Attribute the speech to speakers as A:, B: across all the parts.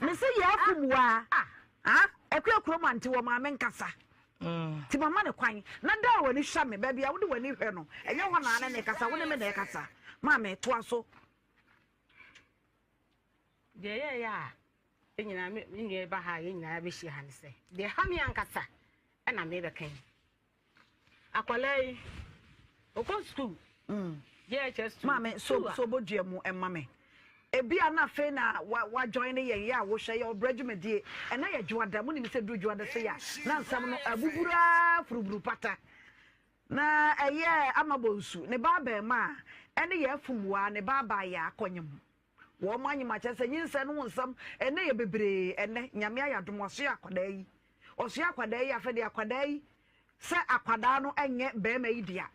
A: Mese yɛ afom waa. Ah, Akua kurom ante wɔ maame nkasa. Nti mama no kwan. Na da a w'ani hwɛ me, baabi a wode w'ani hwɛ no, ɛnyɛ hɔ na ne ne kasa, wo ne me na ɛkasa. Maame, toa so.
B: Deɛ ɛyɛeɛ a yɛn nyinaa me me nua ba ha a yɛn nyinaa bɛhyia ha ne sɛ, deɛ ɛha me ankasa ɛna mebɛka yi. Akwadaa yi, ɔkɔ sukuu, JHS two.
A: Maame, so so bɔ dua mu ɛma me. Ebi a na afei na wa wa join ne yɛn yɛ a wohwɛ yɛ ɔbrɛ dwumadie. Ɛnɛ yɛ dwoada, mo nim sɛ duru dwoada sɛ yɛ a na nsɛm no abuburu ara furuburu pata. Na ɛyɛ ama bonsu ne ba abɛɛmaa ɛne yɛ afumwaa ne ba abaayaa kɔnyem. Wɔn anyem akyɛ sɛ nyinsɛn no ho nsɛm ɛnɛ yɛ bebree ɛnɛ Nyame ayɛ adom wasoɛ akwadaa yi ɔsoɛ akwadaa yi afɛ deɛ akwadaa yi sɛ akwadaa no ɛnyɛ bɛɛma yi dea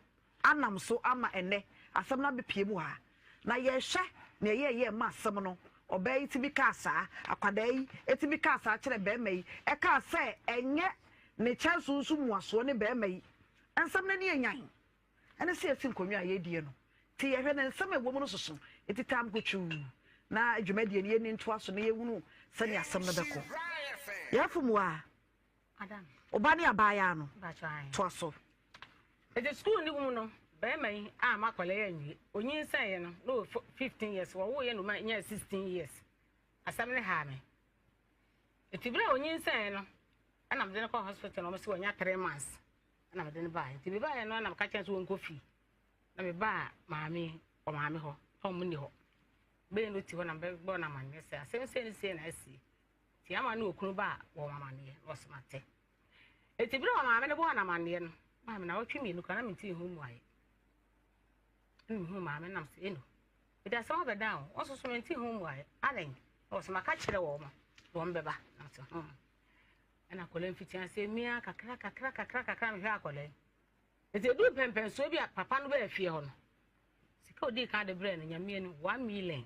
A: anam so ama ɛnɛ asɛm no abɛpie mu ha na yɛhwɛ nea ɛyɛ ɛyɛ ɛma asɛm no ɔbaa yi tumi kaa saa akwadaa yi ɛtumi kaa saa kyerɛ bɛɛma yi ɛkaa sɛ ɛnyɛ ne kyɛnso nso muasoɔ ne bɛɛma yi nsɛm no ani anyan Ɛne sɛ yɛsi nkonnwa a yɛredie no nti yɛhwɛ na nsɛm a ɛwɔ mu no soso nti tam kotwuu na dwumadie no yɛnni ntoa so na yɛhunu sɛnea asɛm no bɛkɔ. Yɛafom wo a, wo ba ne abaayaa no, toa so.
B: Nti sukuu no mu no, barima yi amma akwadaa yi anwie. Ɔnyinsɛneeɛ no, na ɔwɔ 15 years, wɔwoeɛ no ɔnyaa 16 years. Asɛm no haa me. Nti berɛ a ɔnyinsɛneeɛ no, ɛna mede no kɔɔ hospital na wɔse wanya 3 months. Ɛna mede no baeɛ. Nti mebaeɛ no na meka kyerɛ no sɛ wɔnkɔ fie. Na mebaa maame wɔ maame hɔ na wɔn nni hɔ. Bɛyɛ no ti hɔ na mebɛbɔ no amanneɛ sɛ asɛm sei ne sei na asie. Nti ama ne okunu ba a wɔn amanneɛ na wɔsɛ mate. Nti berɛ a maame no bɔɔ no amanneɛ no, maame na wɔtwe mmienu koraa na mente ho mmuaeɛ. Ɛna mehuu maame nam sɛ ɛno. Mede asɛm abɛdan o, wɔn nso so mente ho mmuaeɛ. Adɛn? Na wɔsɛ maka kyerɛ wɔn wɔn bɛba. Na sɛ hmm. Ɛna akwadaa yi mfiti aseɛ mia kakra kakra kakra kakra mehwɛ akwadaa yi. Nti edu mpɛmpɛnsoɔ bi a papa no bɛɛ fie hɔ no, sika odii kan de brɛ no nyamie no 1 million.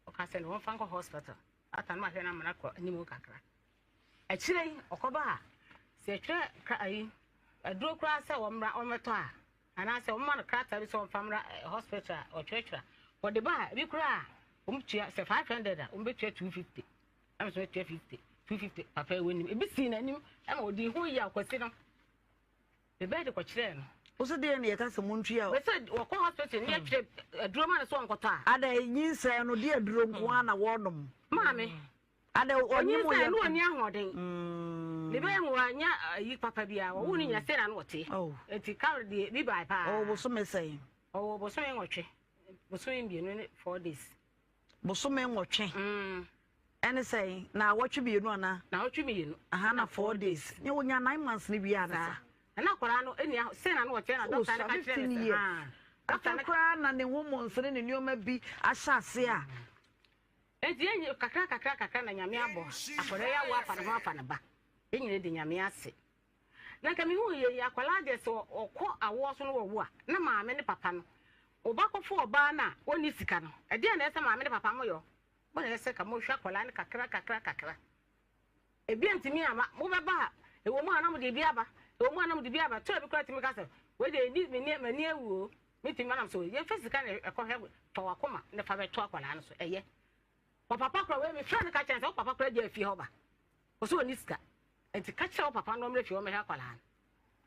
B: Ɔka sɛ no wɔmfa nkɔ hospital. Ata no mahwɛ no amana kɔ anim kakra. Akyire yi ɔkɔba a sɛ yɛtwerɛ kra ayi aduro koraa sɛ wɔmmra wɔmmɛtɔ a anaasɛ wɔma no krataa bi sɛ wɔmfa mmra hospital a ɔtwerɛtwerɛ a wɔde ba a ebi koraa a wɔtua sɛ 500 a wɔbɛtua 250. Ɛna so atua 50 250 papa ɛwɔ nim ebi sii n'anim ɛma ɔdi ho yaw kwasi no ne bɛɛ de kɔkyerɛɛ no.
A: Woso deɛ ne yɛka sɛ montua o.
B: Bɛsɛ wɔkɔ hospital ne yɛtwerɛ aduro ma no sɛ ɔnkɔtɔ a.
A: Ada nyinsɛn no deɛ aduro nko ara na wɔnom.
B: Maame.
A: Ada ɔnyim
B: yɛ. Ɔnyinsɛn no ɔni ahoɔden. Ne bɛyɛ mu wanya ayi papa bi a wɔwo no nyina sɛ na no ɔte. Nti kar deɛ bi bae paa.
A: Ɔwɔ bosome sɛn?
B: Ɔwɔ bosome 8. Bosome 2 ne 4 days.
A: Bosome 8. Ɛne sɛn? Naawɔtwe 2 anaa?
B: Naawɔtwe 2.
A: Aha na 4 days. Nyɛ wonya 9 months ne wie ana sa.
B: Ɛna akwadaa no ɛni sɛ na no wɔkyerɛ na dɔkta no ka kyerɛ no sɛ haa.
A: Afei koraa na ne hormones ne ne nneɛma bi ahyɛ ase a.
B: Enti yɛn kakra kakra kakra na Nyame abɔ akwadaa yi awo afa ne ho afa ne ba. Yɛn nyinaa di Nyame ase. Na nka mehu yɛ yi akwadaa deɛ sɛ ɔkɔ awoɔ so no wɔwo a na maame ne papa no ɔba kɔfo ɔbaa no a ɔnni sika no ɛdeɛ na ɛsɛ maame ne papa mo yɔ mo na ɛsɛ ka mohwɛ akwadaa no kakra kakra kakra. Ebi ntumi ama mobɛba a ɛwɔ mu a na mode ebi aba ɛwɔ mu a na mode bi aba tɔ ebi koraa tumi ka sɛ wei deɛ ɛni m'ani m'ani awu o metumi anam so yɛmfa sika na ɛkɔhwɛ tɔ wakoma na fa bɛto akwadaa no so ɛyɛ ɔpapa koraa wei mefrɛ no ka kyerɛ sɛ wo papa koraa gya afie hɔ ba ɔsɛ ɔni sika nti ka kyerɛ wo papa no ɔmmerɛ fie hɔ mɛhwɛ akwadaa no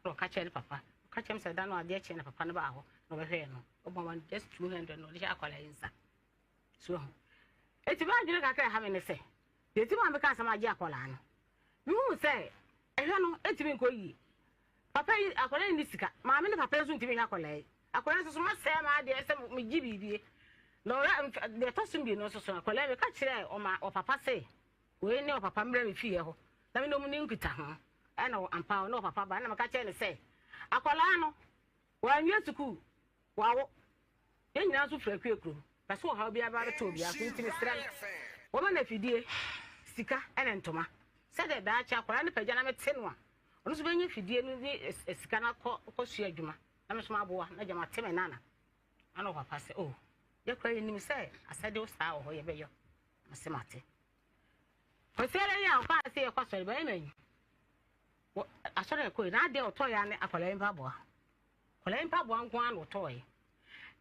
B: na ɔka kyerɛ ne papa ɔka kyerɛ m sɛ da no adeɛ kyerɛ na papa no baa hɔ na ɔbɛhwɛɛ no ɔbɔ ma just 200 na ɔde hyɛ akwadaa yi nsa so ho eti baa adwene kakra ɛha me ne sɛ deɛ ti maa meka asɛm agye akwadaa no mehu sɛ ɛhwɛ no ɛntumi nkɔ yie papa yi akwadaa yi ni sika maame ne papa yi nso ntumi hwɛ akwadaa yi akwadaa nso so masɛe ma adeɛ sɛ megye biribi na ɔra deɛ ɛtɔ so mmienu nso so akwadaa yi meka kyerɛ ɔma ɔpapa se wei ne ɔpapa mmerɛ me fie hɔ na me ne ɔmu ne nkita ho ɛna ampa ɔne ɔpapa ba ɛna meka kyerɛ ne sɛ akwadaa no wɔanwie sukuu wawo yɛn nyinaa nso firi akue kurom pɛ sɛ ɔhaw biara ba bɛtɔ obiara so nti mesrɛ no wɔma no afidie sika ne ntoma sɛdeɛ daakye akwadaa no pagya na mete no a ɔno nso bɛnya afidie no ne sika no akɔ kɔsua adwuma na me nso maboa na gya mate me nana ana ɔpapa sɛ o yɛkora yɛnim sɛ asɛde wo saa wɔ hɔ yɛbɛyɔ mese mate kwasiara yi a ɔkaa sɛ yɛkɔ asɔre bɛyɛ manyi asɔre ɛkɔi na adeɛ ɔtɔɔ yɛ ne akwadaa yi mpaboa akwadaa yi mpaboa nko ara na ɔtɔɔɛ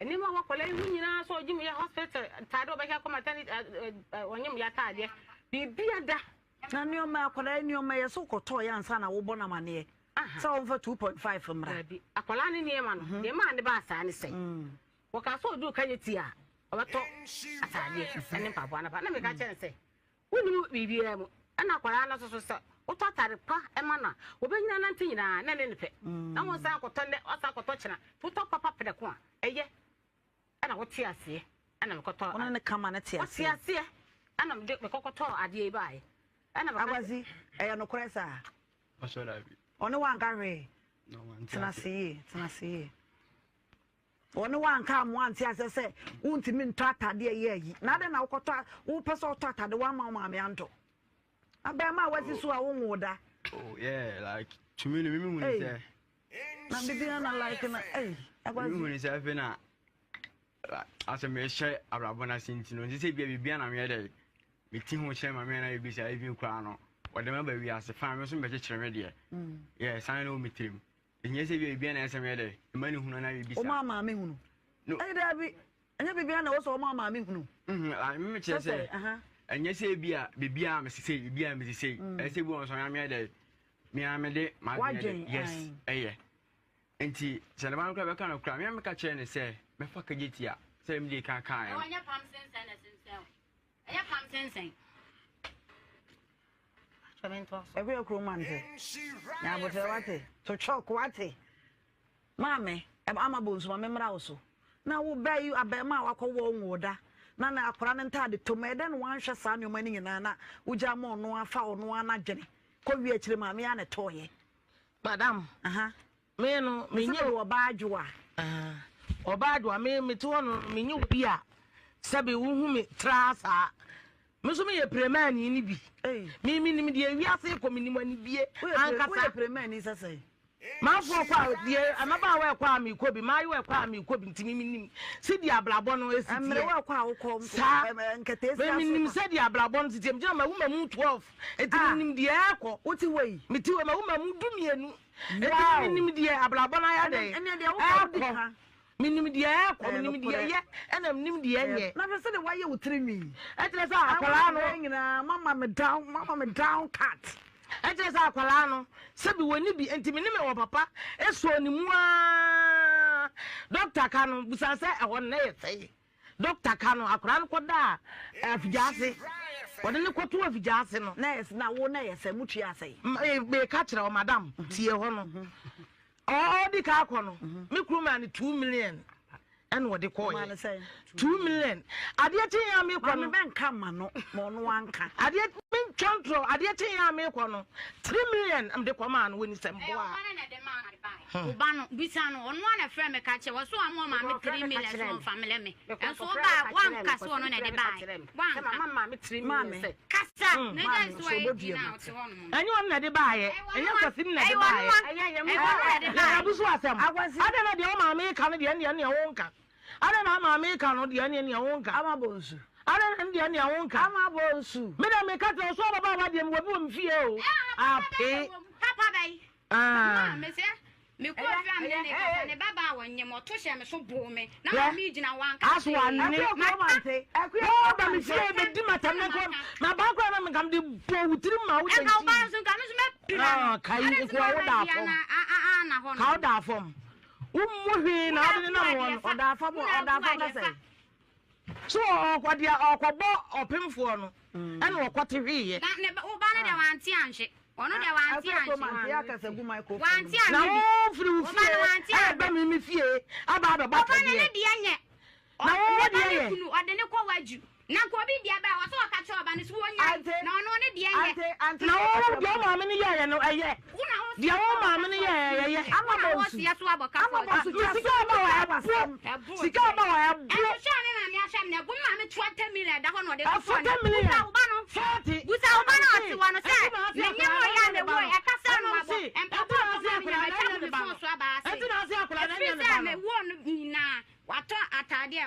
B: nneɛma wɔ akwadaa yi ho nyinaa sɛ ɔgye mu yɛ hospital ntaade ɔbɛhyɛ akɔ maternity ɔnyem yɛ ataadeɛ. Biribia da.
A: Na nneɛma akwadaa yi nneɛma yɛ so kɔtɔɔ yɛ ansa na wobɔ no amaneɛ sɛ wɔmfa 2.5 mmra.
B: Daabi, akwadaa no nneɛma no, deɛ maa ne baa saa ne sɛ, wɔkaa sɛ ɔduru ka ti a, ɔbɛtɔ ataadeɛ ne mpaboa no ba. Na meka kyerɛ no sɛ, wonnim biribiara mu. Ɛna akwadaa no nso so sɛ wotɔ ataade pa ma no a, wɔbɛnyina nante nyinaa na ɛne no pɛ. Na wɔsan akɔtɔ nnɛ, wɔsan akɔtɔ kyena. Nti wotɔ papa prɛko a, ɛyɛ. Ɛna wote aseɛ ɛna mekɔtɔ.
A: Wɔn ne kama no te aseɛ.
B: Wote aseɛ ɛna mede mekɔkɔtɔ adeɛ yi baeɛ. Ɛna meka.
A: Akwasi, ɛyɛ nokorɛ saa?
C: Ɔsɔ dabi.
A: Ɔne wanka hwee? Tena ase yie, tena ase yie. Ɔne wanka amoa ante aseɛ sɛ wontumi ntɔ atadeɛ yɛ ayi. Na adɛn na wokɔtɔ wopɛ sɛ ɔtɔ atade woama wo maame antɔ? Abɛɛma a wasi so a wonwoo da.
C: Oh yeah, like to me no me hu ne sɛ.
A: Na bibi na like na ei.
C: Me hu ne sɛ afei na asɛ mehyɛ abrabɔ no ase nti no nti sɛ bia biribi na meyɛ dɛ meti ho kyerɛ ma me na ebi sɛ ebi koraa no wɔde ma ba wiase fa me nso mbɛkyekyere me deɛ mm. yɛ san na wɔ me tirim ɛnyɛ sɛ bia biribi na ɛsɛ meyɛ dɛ ɛma ne hunu na biribi sa
A: ɔma maame hunu ɛyɛ daabi Ɛnyɛ biribiara na ɛwɔ sɛ wɔma maame hunu.
C: Mm, kyerɛ sɛ ɛnyɛ sɛ ebi a biribiara mesesei biribiara mesesei mm. ɛsɛ bi wɔn nso ɔnyame dɛ mea mede m'adwene de yes ɛyɛ nti sɛ ne ba no kora bɛka no kora mea meka kyerɛ ne sɛ mɛfa kagye ti a sɛ mede ka kaeɛ no
D: ɛnyɛ pam sensɛn na sensɛn ɛyɛ pam sensɛn
A: ɛkɔyɛ kurom ante nyabotrɛ wate to chalk wate Maame, ama bonsu ma memmra wo so. Na wo bɛ yi abarimaa a wakɔwɔ wo nwoo da, na na akwadaa no ntaade tɔ mu. Ɛyɛ dɛn na wanhwɛ saa nneɛma no nyinaa na wogyaa ma ɔno ara fa ɔno ara n'adwene kɔwie akyire maame ara na ɛtɔɔeɛ?
E: Madam,
A: Aha.
E: me no,
A: Mese
E: menyɛ
A: mewɔ ɔbaa adwoa.
E: Ah, ɔbaa adwoa, me mete hɔ no, menyɛ obi a sɛbe wohu me traa saa. Me nso meyɛ piremani no bi. Me menim deɛ wiase rekɔ, menim anibie ankasa.
A: Woyɛ piremani sɛ sɛn?
E: Manfoɔ kɔ a deɛ mmabaawa ɛkɔ a mekɔ bi, mmaayewa ɛkɔ a mekɔ bi, nti me menim sɛdeɛ abrabɔ no ɛsi teɛ.
A: Mmerewa ɛkɔ a wokɔ
E: Saa.
A: nketeesia
E: Me
A: so
E: menim
A: kɔ.
E: sɛdeɛ abrabɔ no si teɛ. Megyina mawu mamu 12, nti
A: Ah.
E: menim deɛ ɛrekɔ.
A: Wote wɔ yi?
E: Mete wɔ mawu mamu 12, nti
A: Wow.
E: me menim deɛ abrabɔ no ayɛ
A: Ɛne
E: dɛn
A: ɛne deɛ wokɔ wodi
E: ɛrekɔ.
A: ka.
E: Menim deɛ ɛrekɔ,
A: Ɛyɛ
E: menim deɛ
A: nokorɛ.
E: ɛyɛ, ɛna menim deɛ ɛnyɛ.
A: Na hwɛ sɛdeɛ woayɛ wo tiri nwi.
E: Ɛkyerɛ sɛ akwadaa no.
A: Awɔ nyinaa mama me down, mama me down cut.
E: Ɛkyerɛ sɛ akwadaa no, sɛbi wɔnni bi, nti me ne me wɔ papa sɔɔ ne mu ara. Dɔkta ka no, bisa sɛ ɛhɔ no na ɛyɛ sɛn. Dɔkta ka no, akwadaa no kɔdaa afigyaase. Wɔde no kɔtoo afigyaase no.
A: Na ɛyɛ na wo na ɛyɛ sɛn, motuaa sɛn?
E: Meka kyerɛ wo madam, tie hɔ no. Ɔɔdi ka akɔ no, me kunu maa no 2 million ɛna ɔde kɔɔyɛ. 2 million. Adeɛ kye yɛn a mekɔ no.
A: Maame bɛnka ma no, ma ɔno anka.
E: Adeɛ mentwa ntorɔ, adeɛ kye yɛn a mekɔ no, 3 million mede kɔ maa no wɔ ni sɛ mboa.
D: Wo ba no, bisa no, ɔno ara na ɛfrɛ me ka kyerɛ, wɔso ama ɔma me 3 million so ɔmfa mmerɛ me. Ɛnso wo ba wanka sɛ ɔno na ɛde baeɛ. Wanka.
A: Maame.
D: Kasa. Na gya nso a ɛdi na ɔte hɔ nom.
E: Ɛnyɛ ɔno na ɛde baeɛ. Ɛnyɛ Kwasi na ɛde baeɛ.
D: Ɛyɛ ɔno na ɛde baeɛ.
E: Yɛ abusu asɛm. Adɛn na deɛ wo maame ka no deɛ ɛne ɛne wo nka. Adɛn na maame ka no deɛ ɛne ɛne wo nka.
A: Ama bonsu.
E: Adɛn na deɛ ɛne wo nka.
A: Ama bonsu.
E: Me deɛ meka kyerɛ wo so ababaawa deɛ mewɔ bi wɔ me fie o. Apee.
D: Papa bɛyi.
E: Ah.
D: Maa me sɛ mekɔ fie a mene ne kasa ne babaa wɔ nyem ɔto hyɛ me so boo me na maa me gyina hɔ anka
E: Aso ane.
A: Akua
E: Ba me fie bɛdi matam ne nkɔ na ba kora na menka mede bɔ wo tirim ma wo
D: Ɛnka wo ba nso nka me nso mɛpira no.
E: Kai nkoa wo da fam. Ka wo da fam. Wo mmu hwee na wode nenam wɔn.
A: Ɔda fam ɔda fam na sɛ.
E: So ɔkɔdeɛ ɔkɔbɔ ɔpemfoɔ no ɛna ɔkɔte hweeɛ.
D: Na ne wo ba no deɛ wante anhwe. Ɔno deɛ wante anhwe. Wante anhwe
E: Na
D: bi.
E: wo firi wo
D: Wo ba
E: fie
D: no wante anhwe.
E: ɛbɛ me me fie aba abɛbɔ
D: Wo ba no
E: atɛdeɛ.
D: ne deɛ nyɛ.
E: Na wo
D: Ne ba
E: deɛ
D: ne
E: yɛ.
D: kunu ɔde ne kɔ wagyu. Na nka obi deɛ bɛɛ ɔsɛ ɔka kyerɛ ɔba no sɛ wɔnya na ɔno ne deɛ nyɛ.
E: Na wo deɛ wo maame no yɛɛyɛ no ɛyɛ. Deɛ wo maame no yɛɛyɛ ɛyɛ.
D: Wo na woseɛ so abɔ ka fɔ.
E: Me sika aba wɔ ɛbo. Sika aba wɔ ɛbo.
D: Ɛno hwɛ a me maame ahwɛ me na ɛbo me maame 20 million da hɔ na ɔde totɔ ne.
E: 40 million.
D: Busa wo ba no.
E: 40.
D: Busa wo ba no ɔte hɔ no sɛ menyɛ mo yɛ a mewɔ ɛkasa no abɔ. Mpaboa ɔtɔ ma me nyɛ matwa gu me phone so aba ase. Ɛfiri sɛ mewɔ no nyinaa watɔ ataadeɛ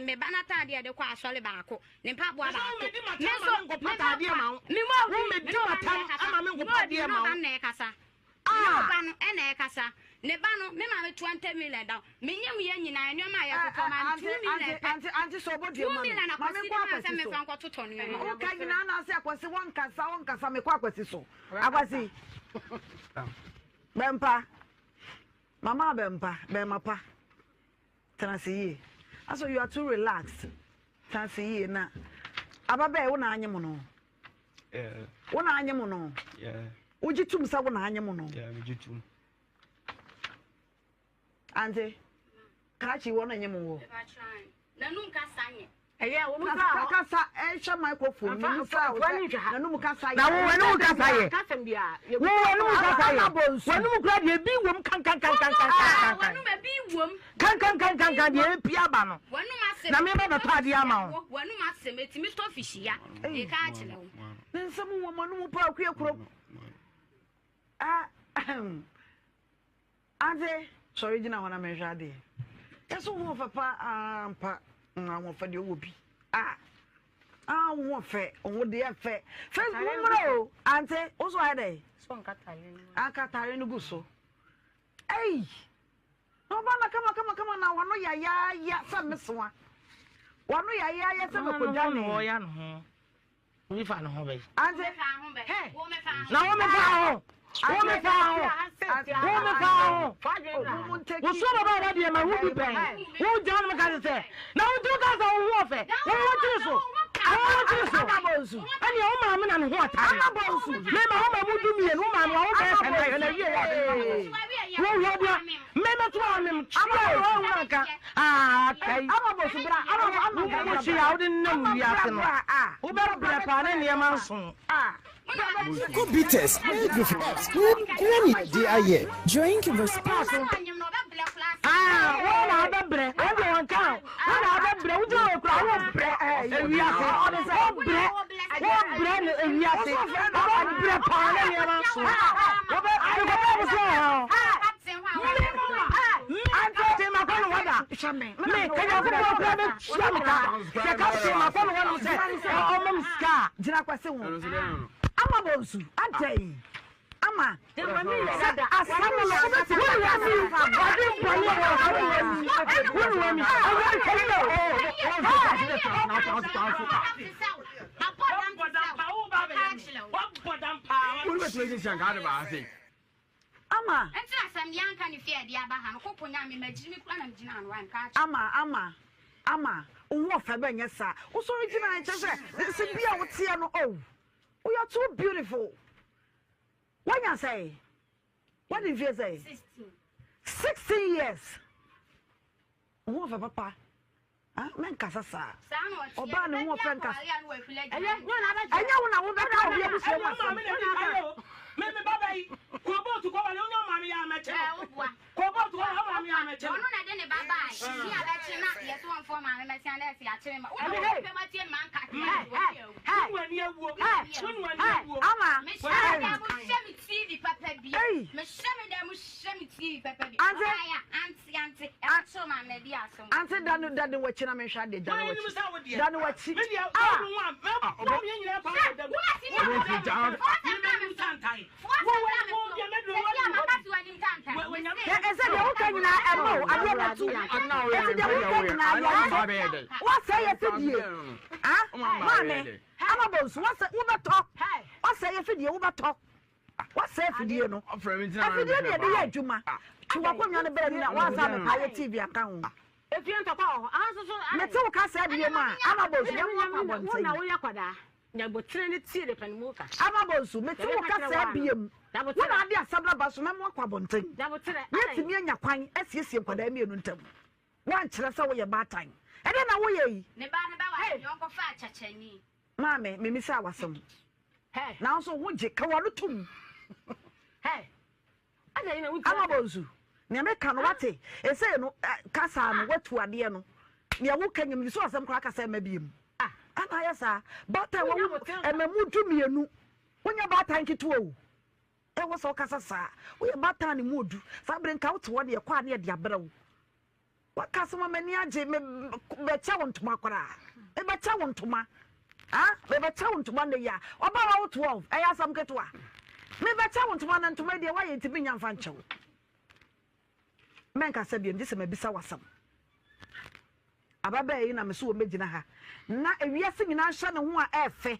D: me ba no ataadeɛ de kɔ asɔre baako ne mpaboa baako. Me nso me ba me mɔ obi me ne ɔba no na ɛkasa. Me ne ɔba no na ɛkasa. Me ne ɔba no na ɛkasa. Ne ba no, me maame 20 million da hɔ. Menyem yɛ nyinaa, nneɛma a yɛtotɔ maa me 2 million pɛ.
A: Ante, ante sɛ ɔbɔ
D: 2
A: dua ma me.
D: million na
A: Ma
D: Kwasi
A: menkɔ
D: de maa sɛ
A: Akwasi so.
D: memfa nkɔtotɔ nneɛma.
A: Woka nyinaa na ase Akwasi wɔnkasa, wɔnkasa, mekɔ Akwasi so. Akwasi, bɛmpa, mama bɛmpa, bɛmma pa. Tena ase yie. Aso you are too relaxed. Tena ase yie na aba bɛɛ wo na anye mo no. Wo na anye mo no. Wogye tum sɛ wo na anye mo no. Ante, krakye wɔ na nye mo wɔ.
D: Nanum kasa nyɛ.
B: Ɛyɛ wɔn mu sa
A: kasa ɛhwɛ microphone mu sa nanum kasa yɛ.
E: Na wo w'anum kasa yɛ. Wo w'anum kasa yɛ. W'anum kura deɛ ebi wom kankankankankankan. Kankankankankan deɛ epi aba no. Na mi ba bɛtɔ adeɛ ama wo.
D: W'anum asɛm etimi tɔ fihyia. Eka akyerɛ wo.
A: Ne nsɛm wɔ mo anum pa akua kuro. Ah. Adze, sɔre gyina hɔ na menhwɛ adeɛ. Yɛ so wo ho ɔfɛ pa ara ampa. Mm, ahoɔfɛ deɛ ɔwɔ bi. Ah, ah, wo ho ɔfɛ, wo ho deɛ fɛ. Facebook mmra o, ante, wo so ayɛ dɛ? Anka atare no gu so. Ei, na ɔba na kama kama kama na wano yayaaya sɛ mesoa. Wano yayaaya sɛ mekɔdwane.
E: Obi fa ne ho bɛyi.
A: Ante.
E: Na wo me fa ho. Wo me fa ho. Wo me fa ho. Wo so baba ba deɛ ma wo bi pɛn. Wo gya no ka sɛ. Na wo tu ka sɛ wo ho ɔfɛ. Wo ho tiri so. Wo ho tiri so. Ɛnea wo maame na ne ho ɔtare. Me ma wo ma mu du mmienu wo maame wa wo bɛyɛ sɛ na yɛ na wie yɛ. Wo hwɛ deɛ me me to a me kyerɛ wo wo nka. Ah, kai. Wo hye a wode nenam wiase no, wobɛbrɛ paa ne nneɛma nso.
F: Coco bitters made with herbs nkoa na yɛde ayɛ.
G: Drink responsibly.
E: Ah, wo na abɛbrɛ. Wo deɛ wɔn ka wo na abɛbrɛ. Wo gyina wɔ kura wo brɛ ewiase. Wo brɛ, wo brɛ ne ewiase. Wo brɛ paa ne nneɛma nso. Wo bɛ, abɛkɔ bɛ bɛ sɛ ɔhɔn.
A: Gyina kwasi ho ama bɔ nsu adɛn ama sɛ asɛm no wobɛtumi Ama.
D: Nti na sɛ mmea nka ne fie a ɛde aba ha no, koko nya me, magyiri me kura na megyina ano a, nka akyerɛ.
A: Ama, ama, ama, wo ho ɔfɛ bɛnyɛ saa. Wosɔre gyina ha kyerɛ sɛ, sɛ bi a woteɛ no, oh, you are too beautiful. Woanya sɛn? Wadi mfeɛ sɛn?
D: 16.
A: 16 years. Wo ho ɔfɛ papa. Ah, mɛnkasa saa. Ɔbaa ne ho ɔfɛ nkasa. Ɛnyɛ wo na wobɛka obi abusua mu asɛm. Ama. Ante dane dane w'akyi na menhwɛ adeɛ dane w'akyi dane w'akyi ah. Ɛsɛ deɛ woka nyinaa ɛma o adeɛ bɛto ɛsɛ deɛ woka nyinaa yɛ wasɛ yɛ fidie ah maame ama bɔ nsu wasɛ wobɛtɔ wasɛ yɛ fidie wobɛtɔ. Wasɛe afidie no. Afidie no yɛde yɛ adwuma. Twe w'akonnwa no bra mu na woansa abɛpa ayɛ TV aka ho. Mete wo kasa bio mu a, ama bonsu bɛmo akɔ abɔnten. Ama bonsu, mete wo kasa bio mu. Wo na ade asɛm no aba so mɛmo akɔ abɔnten. Yɛatumi anya kwan asiesie nkwadaa mmienu ntam. Woankyerɛ sɛ woyɛ baatan. Ɛdeɛn na woyɛ yi?
D: Ne ba no bɛware deɛ ɔnkɔfaa kyakyani.
A: Maame, memisaa w'asɛm. Nanso wo gye, ka w'ano tom. Ama Bonsu, nea meka no wate? Esei no, kasa no, watu adeɛ no. Nea woka nyɛ, mebisa w'asɛm koraa kasa ɛma biem. Ana ayɛ saa? Baatan wawu ɛma mu 12. Wonyɛ baatan ketewa o. Ɛwɔ sɛ wokasa saa. Woyɛ baatan ne mu odu. Saa bere nka wote hɔ ne ɛkɔ a ne yɛde abrɛ wo. Waka asɛm a m'ani agye me bɛkyɛ wo ntoma koraa me bɛkyɛ wo ntoma ah me bɛkyɛ wo ntoma nnɛ yi a ɔbaa wa wo 12 ɛyɛ asɛm ketewa me bɛkyɛ wo ntoma na ntoma deɛ wayɛ ntumi nya mfa nkyɛ wo. Mɛnkasa biom gye sɛ mabisa wo asɛm. Ababaa yi na me so wɔmmɛgyina ha na ewiase nyinaa nhyɛ ne ho a ɛɛfɛ.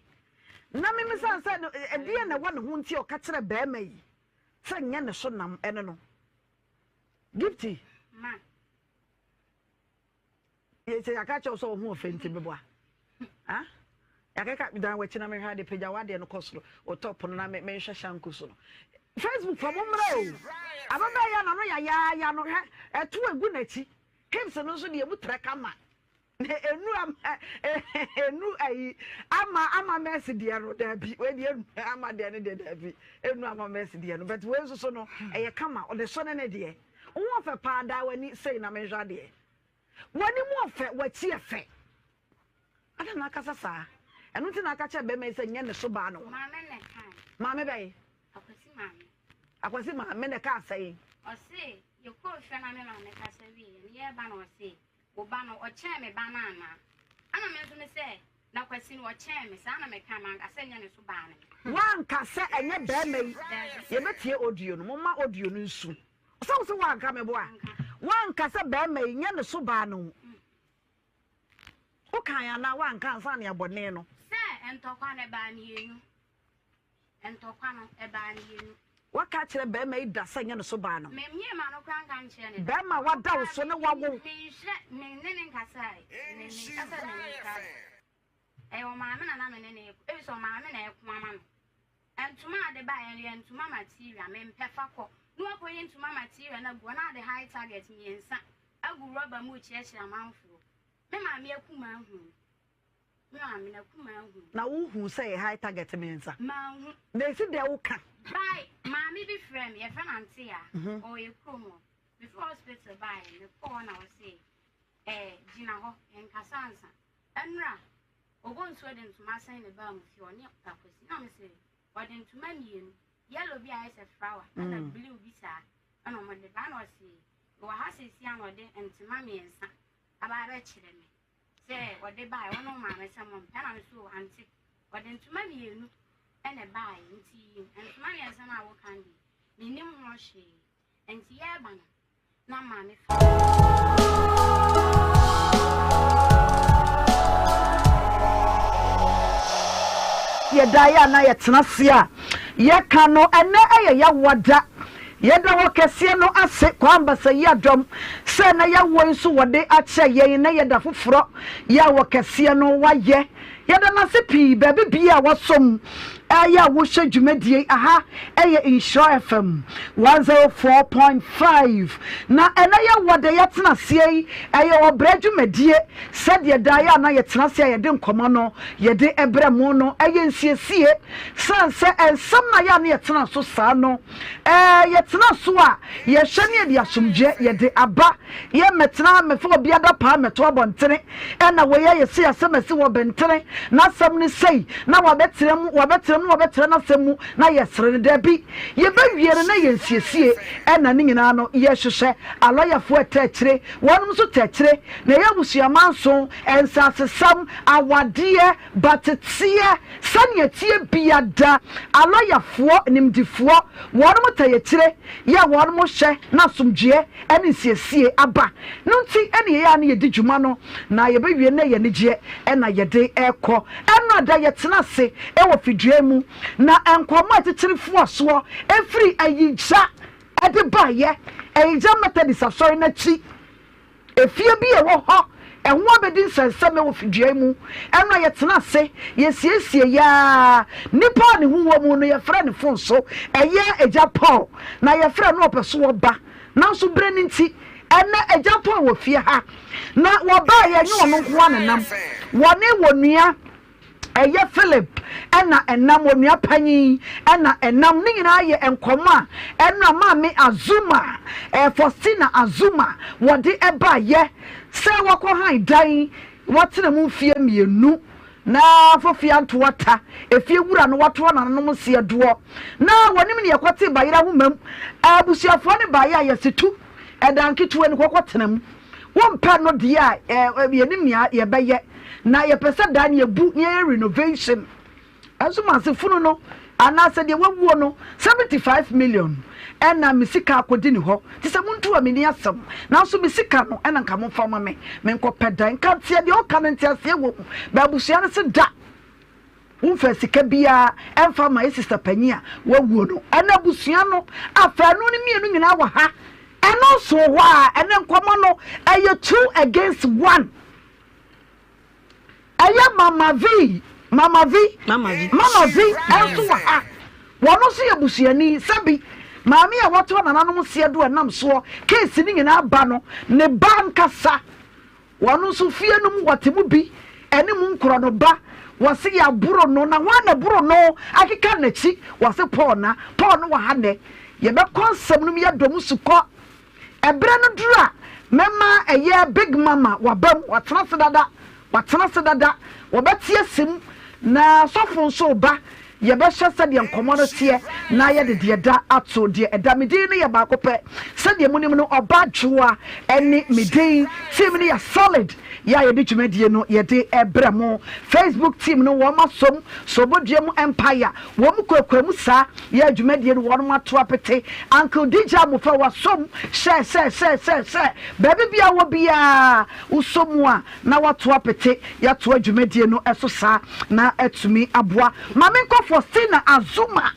A: Na memisa no sɛ ɛdeɛn na ɛwɔ ne ho nti a ɔka kyerɛ barima yi sɛ nyɛ ne so nam ɛne no. Gifty.
D: Ma.
A: Sɛ yɛaka kyerɛ wo sɛ wo ho ɔfɛ nti meboa. Ha? Yɛakeka dan w'akyi na mehwɛ adeɛ pagya w'adeɛ no kɔ soro wo top no na menhwɛ shanku so no. Facebook fa mo mmra o. Ababaa yi a n'ano yayaaya no hwɛ ɛto egu n'akyi. Hips no nso deɛ emu trɛ kama. Na enu ama enu ayi ama ama mɛsi deɛ no daabi wei deɛ enu ama deɛ no deɛ daabi enu ama mɛsi deɛ no but wei nso so no ɛyɛ kama ɔde so ne ne deɛ. Wo ho ɔfɛ paa daa w'ani sei na menhwɛ adeɛ. W'anim ɔfɛ, w'akyi ɛfɛ. Adɛn na akasa saa? Ɛno nti na aka kyerɛ bɛrima yi sɛ nyɛ ne so baa ne ho.
D: Maame na ɛkae.
A: Maame bɛn?
D: Akwasi maame.
A: Akwasi maame na ɛkaa sɛn?
D: Ɔse yɛkɔɔ fie na me maame kasa wieɛ no yɛreba na ɔse wo ba no ɔkyɛn me ba no anaa? Ɛna me nso me sɛ na Kwasi no ɔkyɛn me saa na meka manka sɛ nyɛ ne so baa ne me.
A: Woanka sɛ ɛnyɛ bɛrima yi. Yɛbɛtie audio no. Momma audio no nsu. Sɛ wo se woanka meboa? Woanka sɛ bɛrima yi nyɛ ne so baa ne ho. Wokae anaa woanka ansa na yɛabɔ nee no?
D: Sɛ ntɔkwa no ɛbaa mmienu. Ntɔkwa no ɛbaa mmienu.
A: Woaka akyerɛ bɛrima yi da sɛ nyɛ ne so baa ne ho?
D: Memmie m'ano koraa nka nkyerɛ no da.
A: Bɛrima a wada wo so ne wawo.
D: Menhwɛ, me ne no nkasae. Me menkasa n'anim koraa da. Ɛyɛ ɔmaame na na me ne no reko. Ebisa ɔmaame na ɛko ama no. Ntoma a ɔde baeɛ no yɛ ntoma material, mempɛ, fa kɔ. Na wakɔyi ntoma material no agu hɔ na ɔde high target mmiɛnsa agu rɔba mu rekyerɛkyerɛ amanfoɔ. Me maame akumaa huu. Me maame n'akumaa huu.
A: Na wohuu sɛ ɛyɛ high target mmiɛnsa?
D: Manhu.
A: Na ɛsi dɛn woka?
D: By, maame bi frɛɛ me, yɛfrɛ no Auntie Yaa, ɔwɔ yɛn kurom hɔ. Mefiri hospital baeɛ no, mekɔɔ hɔ na ɔse, eh, gyina hɔ, yɛnkasa ansa. Ɛnora, Ogonsuo de ntoma sɛn ne baa mu fie ɔne Akwasi na mese ɔde ntoma mmienu yellow bi a ayɛ sɛ flower ɛna mm. blue bi saa ɛna ɔmo de ba na ɔse wɔ ha sɛsi a na ɔde ntoma mmiɛnsa aba abɛkyerɛ me sɛ ɔde baeɛ ɔne maame sɛ mo mpɛ na me so ante ɔde ntoma mmienu ɛna ɛbaeɛ nti ntoma mmiɛnsa no a wokan deɛ menim ho hwee nti yɛreba no na maame fa.
A: Yɛda yɛ a na yɛtena ase a yɛka no ɛnɛ ɛyɛ yawoa da yɛda wɔ kɛseɛ no ase Kwame Basayi Adɔm sɛ na yawoɔ yi nso wɔde akyɛ yɛn na yɛda foforɔ yɛ a wɔ kɛseɛ no wayɛ Yɛda no ase pii baabi biaa a wasom ɛyɛ a wohwɛ dwumadie yi aha ɛyɛ Nhyira FM 104.5 na ɛnɛ yɛ wɔ deɛ yɛtena aseɛ yi ɛyɛ ɔbrɛ dwumadie sɛdeɛ daa yɛ a na yɛtena aseɛ a yɛde nkɔmmɔ no yɛde ɛbrɛ mo no ɛyɛ nsiesie sane sɛ ɛnsɛm na yɛ a na yɛtena so saa no ɛɛ yɛtena so a yɛhwɛ ne yɛde asomdwoeɛ yɛde aba Yɛ mmɛtena mmɛfa obi adapaa mmɛto abɔntene, ɛna wei ayɛ sei asɛm asi wɔ bɛntene, n'asɛm ne sei, na wabɛtena mu, wabɛtena mu, na wabɛtena n'asɛm mu, na yɛsere no. Dabi, yɛbɛwie no na yɛ nsiesie, ɛna ne nyinaa no yɛhwehwɛ alɔyafoɔ ɛta akyire, wɔnom nso ta akyire, na ɛyɛ abusua manso, nsasesɛm, awadeɛ, bateteɛ, sɛnea ɛteɛ biada, alɔyafoɔ, nimdifoɔ, wɔnom ta akyire, yɛ wɔnom hwɛ na asomdwoeɛ ne nsiesie aba no nti na yɛyɛ a na yɛdi dwuma no na yɛbɛwie no na ɛyɛ anigyeɛ na yɛde rekɔ. Ɛno da yɛtena ase wɔ fidua mu na nkɔmmɔ a ɛkyekyere foa soɔ firi Ayigya de baeɛ, Ayigya Methodist Asɔre no akyi. Efie bi a ɛwɔ hɔ, ɛho abɛdi nsɛnsɛmɛ wɔ fidua yi mu. Ɛno a yɛtena ase, yɛsiesie yɛ ara. Nipa a ne ho wɔ mu no, yɛfrɛ no fon so. Ɛyɛ Agya Paul, na yɛfrɛ no ɔpɛ so ɔba. Nanso berɛ no nti, ɛnnɛ Agya Paul wɔ fie ha. Na wɔbaeɛ, ɛnyɛ ɔno nko ara na ɛnam. Wɔne wɔn nua. Ɛyɛ Philip na ɛnam, onua panyin na ɛnam. Ne nyinaa yɛ nkɔmmɔ a ɛnora Maame Azuma, Faustina Azuma, wɔde baeɛ sɛ wɔkɔ han dan, wɔatena mu mfeɛ mmienu na Fofia ntoa ta, efie wura no watoa nananom nseɛ doɔ. Na wɔnim neɛ ɛkɔtee bayerɛ ahoma mu. Abusuafoɔ no baeɛ a yɛse tu ɛdan ketewa no kɔkɔ tena mu. Wompɛ no deɛ a, yɛnim nea yɛbɛyɛ. Na yɛpɛ sɛ dan no yɛbu na yɛyɛ renovation. Ɛnso ma ase funu no. Anaasɛ deɛ wawuo no 75 million ɛna me sika akɔdi ne hɔ te sɛ montu a menni asɛm nanso me sika no ɛna nka momfa ma me menkɔpɛ dan nka nteɛ deɛ ɔka no nteaseɛ wɔ mu bɛ abusua no se da womfa sika biara ɛmfa ma yɛ sista panyin a wawuo no ɛna abusua no afɛnu no mmienu nyinaa wɔ ha ɛno nso hɔ a ɛne nkɔmmɔ no ɛyɛ two against one. Ɛyɛ Mama Vi, Mama Vi, Mama Vi nso wɔ ha. Wɔn nso yɛ busuani. Sɛbi, maame a wɔtoa nananom seɛ do ɛnam soɔ case no nyinaa ba no, ne ba ankasa. Wɔn nso fie no mu wɔte mu bi, ɛne mu nkorɔ no ba. Wɔse yɛaboro no, na hwan na ɛboro no akeka n'akyi? Wɔse Paul na. Paul no wɔ ha nnɛ. Yɛbɛkɔ nsɛm no mu, yɛadɔ mu sukɔ. Ɛberɛ no duru a, mɛma ɛyɛ Big Mama waba mu, watena ase dada, watena ase dada, wɔbɛte ase mu, na sɔfo nso reba, yɛbɛhwɛ sɛdeɛ nkɔmmɔ no teɛ, na yɛde deɛ ɛda ato deɛ ɛda. Me din no yɛ baako pɛ, sɛdeɛ monim no, Ɔba Dwoa ne me din. Team no yɛ solid, yɛ a yɛde dwumadie no yɛde rebrɛ mo. Facebook team no wɔn asom, Sobodua mu Empire, Wɔn kurakura mu saa yɛ dwumadie no wɔnom ato apete Uncle DJ Amofa wasom hyɛ hyɛ hyɛ hyɛ hyɛ baabi biaa wɔ biaa wosɔ mu a na wato apete yɛatoa dwumadie no so saa na atumi aboa Ma menkɔ Faustina Azuma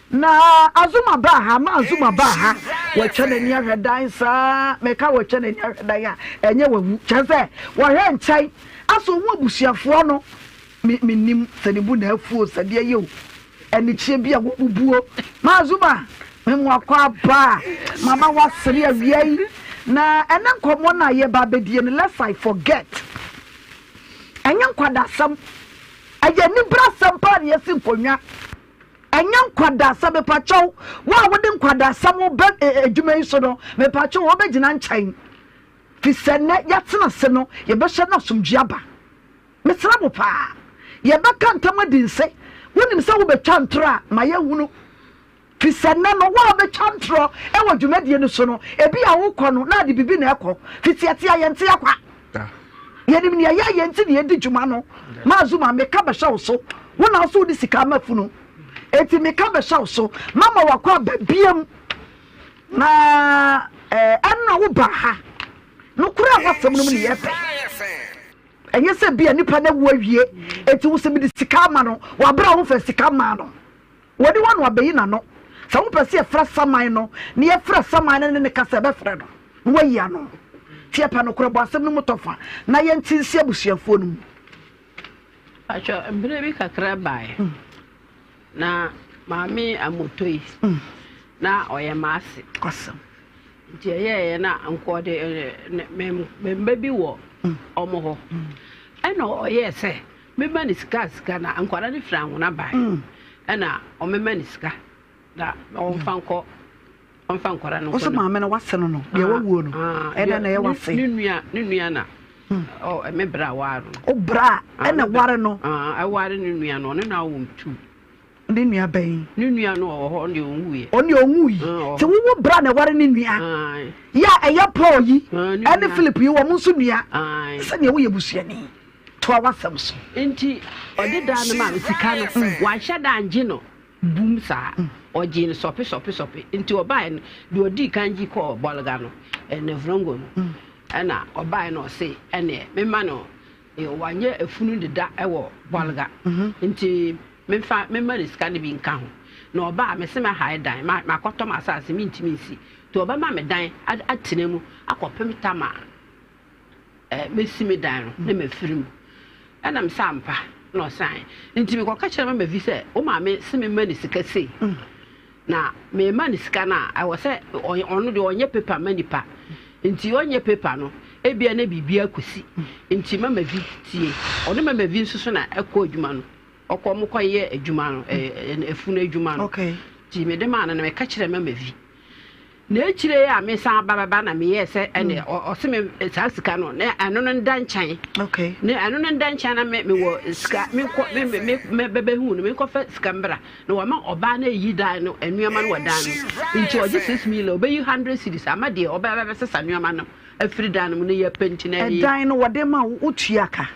A: na Azuma baa ha ma Azuma baa ha watwa n'ani ahwɛ dan saa meka watwa n'ani ahwɛ dan a ɛnyɛ wawu kyerɛ sɛ wɔhwɛ nkyɛn asɛ ɔhu abusuafoɔ no Me mennim sɛ ne bo na afu o, sɛ deɛ yɛ o, anikyeɛ bi a wɔbubuo. Mazuma, me mo akɔ aba a, mama woasere awia yi. Na ɛnɛ nkɔmmɔ no a yɛreba abɛdie no, lest I forget, ɛnyɛ nkwadasɛm, ɛyɛ anibrasɛm paa na yɛasi nkonnwa. Ɛnyɛ nkwadasɛm, mepakyɛw, wo a wode nkwadasɛm reba adwuma yi so no, mepakyɛw, wobɛgyina nkyɛn. Fi sɛ nnɛ yɛatena ase no, yɛbɛhyɛ na asomdwoe aba. Mesrɛ mo paa, yɛbɛka ntam adi nse. Wonim sɛ wobɛtwa ntorɔ a, ma yɛnhunu. Firi sɛ nnɛ no, wo a wobɛtwa ntorɔ wɔ dwumadie no so no, ebia wokɔ no, na ade biribi na ɛkɔ. Firi sɛ yɛte a, yɛnte akwa. Yɛnim nea yɛyɛ nti na yɛdi dwuma no. Mazuma, meka bɛhyɛ wo so. Wo na wo so wode sika ama funu. Enti meka bɛhyɛ wo so. Mama wakɔ aba biam. Na ɛnna wobaa ha. Nokorɛ a w'asɛm no mu ne yɛpɛ. Ɛnyɛ sɛ ebia nipa no awu awie enti wo sɛ mede sika ama no wɔ abere a womfa sika mmaa no. Wɔne wo ano abeyi n'ano. Sɛ wopɛ sɛ yɛfrɛ saman no na yɛfrɛ saman no ne no kasa a, yɛbɛfrɛ no na wayi ano. Nti yɛpɛ nokorɛ, bɔ asɛm no mu tɔfa na yɛnte nsi abusuafoɔ no mu.
B: Pakyɛ mmerɛ bi kakra baeɛ na maame Amoto yi na ɔyɛ m'ase.
A: Kwasɛm.
B: Nti ɛyɛɛyɛ na nka ɔde me mma bi wɔ ɔmo hɔ. Ɛna ɔyɛɛ sɛ mema ne sika sika na nkwadaa no firi anwona bae. Ɛna ɔmema ne sika na ɔmfa nkɔ ɔmfa nkwadaa no nkɔ.
A: Wosɛ maame no wase no no deɛ wawuo no ɛna na ɛyɛ wase.
B: Ne nua ne nua na ɔ me bra ware no.
A: O bra ɛna ware no.
B: Ɛware ne nua no ɔne no awo tu.
A: Ne nua bɛn?
B: Ne nua no ɔwɔ hɔ, ɔno deɛ ɔnwuiɛ.
A: Ɔno deɛ ɔnwui. Nti wo wo bra na ɛware ne nua. Yɛ a ɛyɛ Paul yi ɛne Philip yi wɔn nso nua. Sɛdeɛ woyɛ busuani. Toa w'asɛm so.
B: Nti ɔde daa no maa me sika no, wanhyɛ da angye no bum saa. Ɔgyee no sɔpe sɔpe sɔpe. Nti ɔbaeɛ no, deɛ ɔdii kan gye kɔɔ Bolga no, Navrongo no, ɛna ɔbaeɛ no ɔse ɛneɛ memma no, wanyɛ afunu deda wɔ Bolga. Nti Memfa memma no sika no bi nka ho. Na ɔba a, mese mɛhae dan, ma makɔtɔ m'asase, mentumi nsi. Nti ɔbɛma me dan atena mu akɔpem tam a eh, mɛsi me dan no na mafiri mu. Ɛna me sɛ ampa, na ɔsan. Nti mekɔka kyerɛ mama vi sɛ, wo maame se memma no sika sei. Na mema no sika no a, ɛwɔ sɛ ɔno deɛ ɔnyɛ paper ma nipa. Nti ɔnyɛ paper no, ebia na biribi akɔsi. Nti mama vi tie. Ɔne mama vi nso so na ɛkɔ adwuma no. Ɔkɔ ɔmo kɔ yɛ adwuma no ɛɛ efunu adwuma no.
A: Okay.
B: Nti mede maa no na meka kyerɛ mama vi. Na akyire yi a mesan ba bɛba na meyɛɛ sɛ ɛne mm. ɔse me saa sika no na ɛno no nda nkyɛn.
A: Okay.
B: Ne ɛno no nda nkyɛn na me mewɔ sika menkɔ me me me bɛbɛhu no menkɔfa sika mbra na wɔma ɔbaa no ayi dan no nneɛma no wɔ dan no nti ɔgye 6 million ɔbɛyi 100 cedis ama deɛ ɔbɛbɛsesa nneɛma no afiri dan no mu no yɛ pɛnti na
A: ɛdan no wɔde ma wo wotua ka.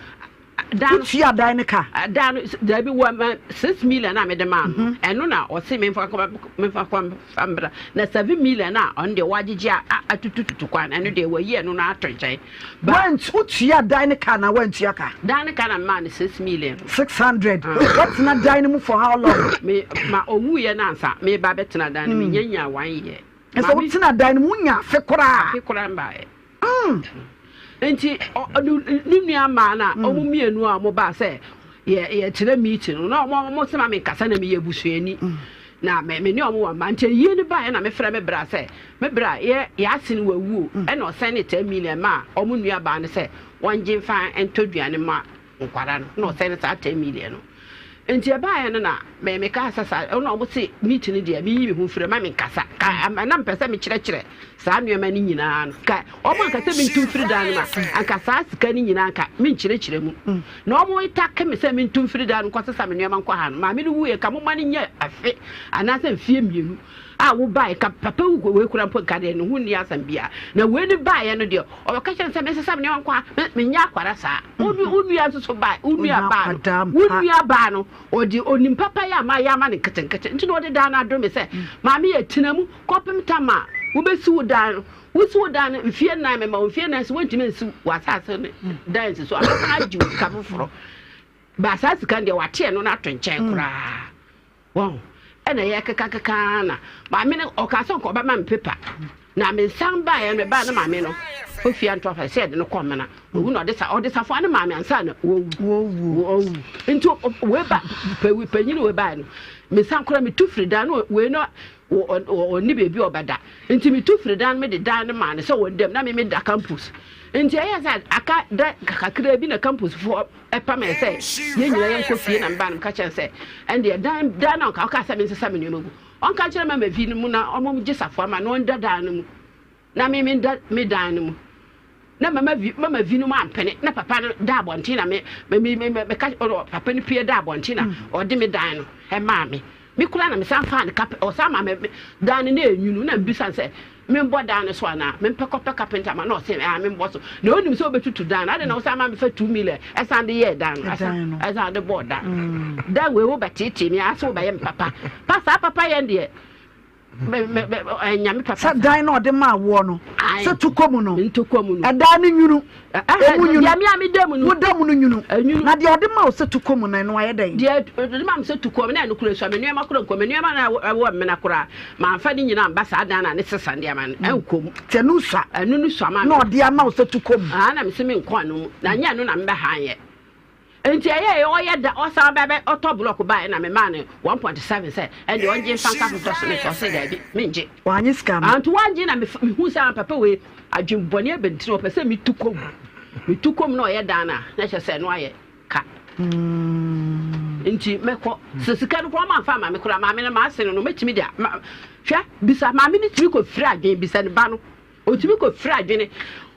B: Dan no.
A: Wotua dan no ka?
B: Dan no, dabi, wɔ ma 6 million a mede maa no, ɛno na ɔse memfa nkɔ memfa nkɔ mfa mbra. Na 7 million a ɔno deɛ wagyegye a atutututu kwan no, ɛno deɛ wayi ɛno no ato nkyɛn. Ba.
A: Woant wotua dan no ka anaa woantua ka?
B: Dan no ka na memaa no 6 million.
A: 600. Woatena dan no mu for how long?
B: Me ma owuiɛ no ansa meba abɛtena dan no mu, menya nyaa one year.
A: Ɛsɛ wotena dan no mu wonya afe koraa.
B: Afe koraa mbaeɛ. Nti ne nua mmaa no a wɔn mmienu a wɔn baa sɛ yɛ yɛkyerɛ meeting no, na wɔn wɔn sɛ ma me nkasa na meyɛ busuani na me me ne wɔn wɔ mma. Nti ayie no baeɛ na mefrɛ me bra sɛ me bra yɛ yɛase no wawu o, ɛna ɔsɛn ne 10 million maa wɔn nua baa no sɛ wɔngye mfa ntɔ aduane ma nkwadaa no, na ɔsɛn ne saa 10 million no. Nti ɛbaeɛ no na me mekaa sɛ saa ɛna wɔn se meeting no deɛ meyi me ho mfiri ma me nkasa ka, na mepɛ sɛ mekyerɛkyerɛ saa nneɛma no nyinaa no ka wɔn anka sɛ mentu mfiri dan no mu a, anka saa sika no nyinaa anka menkyerɛkyerɛ mu, na wɔn take me sɛ mentu mfiri dan no nkɔsesa me nneɛma nkɔ ha no. Maame no wuiɛ nka momma no nyɛ afe anaasɛ mfeɛ 2 a wobaeɛ ka papa wu wei kora mpo nka deɛ ne ho nni asɛm biara, na wei no baeɛ no deɛ ɔbɛka kyerɛ no sɛ mensesa me nneɛma nkɔ ha, menyɛ akwara saa. Wo nua nso so bae, wo nua baa no, wo nua baa no, ɔde onim papa yɛ a mayɛ ama no nketenkete nti na ɔde dan no adom me sɛ maame yɛ tena mu kɔpem tam a wobɛsi wo dan no. Wosi wo dan no mfeɛ 4, mema wo mfeɛ 4, sɛ woantumi ansi w'asase no dan nsi so a, mɛsan agye wo sika foforɔ. Ba saa sika no deɛ wate ɛno no ato nkyɛn koraa. Wɔn ɛna yɛkekakeka ara na maame no ɔkaa sɛ nka ɔbɛma me pepa na me nsan baeɛ no, mebaa na maame no ofie anto afa sɛ yɛde no kɔ mena owu na ɔde sa ɔde safoa no maame ansa na wɔwu wɔwu. Nti wei ba panyin wei baeɛ no, mesan koraa metu firi dan no wei no ɔnni baabi a ɔbɛda nti metu firi dan no, mede dan no maa no sɛ wɔn dam na me meda campus. Nti ɛyɛ sɛ aka da kakra bi na campus foɔ ɛpamee sɛ yɛn nyinaa yɛnkɔ fie, na mebaa no meka kyerɛɛ no sɛ ɛndeɛ dan dan no anka ɔkaa sɛ mensesa me nneɛma gu, ɔnka nkyerɛ mama vi no mu na ɔmo gye safoa ma na ɔnda dan no mu na me menda me dan no mu. Na mama vi mama vi no mu ampene, na papa no da abɔnten na me me me me meka papa no pue da abɔnten na ɔde me dan no ɛmaa me. Me koraa na mesan faa no kapɛ, ɔsan maa me dan no na enwunu, na mebisa no sɛ membɔ dan no so anaa, mempɛ kɔpɛ kapenta ma na ɔse aa membɔ so, na onim sɛ obetutu dan no, adɛn na wosan maa mefa 2 million ɛsan de yɛɛ dan no, ɛsan ɛsan de bɔɔ dan no? Dan wei wobɛteetee me ara sɛ wobɛyɛ me papa pa, saa papa yɛn deɛ me me me ɛnyɛ me papa.
A: Sɛ dan no ɔde maa woɔ no, sɛ tu kɔ mu no,
B: ntokɔ mu no,
A: ɛdan no nwunu, emu nwunu,
B: deɛ me a meda mu no,
A: woda mu no nwunu, na deɛ ɔde ma wo sɛ tu kɔ mu no, ɛno ayɛ dɛn?
B: Deɛ ɔde ma me sɛ tu kɔ mu no, ɛno koraa esua, me nneɛma koraa nkɔ mu, me nneɛma no a ɛwɔ mena koraa, mamfa ne nyinaa amba saa dan no a ne sesa nneɛma no, ɛnkɔ mu.
A: Nti ɛno sua,
B: ɛno no sua ma me.
A: Na ɔde ama wo sɛ tu kɔ mu.
B: Aa, na mese menkɔ ɛno mu, na nyɛ ɛno na mebɛhan yɛ. Nti ɛyɛɛ ɔyɛ da ɔsan ba bɛ ɔtɔ blɔk baeɛ na memaa no 1.7 sɛ ɛndeɛ ɔngye mfa nka ho tɔ cement, ɔse daabi mengye.
A: Wannye sika no.
B: Nti wangye na mehuu sɛ ah papa wei adwen bɔne aba ne tirim, ɔpɛ sɛ metu kɔ mu. Metu kɔ mu na ɔyɛ dan no a na kyerɛ sɛ ɛno ayɛ ka. Nti mɛkɔ. Sɛ sika no koraa ɔmo amfa amma me koraa maame no m'ase no no mɛtumi de a hwɛ bisa maame no tumi kɔ firi adwen bisa ne ba no. Otumi kɔ fira adwene.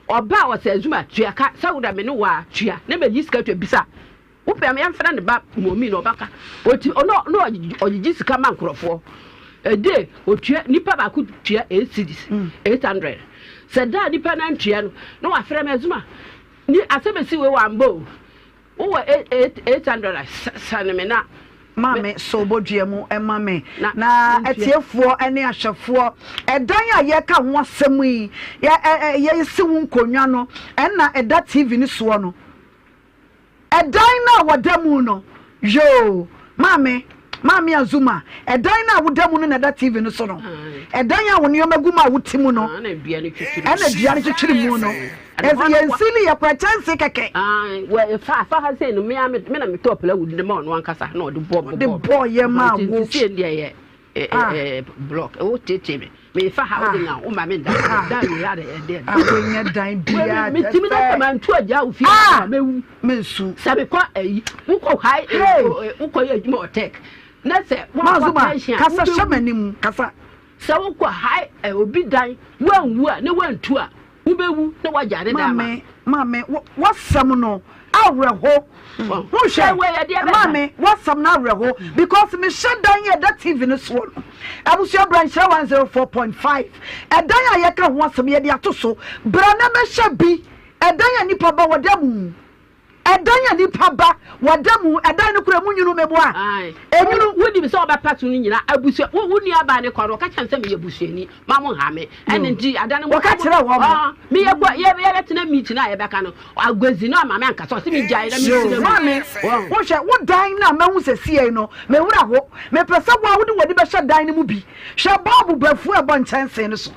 B: Ɔba a ɔsɛ Azuma tua ka sɛ woda me ne wo a tua na ma yi sika tua bisa wo pɛ yɛmfrɛ ne ba momi na ɔbɛka ɔti ɔno na ɔgyegye sika ma nkorɔfoɔ ɛde ɔtua nipa baako tua 8 cedis 800 sɛ da nipa no antua no na wafrɛ me Azuma ni asɛm esi wei wambɔ o. Wowɔ 800 a, sɛne me na.
A: Ma me so bodua mu ma me. Na atiefoɔ ne ahwɛfoɔ, ɛdan a yɛreka ho asɛm yi, yɛresi ho nkonnwa no, ɛna ɛda TV no soɔ no. Ɛdan no a wɔda mu no, yoo, maame, Maame Azuma, ɛdan no a woda mu no na ɛda TV no so no. Ɛdan a wo nneɛma gu mu a wote mu no, ɛna dua no twitwiri mu no. Ɛsɛ yɛn nsili yɛ kora kyɛnse kɛkɛ.
B: Wɔ fa ha sei no, me a me na metɔɔ plywood de ma ɔno ankasa na ɔde bɔ
A: bɔ bɔ yɛ maa wo.
B: Nti sei deɛ yɛ block. Wo tete me. Me fa ha wode nya wo ma me nda. Dan wei ara yɛ deɛ.
A: Ah, wonya dan biara
B: Me timi na sɛ mantu agya wo fie na mewu.
A: Mensu.
B: Sɛ mekɔ ayi, wokɔ hae, wokɔ yɛ adwuma wɔ tech. Na sɛ
A: wakɔ pension a, kasa hyɛ m'anim, kasa.
B: Sɛ wokɔ hae obi dan, woanwu a, na woantu a, Wobɛwu na woagya ne dan
A: ma. Maame, maame, w'asɛm no awerɛho. Wohwɛ, maame, w'asɛm no awerɛho because mehyɛ dan yɛ ɛda TV no soɔ no. Abusua bra nhyira 104.5. Ɛdan a yɛka ho asɛm yɛde ato so. Bra na bɛhyɛ bi. Ɛdan a nipa ba wɔda mu. Ɛdan a nipa ba wɔ da mu, ɛdan no kura mu nwunu meboa. Enwunu.
B: Wonim sɛ ɔbɛpa so no nyina abusua wo wo nua baa ne kɔ no ɔka kyerɛ me sɛ meyɛ busuani ma mo nha me ɛne nti ada no mo
A: Wɔka kyerɛ wɔn mo.
B: Meyɛ kɔ yɛ yɛbɛtena meeting a yɛbɛka no agwazi no ama me ankasa ɔse me gyae na me
A: Yoo
B: tena mu.
A: maame wohwɛ wo dan no a mahu sɛsiei no me werɛ ho mepɛ sɛ wo a wode w'ani bɛhwɛ dan no mu bi hwɛ bɔɔbo bafua a ɛbɔ nkyɛnsee no so.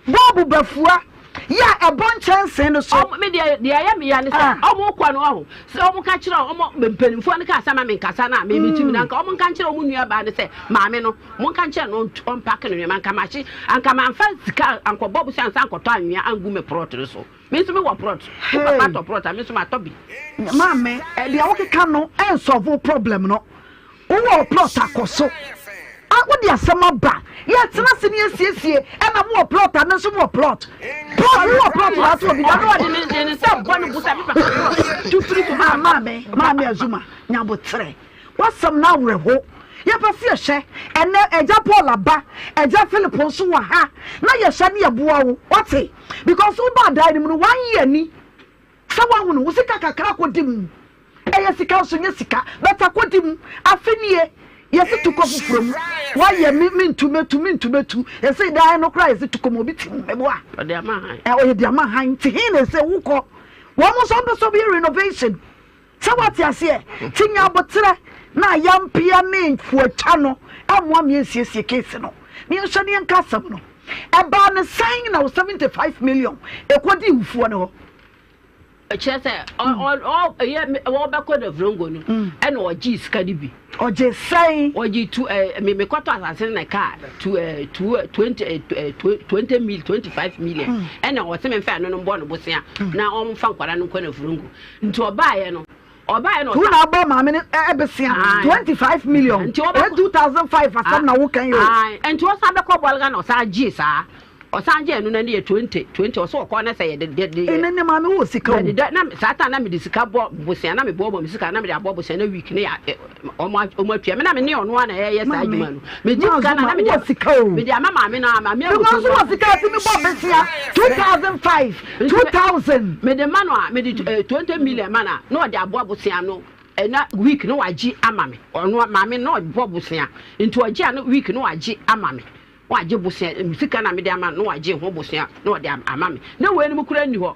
A: Bɔɔbo bafua yɛ a ɛbɔ nkyɛnsee no so.
B: Ɔmo, me deɛ, deɛ ɛyɛ me ya ne sɛ, ɔmo kɔ no, ɔho, sɛ ɔmo ka kyerɛ ɔmo, mpanimfoɔ no kaa sɛ ma me nkasa no a, me metumi, na anka ɔmo nka nkyerɛ ɔmo nua baa no sɛ, maame no, mo nka nkyerɛ no ɔmpake ne nneɛma, anka mahye, anka manfa sika ankɔbɔ bosea ansa ankɔtɔ anwea angu me prɔt no so. Me nso me wɔ prɔt, wo papa atɔ prɔt a, me nso matɔ bi.
A: Maame, deɛ wokeka no ɛnsɔlve wo problem no. Wowɔ plot a kɔ so. A wode asɛm aba. Yɛtena ase ne yɛsiesie ɛna mowɔ plot a me nso mowɔ plot. Plot wowɔ plot na ato obi da.
B: Ɔno ɔde ne ne nsa bɔ ne bo sɛ me papa plot tu firi so.
A: Ah maame maame Azuma nyabotrɛ wasɛm no awerɛho yɛpɛ sɛ yɛhwɛ ɛnɛ agya Paul aba agya Philip nso wɔ ha na yɛhwɛ ne yɛboa wo wate because wobaa dan no mu no one year ni Sɛ woahunu, wo sika kakra akɔdi mu. Ɛyɛ sika nso nyɛ sika, but akɔdi mu. Afe nie, yɛse tu kɔ foforɔ mu. Woayɛ me, mentu, mɛtu, mentu, mɛtu. Yɛse dan no koraa yɛse tu kɔ mu, obi te mu, meboa.
B: Ɔde ama han.
A: Ɛ, ɔyɛ de ama han. Nti he na ɛsɛ wokɔ. Wɔn nso wɔmpɛ sɛ wɔbɛyɛ renovation. Sɛ woate aseɛ? Nti nya aboterɛ na ayampea ne mfuatwa no mmoa me yɛnsiesie case no. Na yɛnhwɛ na yɛnka asɛm no. Ɛbaa no sɛn na wo 75 million ɛkɔdii wufoɔ no hɔ?
B: Kyerɛ sɛ, ɔyɛ wɔbɛkɔ Navrongo no, ɛna ɔgyee sika no bi.
A: Ɔgye sɛn?
B: Ɔgye tu ɛ me mekɔtɔ asase no na ɛkaa tu ɛ tu 20 ɛ 20 mil 25 million. Ɛna ɔse memfa ɛno no mbɔ no bosea na ɔmfa nkwadaa no nkɔ Navrongo. Nti ɔbaeɛ no, ɔbaeɛ no
A: Two na abɔ maame no ɛbesia 25 million.
B: Nti ɔbɛkɔ
A: Ɛyɛ 2005 asɛm na woka yi o.
B: Ae, nti ɔsan bɛkɔ Bolga na ɔsan gyee saa. Ɔsan gyee ɛno na ne yɛ 20, 20 ɔsɛ ɔkɔ na sɛ yɛde de de.
A: Ɛnɛ ne maame wɔ sika o.
B: Yɛde da na saa time na mede sika bɔ bosea na mebɔɔbɔ me sika na mede abɔ bosea na week ne yɛ ɔmo ɔmo atua me na me ne ɔno ara na ɛyɛ saa adwuma no. Megye sika na na mede
A: wɔ sika o.
B: Mede ama maame no a maame awu.
A: Because wɔ sika ati mi bɔ besia 2005 2000.
B: Mede ma no a mede 20 million ma no a na ɔde aboa bosea no na week na wagye ama me ɔno maame no na ɔbɔ bosea nti ɔgye a na week na wagye ama me wagye bosea me sika na mede ama no na wagye ho bosea na ɔde ama me na wei no mu kura nni hɔ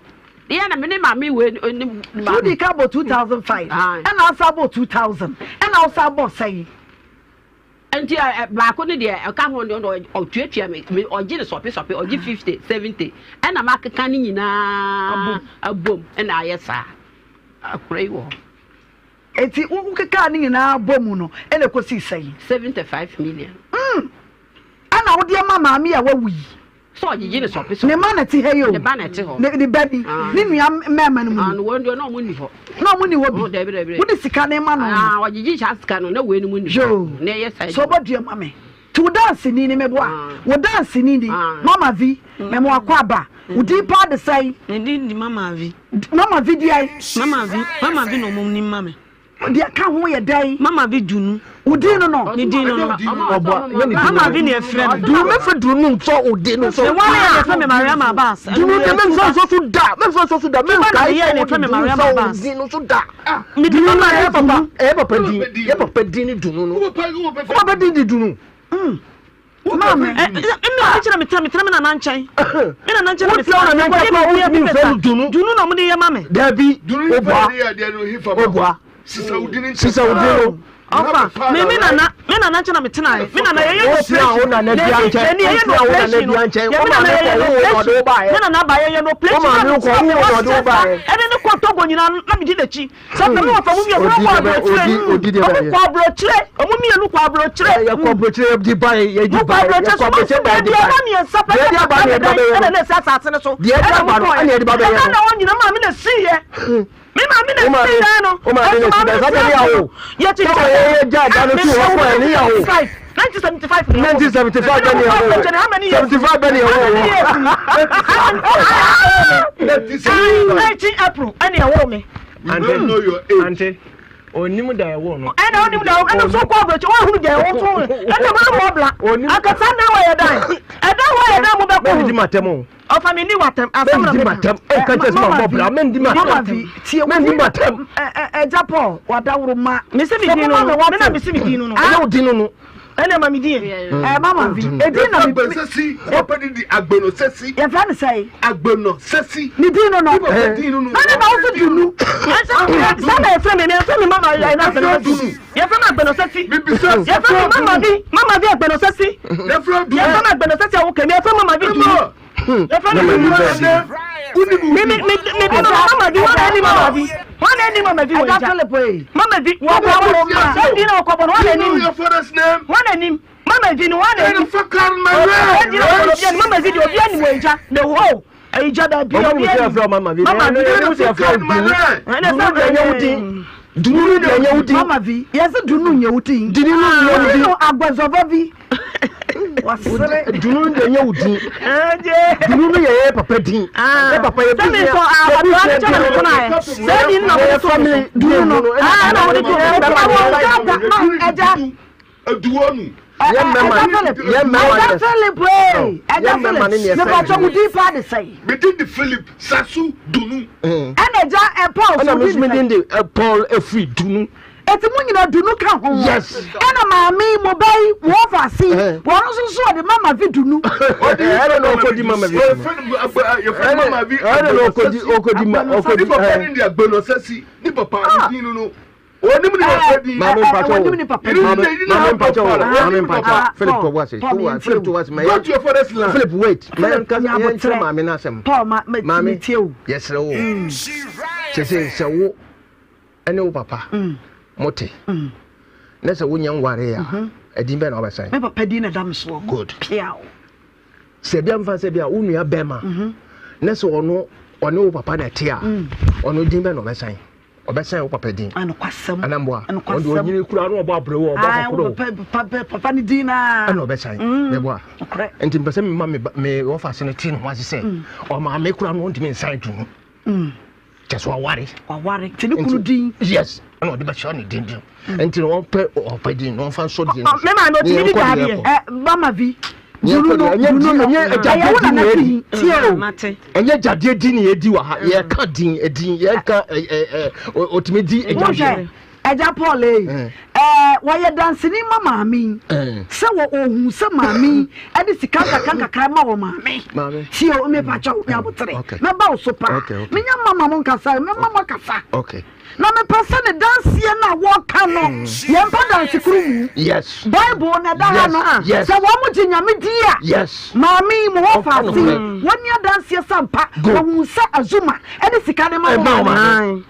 B: deɛ na me ne maame wei ne maame.
A: Wodi ka bɔ 2005 ɛna asa bɔ 2000 ɛna ɔsa bɔ sɛn.
B: Nti baako no deɛ ɛka ho deɛ ɔno ɔtuatua me me ɔgye no sɔpe sɔpe ɔgye 50 70 ɛna makeka ne nyinaa abom ɛna ayɛ saa akora yi wɔ hɔ.
A: Eti wo kekaa ne nyinaa bɔ mu no ɛna ɛkɔsii sɛn?
B: 75 million.
A: Mm ɛna wode ama maame a wawu yi.
B: Sɛ ɔgyegye ne sɔpe sɔpe.
A: Ne mma na ɛte ha yi o.
B: Ne ba na ɛte hɔ.
A: Ne ne ba bi. Ne nua mmarima no mu
B: ni. Wɔn deɛ na wɔn nni hɔ.
A: Na wɔn nni hɔ bi.
B: Oh, dabi dabi.
A: Wode sika ne ma no.
B: Ah, ɔgyegye saa sika no na wei no mu nni hɔ.
A: Yoo.
B: Na ɛyɛ saa.
A: So ɔbɔ dua ma me. Ti wo danseni ni meboa. Wo danseni ni. Mama vi. Mɛmo akɔ aba. Wo din paa de sɛn?
E: Ne din di Mama Vi.
A: Mama vi deɛ.
E: Mama Vi, Mama Vi na wɔn nim ma me.
A: Deɛ ɛka ho yɛ dɛn?
E: Mama vi dunu.
A: Wo din no no?
E: Ne din no no.
F: Ɔboa, yɛ ne din no.
E: Mama vi na ɛfrɛ me.
F: Dunu mɛfrɛ dunu nsɔ wo din no so.
E: Me wale yɛ na ɛfrɛ me Mariama Abbas.
F: Dunu de mɛmfrɛ nsɔ so da. Mɛmfrɛ nsɔ so da. Mɛnkae sɛ wode dunu nsɔ wo din no so da.
E: Dunu no
F: yɛ papa, ɛyɛ papa din. Yɛ papa din ne dunu no. Wo papa din de dunu.
A: Maame.
E: Ɛ ɛ ɛ mi kyerɛ mi tena mi tena mi nana nkyɛn. Mi nana nkyɛn na mi
F: tena. Wotena nana nkyɛn kura wotumi nfɛ no dunu.
E: Dunu na ɔmo de yɛ ma mi.
F: Dabi obua obua sisa wo din no.
E: Ɔfa mi mi nana mi nana nkyɛn na mi tena yɛ mi nana yɛ yɛ no operation
F: na
E: ebi yɛ no operation no yɛ mi nana yɛ yɛ no operation mi nana ba yɛ yɛ no operation na mi tena mi wɔ sisa ɛne ne kɔ Togo nyinaa na mi di n'akyi. Sɛ me wɔfa mo mmienu kɔ aburokyire, ɔmo kɔ aburokyire, ɔmo mmienu kɔ aburokyire.
F: Yɛ kɔ aburokyire yɛ di ba yɛ di
E: ba. Mo kɔ aburokyire so mo si baabi a na mmiɛnsa pɛ sɛ kakra na dan ɛna na esi asaase no so.
F: Deɛ ɛdi aba no ɛna yɛ di ba bɛyɛ no.
E: Ɛna na wɔn nyina maame na si yɛ. Me maame na si dan no.
F: O maame na si dan sɛ ɛna yɛ awo.
E: Yɛ kyekyɛ.
F: Sɛ yɛ yɛ gya dan no si hɔ kɔ ɛna yɛ awo.
E: 1975
F: 1975 bɛ ni ɛwɔ wɔ 75 bɛ ni ɛwɔ wɔ.
E: 19 April ɛna ɛwɔ mi.
F: You don't know your age. Ante, onim da ɛwɔ no.
E: Ɛna onim da ɛwɔ ɛna so kɔ aburokyi wɔn ahunu deɛ ɛwɔ so ɛna wɔn abɔ ɔbla. Akasa dan wɔ yɛ dan ɛdan wɔ yɛ dan mo bɛ kɔ.
F: Mɛndidi m'atɛm o.
E: Ɔfa mi ni w'atɛm. Asɛm na
F: Mɛndidi
E: meka.
F: m'atɛm. Ɛnka nkyerɛ sɛ mabɔ bra. Mɛndidi
A: Mama
F: m'atɛm.
A: vi tie wo
F: Mɛndidi m'atɛm.
A: Ɛgya Paul wadaworo ma.
E: Mesi mi din no no. Me na mesi mi din no no.
F: Ɛnyɛ wo din no no.
E: Ɛna ma mi din yɛ.
A: Ɛ mama vi edin na mi.
H: Sɛsi papa di di agbeno sɛsi.
A: Yɛfrɛ no sɛn?
H: Agbeno sɛsi.
A: Ne din no no.
H: Ni papa din no no.
A: Na ne na woso dunu.
E: Sɛ na yɛfrɛ mi, yɛfrɛ mi mama yɛ na agbeno sɛsi. Yɛfrɛ mi agbeno sɛsi. Yɛfrɛ mi mama vi, mama vi agbeno sɛsi.
H: Yɛfrɛ dunu.
E: Yɛfrɛ mi agbeno sɛsi awo kɛmi. Yɛfrɛ mama vi dunu. Yɛfrɛ mi dunu. Mi mi mi mi di mama vi wɔn na ɛni mama vi. Wɔn na ɛni mama vi wɔ
A: Ɛgya
E: gya.
A: Philip ee.
E: Mama vi wɔn kɔ bɔ. Sɛ di na ɔkɔ bɔ no wɔn na ɛni. Wɔn na ɛnim. Mama vi no wɔn na ɛnim. Ɛdi na ɔkɔ obi anim. Mama vi di obi anim wɔ gya. The whole ɛgya da bi
F: Ɔmo
E: obi
F: nim sɛ
E: anim.
F: yɛfrɛ mama vi.
E: Mama vi.
F: Ɛna ɛnim sɛ yɛfrɛ wo dunu. Dunu deɛ ɛnyɛ wo din. Dunu deɛ ɛnyɛ wo din.
A: Mama vi yɛsɛ dunu nyɛ wo din.
F: Dunu nyɛ wo din.
A: Dunu agbɛzɔbɔ vi. Wasere.
F: Dunu deɛ ɛnyɛ wo din. Dunu no yɛ yɛ papa din. Yɛ papa yɛ
E: Sɛ mi sɔ akwadaa no kyɛ na mi kɔn ayɛ. Sɛ di na mo to mi.
A: Dunu no.
E: Ɛna mo de to mi.
A: Ɛgya wɔn kata ma ɛgya.
H: Aduonu.
F: Yɛ mmɛma
A: Ɛgya Philip.
F: yɛ mmɛma
A: Ɛgya Philip ee. Ɛgya
F: Yɛ mmɛma ne
A: Philip.
F: neɛ sɛn
A: Mepatwa wo din paa de sɛn.
H: Me din de Philip Sasu Dunu.
A: Ɛna ɛgya ɛ Paul
F: Ɛna
A: so
F: mi nso
A: din
F: mi
A: de
F: din
A: sɛn.
F: de Paul Efiri Dunu.
A: Eti mo nyinaa dunu ka ho.
F: Yes.
A: Ɛna maame yi mo ba yi mo wɔfa ase yi
F: Eh.
A: wɔn nso so ɔde mama vi dunu.
F: Ɛna na ɔkɔdi mama vi dunu.
H: Yɛfrɛ mama vi.
F: Ɛna na ɔkɔdi ɔkɔdi ma ɔkɔdi.
H: Ni papa ni di agbeno sɛsi. Ni papa ni din no no. Onim ni papa din.
F: Maame mpakyɛ wo.
A: Wɔnim ne papa
H: Maame
F: Maame maame mpakyɛ wo. Maame mpakyɛ. Philip to wase.
A: Paul,
F: To wase. Philip to wase.
H: Go to your father's land.
F: Philip wait. Ma
A: Philip,
F: yɛn kasa
A: nya
F: yɛn kyerɛ
A: abotrɛ.
F: maame n'asɛm.
A: Paul ma ma
F: Maame
A: mi tie o.
F: yɛsrɛ wo. Kyɛ sɛ sɛ wo ɛne wo papa mote na sɛ wonya nware a ɛdin bɛn na wobɛsan?
A: Me papa din na ɛda me soɔ.
F: Good.
A: Piaw.
F: Sɛ bia mfa sɛ bia wo nua bɛrima na sɛ ɔno ɔne wo papa na ɛte a ɔno din bɛn na ɔbɛsan? Ɔbɛsan wo papa din.
A: Anokwasɛm.
F: Anamboa.
A: Anokwasɛm.
F: Ɔno ɔnyini kura no ɔbɔ abrɛwo ɔbɔ akɔkoro.
A: Papa papa ne din naa.
F: Ɛna ɔbɛsan. Mɛboa.
A: Nokorɛ.
F: Nti mpɛ sɛ mema me me wɔfa ase no te ne ho ase sɛ ɔmaame kura no ɔntumi nsan dunu. Kyɛ sɛ waware.
A: Waware. Nti ne kunu din.
F: Yes. Ɛna ɔde bɛhyɛ ne din din. Nti na ɔpɛ ɔpɛ din na ɔmfa nsɔ din.
E: Me maame ɔtumi di gyadeɛ.
A: Ɛ mama vi.
F: Dunu no dunu no ɛnyɛ
A: Ɛyɛ wo
F: gyadeɛ din
A: nana
F: na
A: din.
F: yɛdi.
A: Tie o.
F: Ɛnyɛ gyadeɛ din na yɛdi wɔ ha. Yɛka din edin yɛka ɛ ɛ ɛ ɔtumi di
A: Wohwɛ
F: gyadeɛ.
A: ɛgya Paul ei. Ɛɛ wɔyɛ danseni ma maame yi. Sɛ wɔ ohun sɛ maame yi ɛde sika nkakra nkakra ma wɔ maame.
F: Maame.
A: Tie o mepa kyɛw nya abotere.
F: Okay.
A: Mɛba wo so paa.
F: Okay, okay.
A: Menya mama mo nkasa mɛma mo akasa.
F: Okay.
A: Na mepɛ sɛ ne danseɛ no a wɔka no yɛmpa danse koro mu.
F: Yes.
A: Bible na ɛda ha no
F: Yes, yes.
A: sɛ wɔn gye Nyame di a
F: Yes.
A: maame yi mo wɔ
F: Ɔka
A: faase yi
F: nokorɛ.
A: wɔn adanseɛ sɛ ampa
F: Go.
A: wɔn sɛ Azuma ɛne sika ne ma
F: Ɛma
A: wɔn
F: wo maame.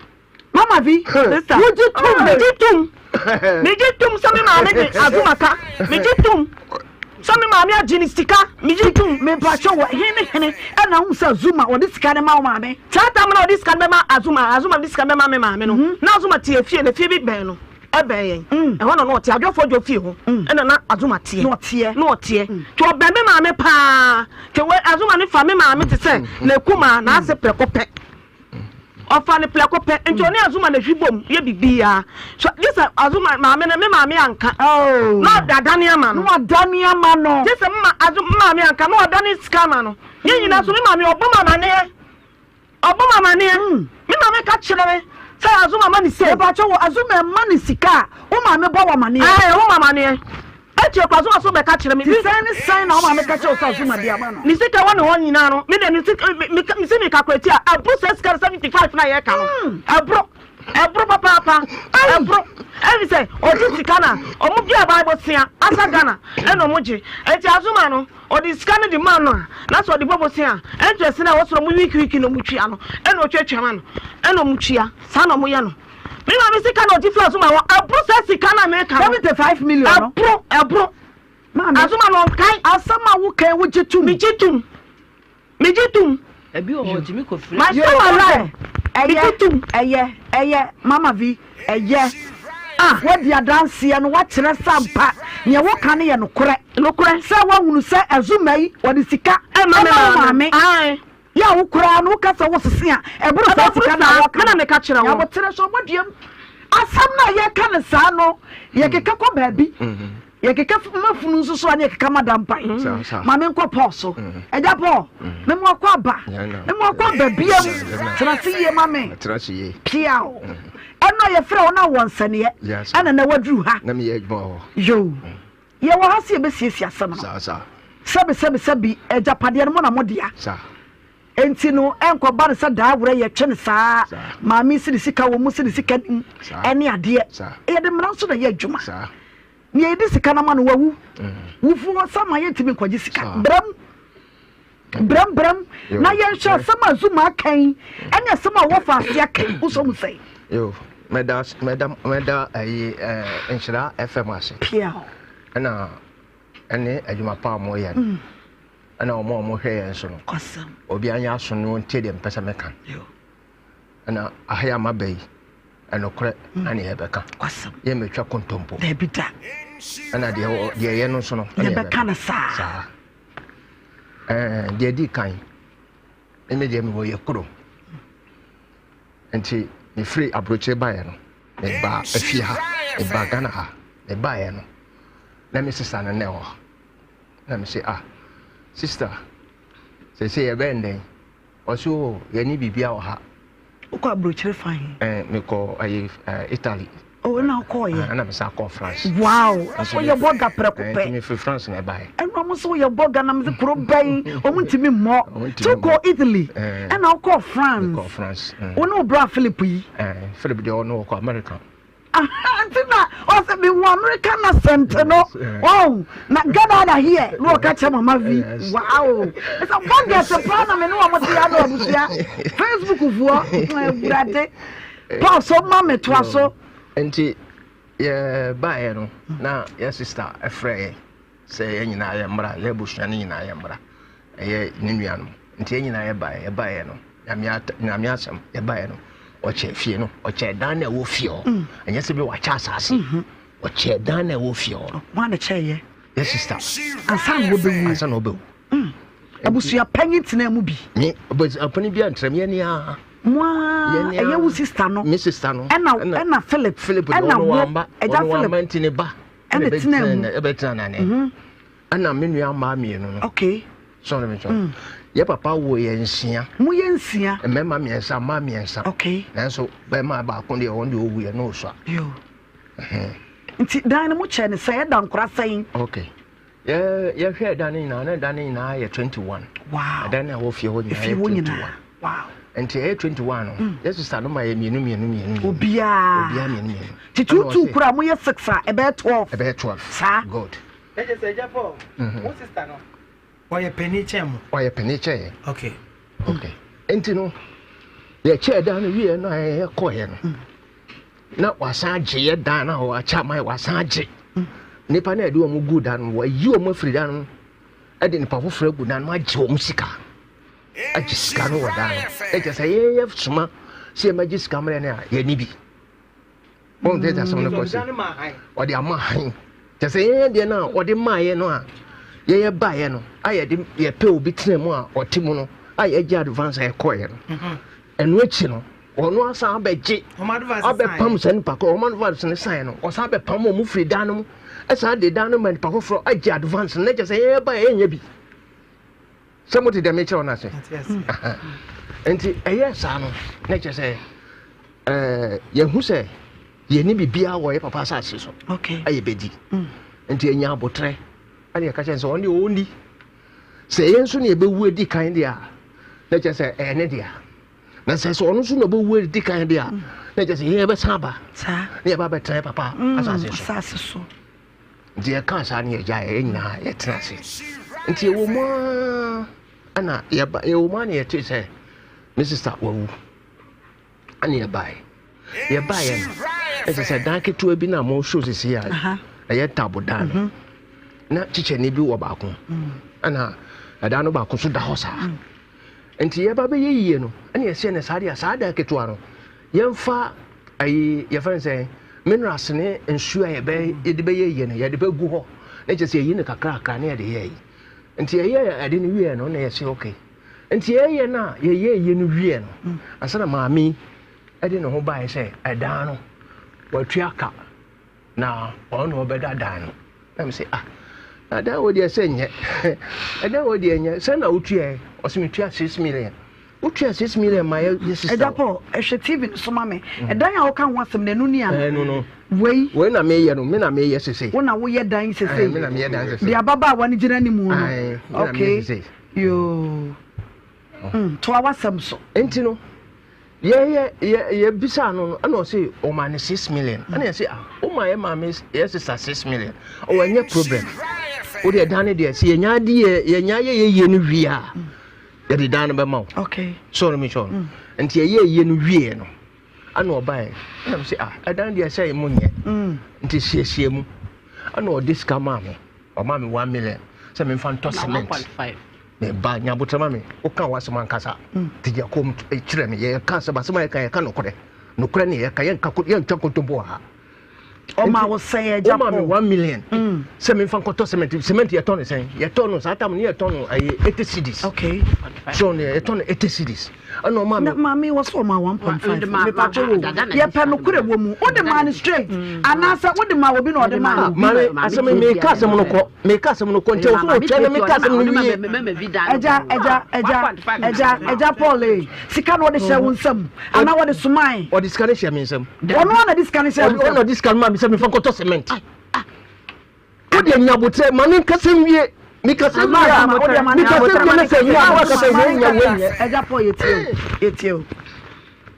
A: Mama vi
E: Sister.
A: wogye tom.
E: Megye tom. Megye tom sɛ me maame de Azuma ka. Megye tom sɛ me maame agye ne sika. Megye tom.
A: Mepakyɛ wɔ hene hene ɛna ho sɛ Azuma ɔde sika ne ma wo maame.
E: Saa tam na ɔde sika no bɛma Azuma, Azuma de sika no bɛma me maame no, na Azuma te efie, na efie bi bɛn no, ɛbɛn yɛn. Ɛhɔ na na ɔte, Adwofoɔ dwo fie hɔ, ɛna na Azuma teɛ.
A: Na ɔteɛ.
E: Na ɔteɛ. Nti ɔbɛn me maame paa. Nti wei, Azuma no fa me maame te sɛ n'akumaa, n'ase prɛko pɛ. Ɔfa no prɛko pɛ. Nti ɔne Azuma na hwi bom yɛ biribiara. So, gye sɛ Azuma maame no, me maame anka, na ɔde adane ama no.
A: Na wadane ama no.
E: Gye sɛ me ma, Azuma, me maame anka, na wadane sika ama no. Yɛn nyinaa so, me maame ɔbɔ me amaneɛ. Ɔbɔ me amaneɛ. Me maame ka kyerɛ me sɛ Azuma ma ne sei.
A: Mepakyɛ wo, Azuma mma ne sika a, wo maame bɔ wo amaneɛ?
E: Ae, wo ma amaneɛ. Akyire koraa, Azuma so bɛka kyerɛ me.
A: Te sɛn ne sɛn na wo maame ka kyerɛ wo sɛ Azuma de ama no?
E: Ne sika ɛwɔ ne hɔ nyinaa no, me deɛ ne sika, me, me, me se me calculate a, ɛboro saa sika no 75 no a yɛreka no. Ɛboro. Ɛboro papaapa. Ɛboro. Ɛfiri sɛ, ɔgye sika no a, ɔmo bia Bible sea, asa Ghana, ɛna ɔmo gye. Enti Azuma no, ɔde sika no de ma no a, na sɛ ɔde bɔ bosea a, interest no a ɛwɔ soro ɔmo week week na ɔmo tua no, ɛna ɔtuatua ma no, ɛna ɔmo tua. Saa na ɔmo yɛ no. Me maame sika na ɔgye firi Azuma hɔ, ɛboro saa sika no a meka no.
A: 75 million no.
E: Ɛboro, ɛboro.
A: Maame,
E: Azuma no ɔnkae.
A: Asɛm a woka yi wogye tom?
E: Megye tom. Megye tom.
I: Ebi wɔ hɔ otumi kɔ firi.
E: My
A: Yo,
E: soul alive.
A: Ɛyɛ,
E: Megye tom.
A: ɛyɛ, ɛyɛ, Mama Vi, ɛyɛ. Ah, woadi adanseɛ no, woakyerɛ sɛ ampa nea woka no yɛ nokorɛ.
E: Nokorɛ.
A: Sɛ woahunu sɛ Azuma yi, ɔde sika
E: Ɛma me
A: ɛma wo
E: maame.
A: maame.
E: Ae.
A: Yɛ a wo koraa no woka sɛ wosese a, ɛboro saa
E: Ɛbɛboro
A: sika no a
E: saa.
A: wɔka
E: Me na
A: no.
E: meka kyerɛ wo.
A: Nyaboterɛ so ɔbɔduam. Asɛm no a yɛka no saa no, yɛkeka kɔ baabi. Yɛkeka ma funu nso so a ne yɛkeka ma dampan. Ma menkɔ Paul so. Agya Paul, me mo akɔ aba. Me mo akɔ aba biam. Tena ase yie ma me. Piaw. Ɛno a yɛfrɛ wo na wɔ nsɛneɛ. Ɛna na waduru ha. Yo. Yɛwɔ ha sɛ yɛbɛsiesie asɛm no. Sɛbi sɛbi sɛbi agyapadeɛ no mo na mo dea. Enti no ɛnkɔba no sɛ daa werɛ yɛtwe no saa, maame yi se ne sika wɔ mu, se ne sika nim, ɛne adeɛ. Yɛde mmara nso na ɛyɛ adwuma. Nea yɛde sika no ama no wawu. Wufuo sa ma yɛntumi nkɔgye sika. Brɛm, brɛm, brɛm. Na yɛnhwɛ asɛm a Zuma aka yi ɛne asɛm a wɔfa ase aka yi, wosɔ mu sɛn?
F: Yo, mɛda mɛda mɛda ɛyi ɛɛ Nhyira FM ase.
A: Pia.
F: Ɛna ɛne adwuma pa a wɔyɛ no. Ɛna wɔn a wɔhwɛ yɛn so no, obiara nyɛ aso no ntie deɛ mpɛ sɛ meka. Ɛna aha yi a maba yi, ɛnokorɛ mm. ɛne yɛbɛka. Yɛmmɛtwa kontompo.
A: Dabi da.
F: Ɛna deɛ deɛ ɛyɛ no nso no,
A: ɛne yɛbɛka no saa.
F: Saa. Ɛɛ deɛ di kan, ɛne deɛ mewɔ yɛ kuro. Nti mefiri aburokyire baeɛ no, mebaa afie ha, mebaa Ghana ha, mebaeɛ no, na me sista no na ɛwɔ ha. Na me se ah sister sese yɛbɛn dɛn? Ɔse oh yɛne biribia wɔ ha.
A: Wokɔ aburokyire fa he?
F: Eh, mekɔ ayi eh, Italy.
A: Oh, ɛna wokɔɔyɛ?
F: Ah, ɛna mesan kɔɔ France.
A: Wow, woyɛ bɔga prɛko pɛ.
F: Nti mefiri France na ɛbaeɛ.
A: Ɛna ɔmo sɛ woyɛ bɔga na mese kuro bɛn ɔmo ntumi mmɔ. Nti wokɔɔ Italy, ɛna wokɔɔ France.
F: Mekɔɔ France.
A: Wo ne wo bra Philip yi?
F: Eh, Philip deɛ ɔno ɔkɔ America.
A: Nti na ɔsɛ mi wɔ American accent no oh na get out of here na ɔka kyerɛ mama vi wow ɛsɛ bɔgɛs paa na me ne wɔn te ano abusua Facebook foɔ awurade paul so ma me toa so.
F: Nti yɛ baeɛ no na yɛ sister ɛfrɛ yɛ sɛ yɛn nyinaa yɛ mmra yɛ abusua no nyinaa yɛ mmra ɛyɛ ne nuanom nti yɛn nyinaa yɛbaeɛ yɛbaeɛ no nyame nyame asɛm yɛbaeɛ no ɔkyɛ fie no ɔkyɛ dan na ɛwɔ fie hɔ mm. ɛnyɛ sɛ bi wakyɛ asase mm-hmm. ɔkyɛ dan na ɛwɔ fie hɔ
A: wɔn na kyɛ yɛ
F: yɛ sista
A: ansa na wɔbɛwu
F: ansa na wɔbɛwu mm.
A: abusua panyin tena mu bi
F: me abusua panyin bi antrɛm yɛ nea
A: mo a ɛyɛ wo sista no
F: me sista no
A: ɛna ɛna philip
F: philip ɛna wo ɛgya philip ɛna nti ne ba
A: ɛna tena mu
F: ɛbɛtena nane mhm. Ɛna me nua mmaa mmienu no.
A: Okay.
F: Sɔre mi sɔre. Mm. Yɛ papa wo yɛ nsia.
A: Mo yɛ nsia.
F: Mmarima mmiɛnsa mmaa mmiɛnsa.
A: Okay.
F: Nanso bɛrima baako deɛ wɔn deɛ owu yɛ no osua.
A: Yo. Nti dan no mo kyɛ ne sɛ ɛda nkora sɛn.
F: Okay. Yɛ yɛhwɛ ɛdan no nyinaa na ɛdan no nyinaa yɛ 21.
A: Wow.
F: Ɛdan no a ɛwɔ fie hɔ nyinaa yɛ 21.
A: Wow.
F: Nti ɛyɛ 21 no. Mm. Yɛ sista no ma yɛ mmienu mmienu mmienu.
A: Obiara.
F: Obiara mmienu mmienu.
A: Titutu kura mo yɛ six a ɛbɛyɛ 12.
F: Ɛbɛyɛ 12.
A: Saa.
F: Good.
E: Na kyerɛ sɛ Agya Paul, wo sister no, ɔyɛ panin kyɛn mo?
F: Ɔyɛ panin kyɛn yɛn.
E: Okay.
F: Okay. Nti no, yɛkyɛɛ dan no wieɛ no a yɛkɔeɛ no, na wasan agye yɛ dan no a wakyɛ ama yɛ wasan agye. Nnipa no a yɛde wɔn gu dan no, wayi wɔn afiri dan no de nipa foforɔ agu dan no agye wɔn sika. Agye sika no wɔ dan no. Ɛkyɛ sɛ yɛyɛ soma sɛ yɛmɛgye sika mmerɛ no a yɛni bi. Wɔn tɛ asɛm no kɔ se ɔde ama han kyɛ sɛ yɛn deɛ no a ɔde maayɛ no a yɛyɛ baeɛ no a yɛde yɛpɛ obi tena mu a ɔte mu no a yɛgye advance a yɛkɔeɛ no mhm. ɛno akyi no ɔno asan abɛgye abɛpam saa nipa kɔ ɔmo advance no san no ɔsan abɛpam ɔmo firi dan no mu ɛsan de dan no ma nipa foforɔ agye advance no na kyɛ sɛ yɛyɛ baeɛ yɛnyɛ bi Sɛ mote deɛ mekyerɛ wo no ase? Nti ɛyɛɛ saa no, na kyerɛ sɛ yɛhu sɛ yɛne biribiara wɔ yɛ papa asase so a yɛbɛdi. Mm. Nti yɛnya abotrɛ ɛne yɛka kyerɛ sɛ ɔno deɛ ɔnni. Sɛ yɛn nso ne yɛbɛwu adi kan deɛ a, na kyerɛ sɛ ɛyɛ ne dea. Na sɛ sɛ ɔno nso na ɔbɛwu adi kan deɛ a, mm. na kyerɛ sɛ yɛn yɛbɛsan aba na yɛba bɛtena yɛ papa mm, asase so. Nti yɛkaa saa ne yɛgyaeɛ, yɛn nyinaa yɛtena ase. Nti ɛwɔ mu ara ɛna yɛba ɛwɔ mu ara na yɛtee sɛ me sista wawu ɛna yɛbaeɛ. Yɛbaeɛ no ɛsɛ sɛ dan ketewa bi na mo show sisi a ɛyɛ tabo dan no mhm. na kyikyɛni bi wɔ baako mm. ɛna ɛdan no baako nso da hɔ saa. Mm. Nti yɛba bɛyɛ yie no ɛna yɛsɛ ne saa deɛ saa dan ketewa no Yɛmfa ayi yɛfrɛ no sɛ minerals ne nsuo a yɛbɛ yɛde bɛyɛ yie no yɛde bɛgu hɔ na kyerɛ sɛ yɛyi no kakrakra na yɛde yɛ yi nti yɛyɛ ɛde no wieɛ no na yɛsɛ okay nti yɛyɛ no a yɛyɛ yie no wieɛ no mm. ansa na maame yi ɛde ne ho baeɛ sɛ ɛdan no watua ka na ɔno na ɔbɛda dan no. Na me se ah na dan wei deɛ sɛ nyɛ ɛdan wei deɛ nyɛ sɛn na wotuaɛ ɔse metua 6 million wotua 6 million ma yɛ yɛ sister
A: Ɛgya Paul ɛhwɛ TV no so ma me ɛdan a woka ho asɛm no ɛno ni ana
F: ɛno no
A: wei
F: wei na meyɛ no me na meyɛ sesei
A: wo na woyɛ dan sesei
F: me na meyɛ dan sesei
A: deɛ ababaawa no gyina ne mu no
F: me na meyɛ sesei
A: yoo mm, toa w'asɛm so
F: nti no Yɛyɛ yɛ yɛbisaa no no ɛna ɔse ɔma no 6 million ɛna yɛse ah woma yɛ maame yɛ sesa 6 million ɔwɔ ɛnyɛ problem wode ɛdan no deɛ sɛ yɛnya adi yɛ yɛnya yɛ yɛyie no wie a yɛde dan no bɛma wo
A: okay
F: so no mekyɛ no nti yɛyɛ yie no wie no ɛna ɔbaeɛ ɛna mese ah ɛdan deɛ sɛ mo nyɛ nti siesie mu ɛna ɔde sika maa me ɔmaa me 1 million sɛ memfa ntɔ cement. Me ba, nya aboterɛ ma me. Woka w'asɛm ankasa. Nti gya komm kyerɛ me. Yɛka asɛm, asɛm a yɛka, yɛka nokorɛ. Nokorɛ ne yɛka, yɛnka, yɛntwa nkontompo wɔ ha.
A: Ɔma wo sɛn agya
F: Paul? Woma me 1 million sɛ memfa nkɔtɔ cement. Cement yɛtɔ no sɛn? Yɛtɔ no saa tam no yɛtɔ no ɛyɛ 80 cedis.
A: Okay.
F: So no yɛtɔ no 80 cedis. Ɛna ɔma me.
A: Na maame wɔ so ɔma 1.5. Mepatwo wo. Yɛpɛ nokorɛ wɔ mu. Wode maa no straight anaasɛ wode maa obi na ɔde maa no?
F: Maame asɛm yi meka asɛm no kɔ. Meka asɛm no kɔ nti ɛwɔ sɛ wɔtwɛn na meka asɛm no wie.
A: Agya agya agya agya agya Paul ee sika no ɔde hyɛ wo nsam anaa wɔde somae?
F: Ɔde sika no hyɛ me nsam.
A: Ɔno ara na de sika no hyɛ wo nsam.
F: Ɔno na ɔde sika no maa me sɛ mefa nkɔtɔ cement. Wo deɛ nya abotrɛ ma me nkasa nwie. Mekasa wie a mekasa wie na sɛ nyɛ a wakasa wei nyɛ wei nyɛ.
A: Agya Paul yɛtie o yɛtie o.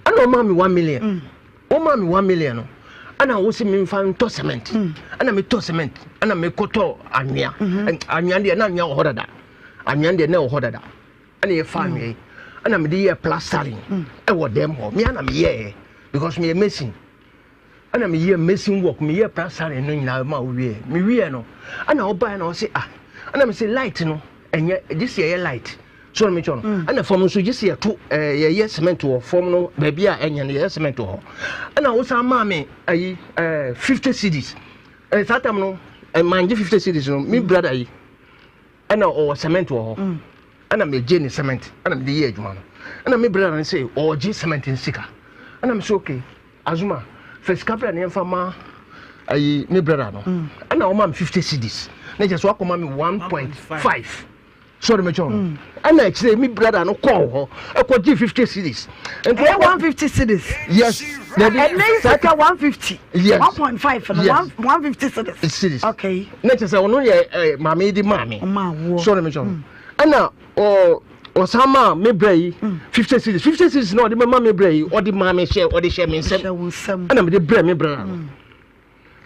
F: Ɛna ɔmaa me 1 million. Ɔmaa me 1 million no ɛna wosi me nfa ntɔ cement. Ɛna me tɔ cement ɛna me kɔtɔ anwea. Anwea deɛ na anwea wɔ hɔ dada. Anwea deɛ na ɛwɔ hɔ dada. Ɛna yɛfa anwea yi ɛna mede yɛɛ plastering ɛwɔ dɛm hɔ. Mea na meyɛɛ because meyɛ mason. Ɛna meyɛɛ mason work, meyɛɛ plastering no nyinaa ma wowie. Mewie no ɛna ɔbaeɛ na ɔse ah ɛna mese light no ɛnyɛ gye sɛ yɛyɛ light. So na mekyerɛ no ɛna fam nso gye sɛ yɛto ɛɛ yɛyɛ cement wɔ fam no baabi a ɛnyɛ no yɛyɛ cement wɔ hɔ. Ɛna wosan maa me ayi ɛɛ 50 cedis. Saa tam no mangye 50 cedis no me brother yi ɛna ɔwɔ cement wɔ hɔ. Ɛna megye ne cement ɛna mede yɛ adwuma no. Ɛna me brother no sɛ ɔgye cement no sika. Ɛna me sɛ okay Azuma fa sika bra na yɛmfa ma ayi me brother no. Ɛna ɔma me 50 cedis. Na kyerɛ sɛ wakɔma me 1.5. Sɔre mekyɛ no. Ɛna akyire me brother no kɔɔ hɔ ɛkɔgye 50 cedis.
A: Nti ɛyɛ 150 cedis.
F: Yes.
A: Ɛnɛ yi sika 150.
F: Yes.
A: 1.5 no
F: Yes.
A: 150 cedis.
F: Cedis.
A: Okay.
F: Na kyerɛ sɛ ɔno yɛ maame yi de maa me.
A: Ɔmaa woɔ.
F: Sɔre mekyɛ no. Ɛna ɔ ɔsan maa me brɛ yi 50 cedis. 50 cedis na ɔde bɛma me brɛ yi ɔde maa me hyɛ ɔde hyɛ me nsam.
A: Hyɛ wo nsam.
F: Ɛna mede brɛ me brɛ no.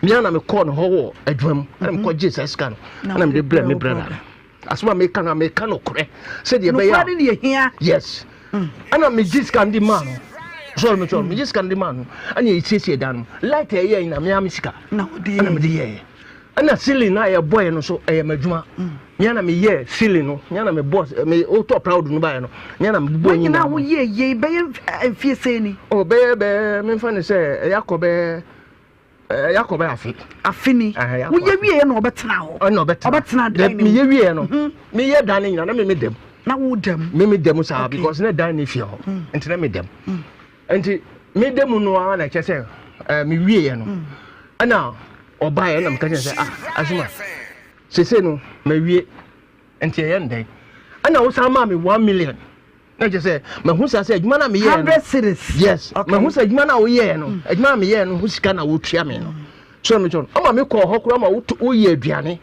F: Mea na mekɔɔ ne hɔ wɔ adwuma mu ɛna mekɔ gye saa sika no ɛna mede brɛ me brɛ no. Asɛm a meka no a meka nokorɛ sɛdeɛ ɛbɛyɛ
A: Nokorɛ ne deɛ hia.
F: Yes. Ɛna megye sika no de maa no. Sɔre me kyerɛ megye sika no de maa no ɛna yɛsiesie dan no. Light a ɛyɛ nyina mea me sika.
A: Na wode
F: Ɛna mede yɛɛ. Ɛna ceiling no a yɛbɔeɛ no nso ɛyɛ m'adwuma. Mea na meyɛɛ ceiling no. Mea na mebɔ me wotɔ plywood no baeɛ no. Mea na mebobɔ
A: Wɔn
F: nyinaa.
A: nyinaa woyɛɛ yei bɛyɛ mfie sɛn ni?
F: Oh bɛyɛ bɛyɛ memfa no sɛ ɛyɛ akɔ bɛyɛ ɛyɛ akɔ bɛyɛ afe.
A: Afe ni.
F: Ɛhɛn, akɔ
A: Woyɛ
F: afe.
A: wieɛ na ɔbɛtena hɔ.
F: Ɛna ɔbɛtena.
A: Ɔbɛtena dan no mu.
F: Meyɛ wieɛ no meyɛ dan no nyinaa na me me dam.
A: Na wo dam.
F: Me me dam saa
A: Okay.
F: because na dan ne fie hɔ nti na me dam. Nti me da mu no ara na kyerɛ sɛ me wieɛ no ɛna ɔbaeɛ ɛna meka kyerɛ sɛ ah Azuma sese no mawie nti ɛyɛ ndɛn ɛna wosan maa me 1 million na kyerɛ sɛ mahu saa sɛ adwuma no a meyɛɛ no
A: 100 cedis.
F: Yes.
A: Okay.
F: Mahu sɛ adwuma no a woyɛɛ no adwuma a meyɛɛ no ho sika na wotua me no so na mekyerɛ no ɔma mekɔɔ hɔ koraa ma woyɛ aduane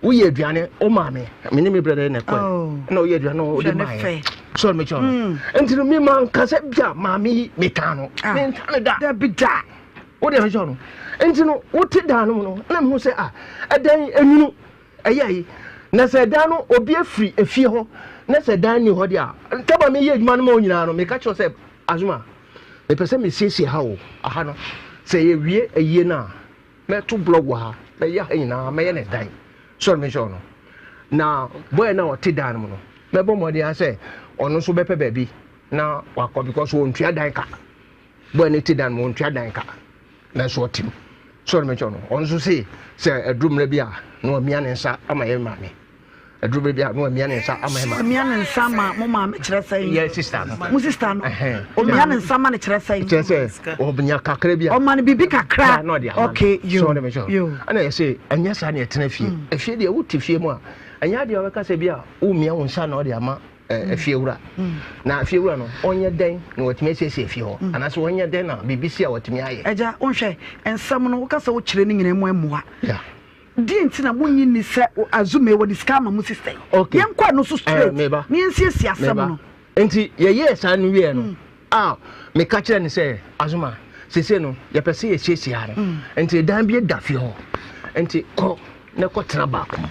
F: woyɛ aduane womaa me me ne me brɛdɛ na ɛkɔɛ
A: Oh.
F: ɛna woyɛ aduane na wode
A: Hwɛ ne
F: maayɛ
A: fɛ.
F: so na mekyerɛ no nti no mema nka sɛ bia maame yi metaa no
A: Ah.
F: mentaa no da
A: Dabi da.
F: wode mekyerɛ no nti no wote dan no mu no na mehu sɛ ah ɛdan enwunu ɛyɛ yi na sɛ dan no obi afiri efie hɔ na sɛ dan ni hɔ deɛ a ntaba meyɛ adwuma no ma wo nyinaa no meka kyerɛ sɛ Azuma mepɛ sɛ mesiesie ha o aha no sɛ yɛwie ayie no a mɛto blog wɔ ha mɛyɛ ha nyinaa mɛyɛ ne dan sɔre mekyerɛ no na bɔyɛ no a ɔte dan no mu no mɛbɔ mmɔden a sɛ ɔno nso bɛpɛ baabi na wakɔ because wɔntua dan ka bɔyɛ no te dan mu wɔntua dan ka nanso ɔte mu sɔre mekyerɛ no ɔno nso se sɛ aduru mmerɛ bi a na wamia ne nsa ama yɛ maame. Ɛduru baabi a na wamia ne nsa ama ɛma.
A: Wamia ne nsa ama mo maame kyerɛ sɛn?
F: Yɛ sista no.
A: Mo sista no. Omia ne nsa ma no kyerɛ sɛn?
F: Kyerɛ sɛ ɔnya kakra bi a.
A: Ɔma no biribi kakra.
F: Na ɔde ama no.
A: Okay, yo.
F: So ɔde mekyɛ.
A: Yo.
F: Ɛna yɛ sɛ ɛnyɛ saa na yɛtena fie. Efie deɛ wote fie mu a ɛnyɛ adeɛ a wɔbɛka sɛ bi a womia wo nsa na ɔde ama efiewura. Na efiewura no ɔnyɛ dɛn na watumi asiesie efie hɔ anaasɛ ɔnyɛ dɛn na biribi si a watumi ayɛ.
A: Agya, wonhwɛ nsɛm no, woka sɛ wokyerɛ ne nyinaa mu ɛmmoa.
F: Yeah.
A: Deɛ nti na monnye nni sɛ Azume wɔde sika ama mo sister yi?
F: Okay.
A: Yɛnkɔ ɛno so straight
F: Eh, meba.
A: na yɛnsiesie asɛm
F: Meba.
A: no.
F: Nti yɛyɛɛ saa no wieɛ no, a meka kyerɛ no sɛ, Azuma, seesei no yɛpɛ sɛ yɛsiesie ha no. Nti dan bi da fie hɔ. Nti kɔ na kɔtena baako mu.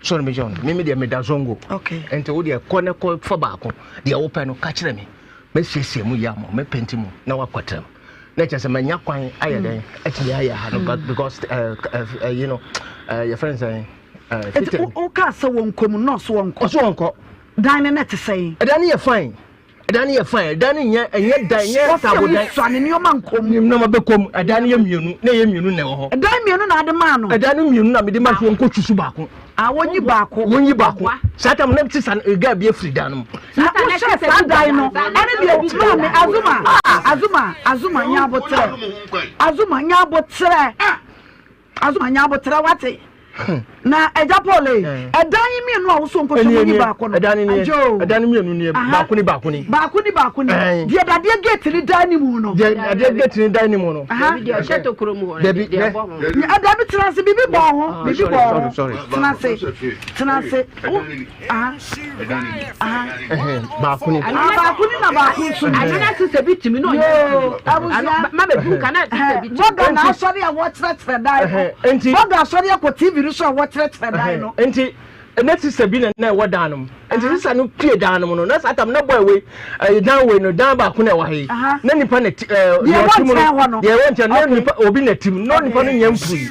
F: So no mekyerɛ no, me me deɛ meda zongo.
A: Okay.
F: Nti wo deɛ kɔ na kɔ fa baako. Deɛ wopɛ no ka kyerɛ me. Mɛsiesie mu yie ama wo, mɛpenti mu na woakɔtena mu. na kyerɛ sɛ manya kwan ayɛ dɛn atumi ayɛ ha no but because ɛyi no yɛfrɛ no sɛn
A: Eti wokaa sɛ wɔnkɔ mu nɔɔso wɔnkɔ.
F: Ɔso wɔnkɔ.
A: Dan no na ɛte sɛn?
F: Ɛdan no yɛ fine. Ɛdan no yɛ fine. Ɛdan no nyɛ ɛnyɛ dan nyɛ tabo dan.
A: Wɔsɛ sua ne nneɛma nkɔ mu.
F: Nneɛma bɛkɔ mu. Ɛdan no yɛ mmienu na ɛyɛ mmienu na ɛwɔ hɔ.
A: Ɛdan mmienu na ade maa no.
F: Ɛdan no mmienu na mede ma so wɔnkɔ tusu baako.
A: A wɔnyi baako.
F: Wɔnyi baako. Saa tam na sisa guy bi afiri dan no mu.
A: Na wohyɛ saa dan no ɛne deɛ maame Azuma Azuma Azuma nya abotrɛ Azuma nya abotrɛ Azuma nya abotrɛ wate na ɛgya Paul ee ɛdan yi mmienu a wosɔ nkɔhwɛ mu nyi baako no
F: adwo ɛdan no mmienu nie baako ni baako ni
A: baako ni baako ni deɛ dadeɛ gate ni dan ni mu no
F: deɛ dadeɛ gate ni dan ni mu no
B: dabi deɛ ɔhyɛ tokuro mu hɔ no
F: dabi
B: deɛ ɛbɔ ho
A: ɛdabi tena ase biribi bɔ ho biribi bɔ ho tena ase tena ase
F: baako ni
A: baako ni na baako nso ni
B: ano na sisa bi tumi na ɔnyɛ
A: yoo abusua
B: ma bɛ du ka na sisa bi tumi
A: bɔga na asɔre a wɔkyerɛkyerɛ dan no bɔga asɔre akɔ tv no so a wɔkyerɛkyerɛ dan no
F: nti na sisa bi na na ɛwɔ dan no mu nti sisa no pie dan no mu no na saa tam na bɔɔ wei ɛyɛ dan wei no dan baako na ɛwɔ ha yi na nipa na ti ɛɛ
A: deɛ ɛwɔ nkyɛn hɔ no
F: deɛ ɛwɔ nkyɛn na nipa obi na ti mu na nipa no nyɛ mpui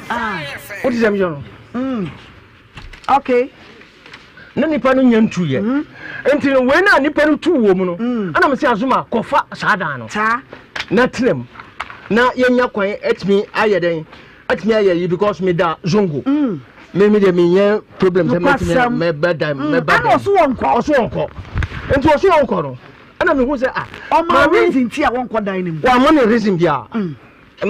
F: o ti sɛ mi sɛ
A: no. Okay.
F: Na nipa no nya ntu yɛ. Mm. Nti no wei na nipa no tu wɔ mu no. Mm. Ɛna mo sɛ azuma kɔfa saa dan no.
A: Saa.
F: Na tena mu. Na yɛnya kwan atumi ayɛ dɛn atumi ayɛ yi because me da zongo. Mm. Me me deɛ me nyɛ problem sɛ mɛtumi mɛbɛ dan mm. mɛba dan.
A: Ɛna ɔso wɔn kɔ.
F: Ɔso wɔn kɔ. Nti ɔso wɔn kɔ no. Ɛna me hu sɛ ah.
A: Ɔma reason ti a wɔn kɔ dan no mu.
F: Wɔn ama ne reason bi a. Ɛna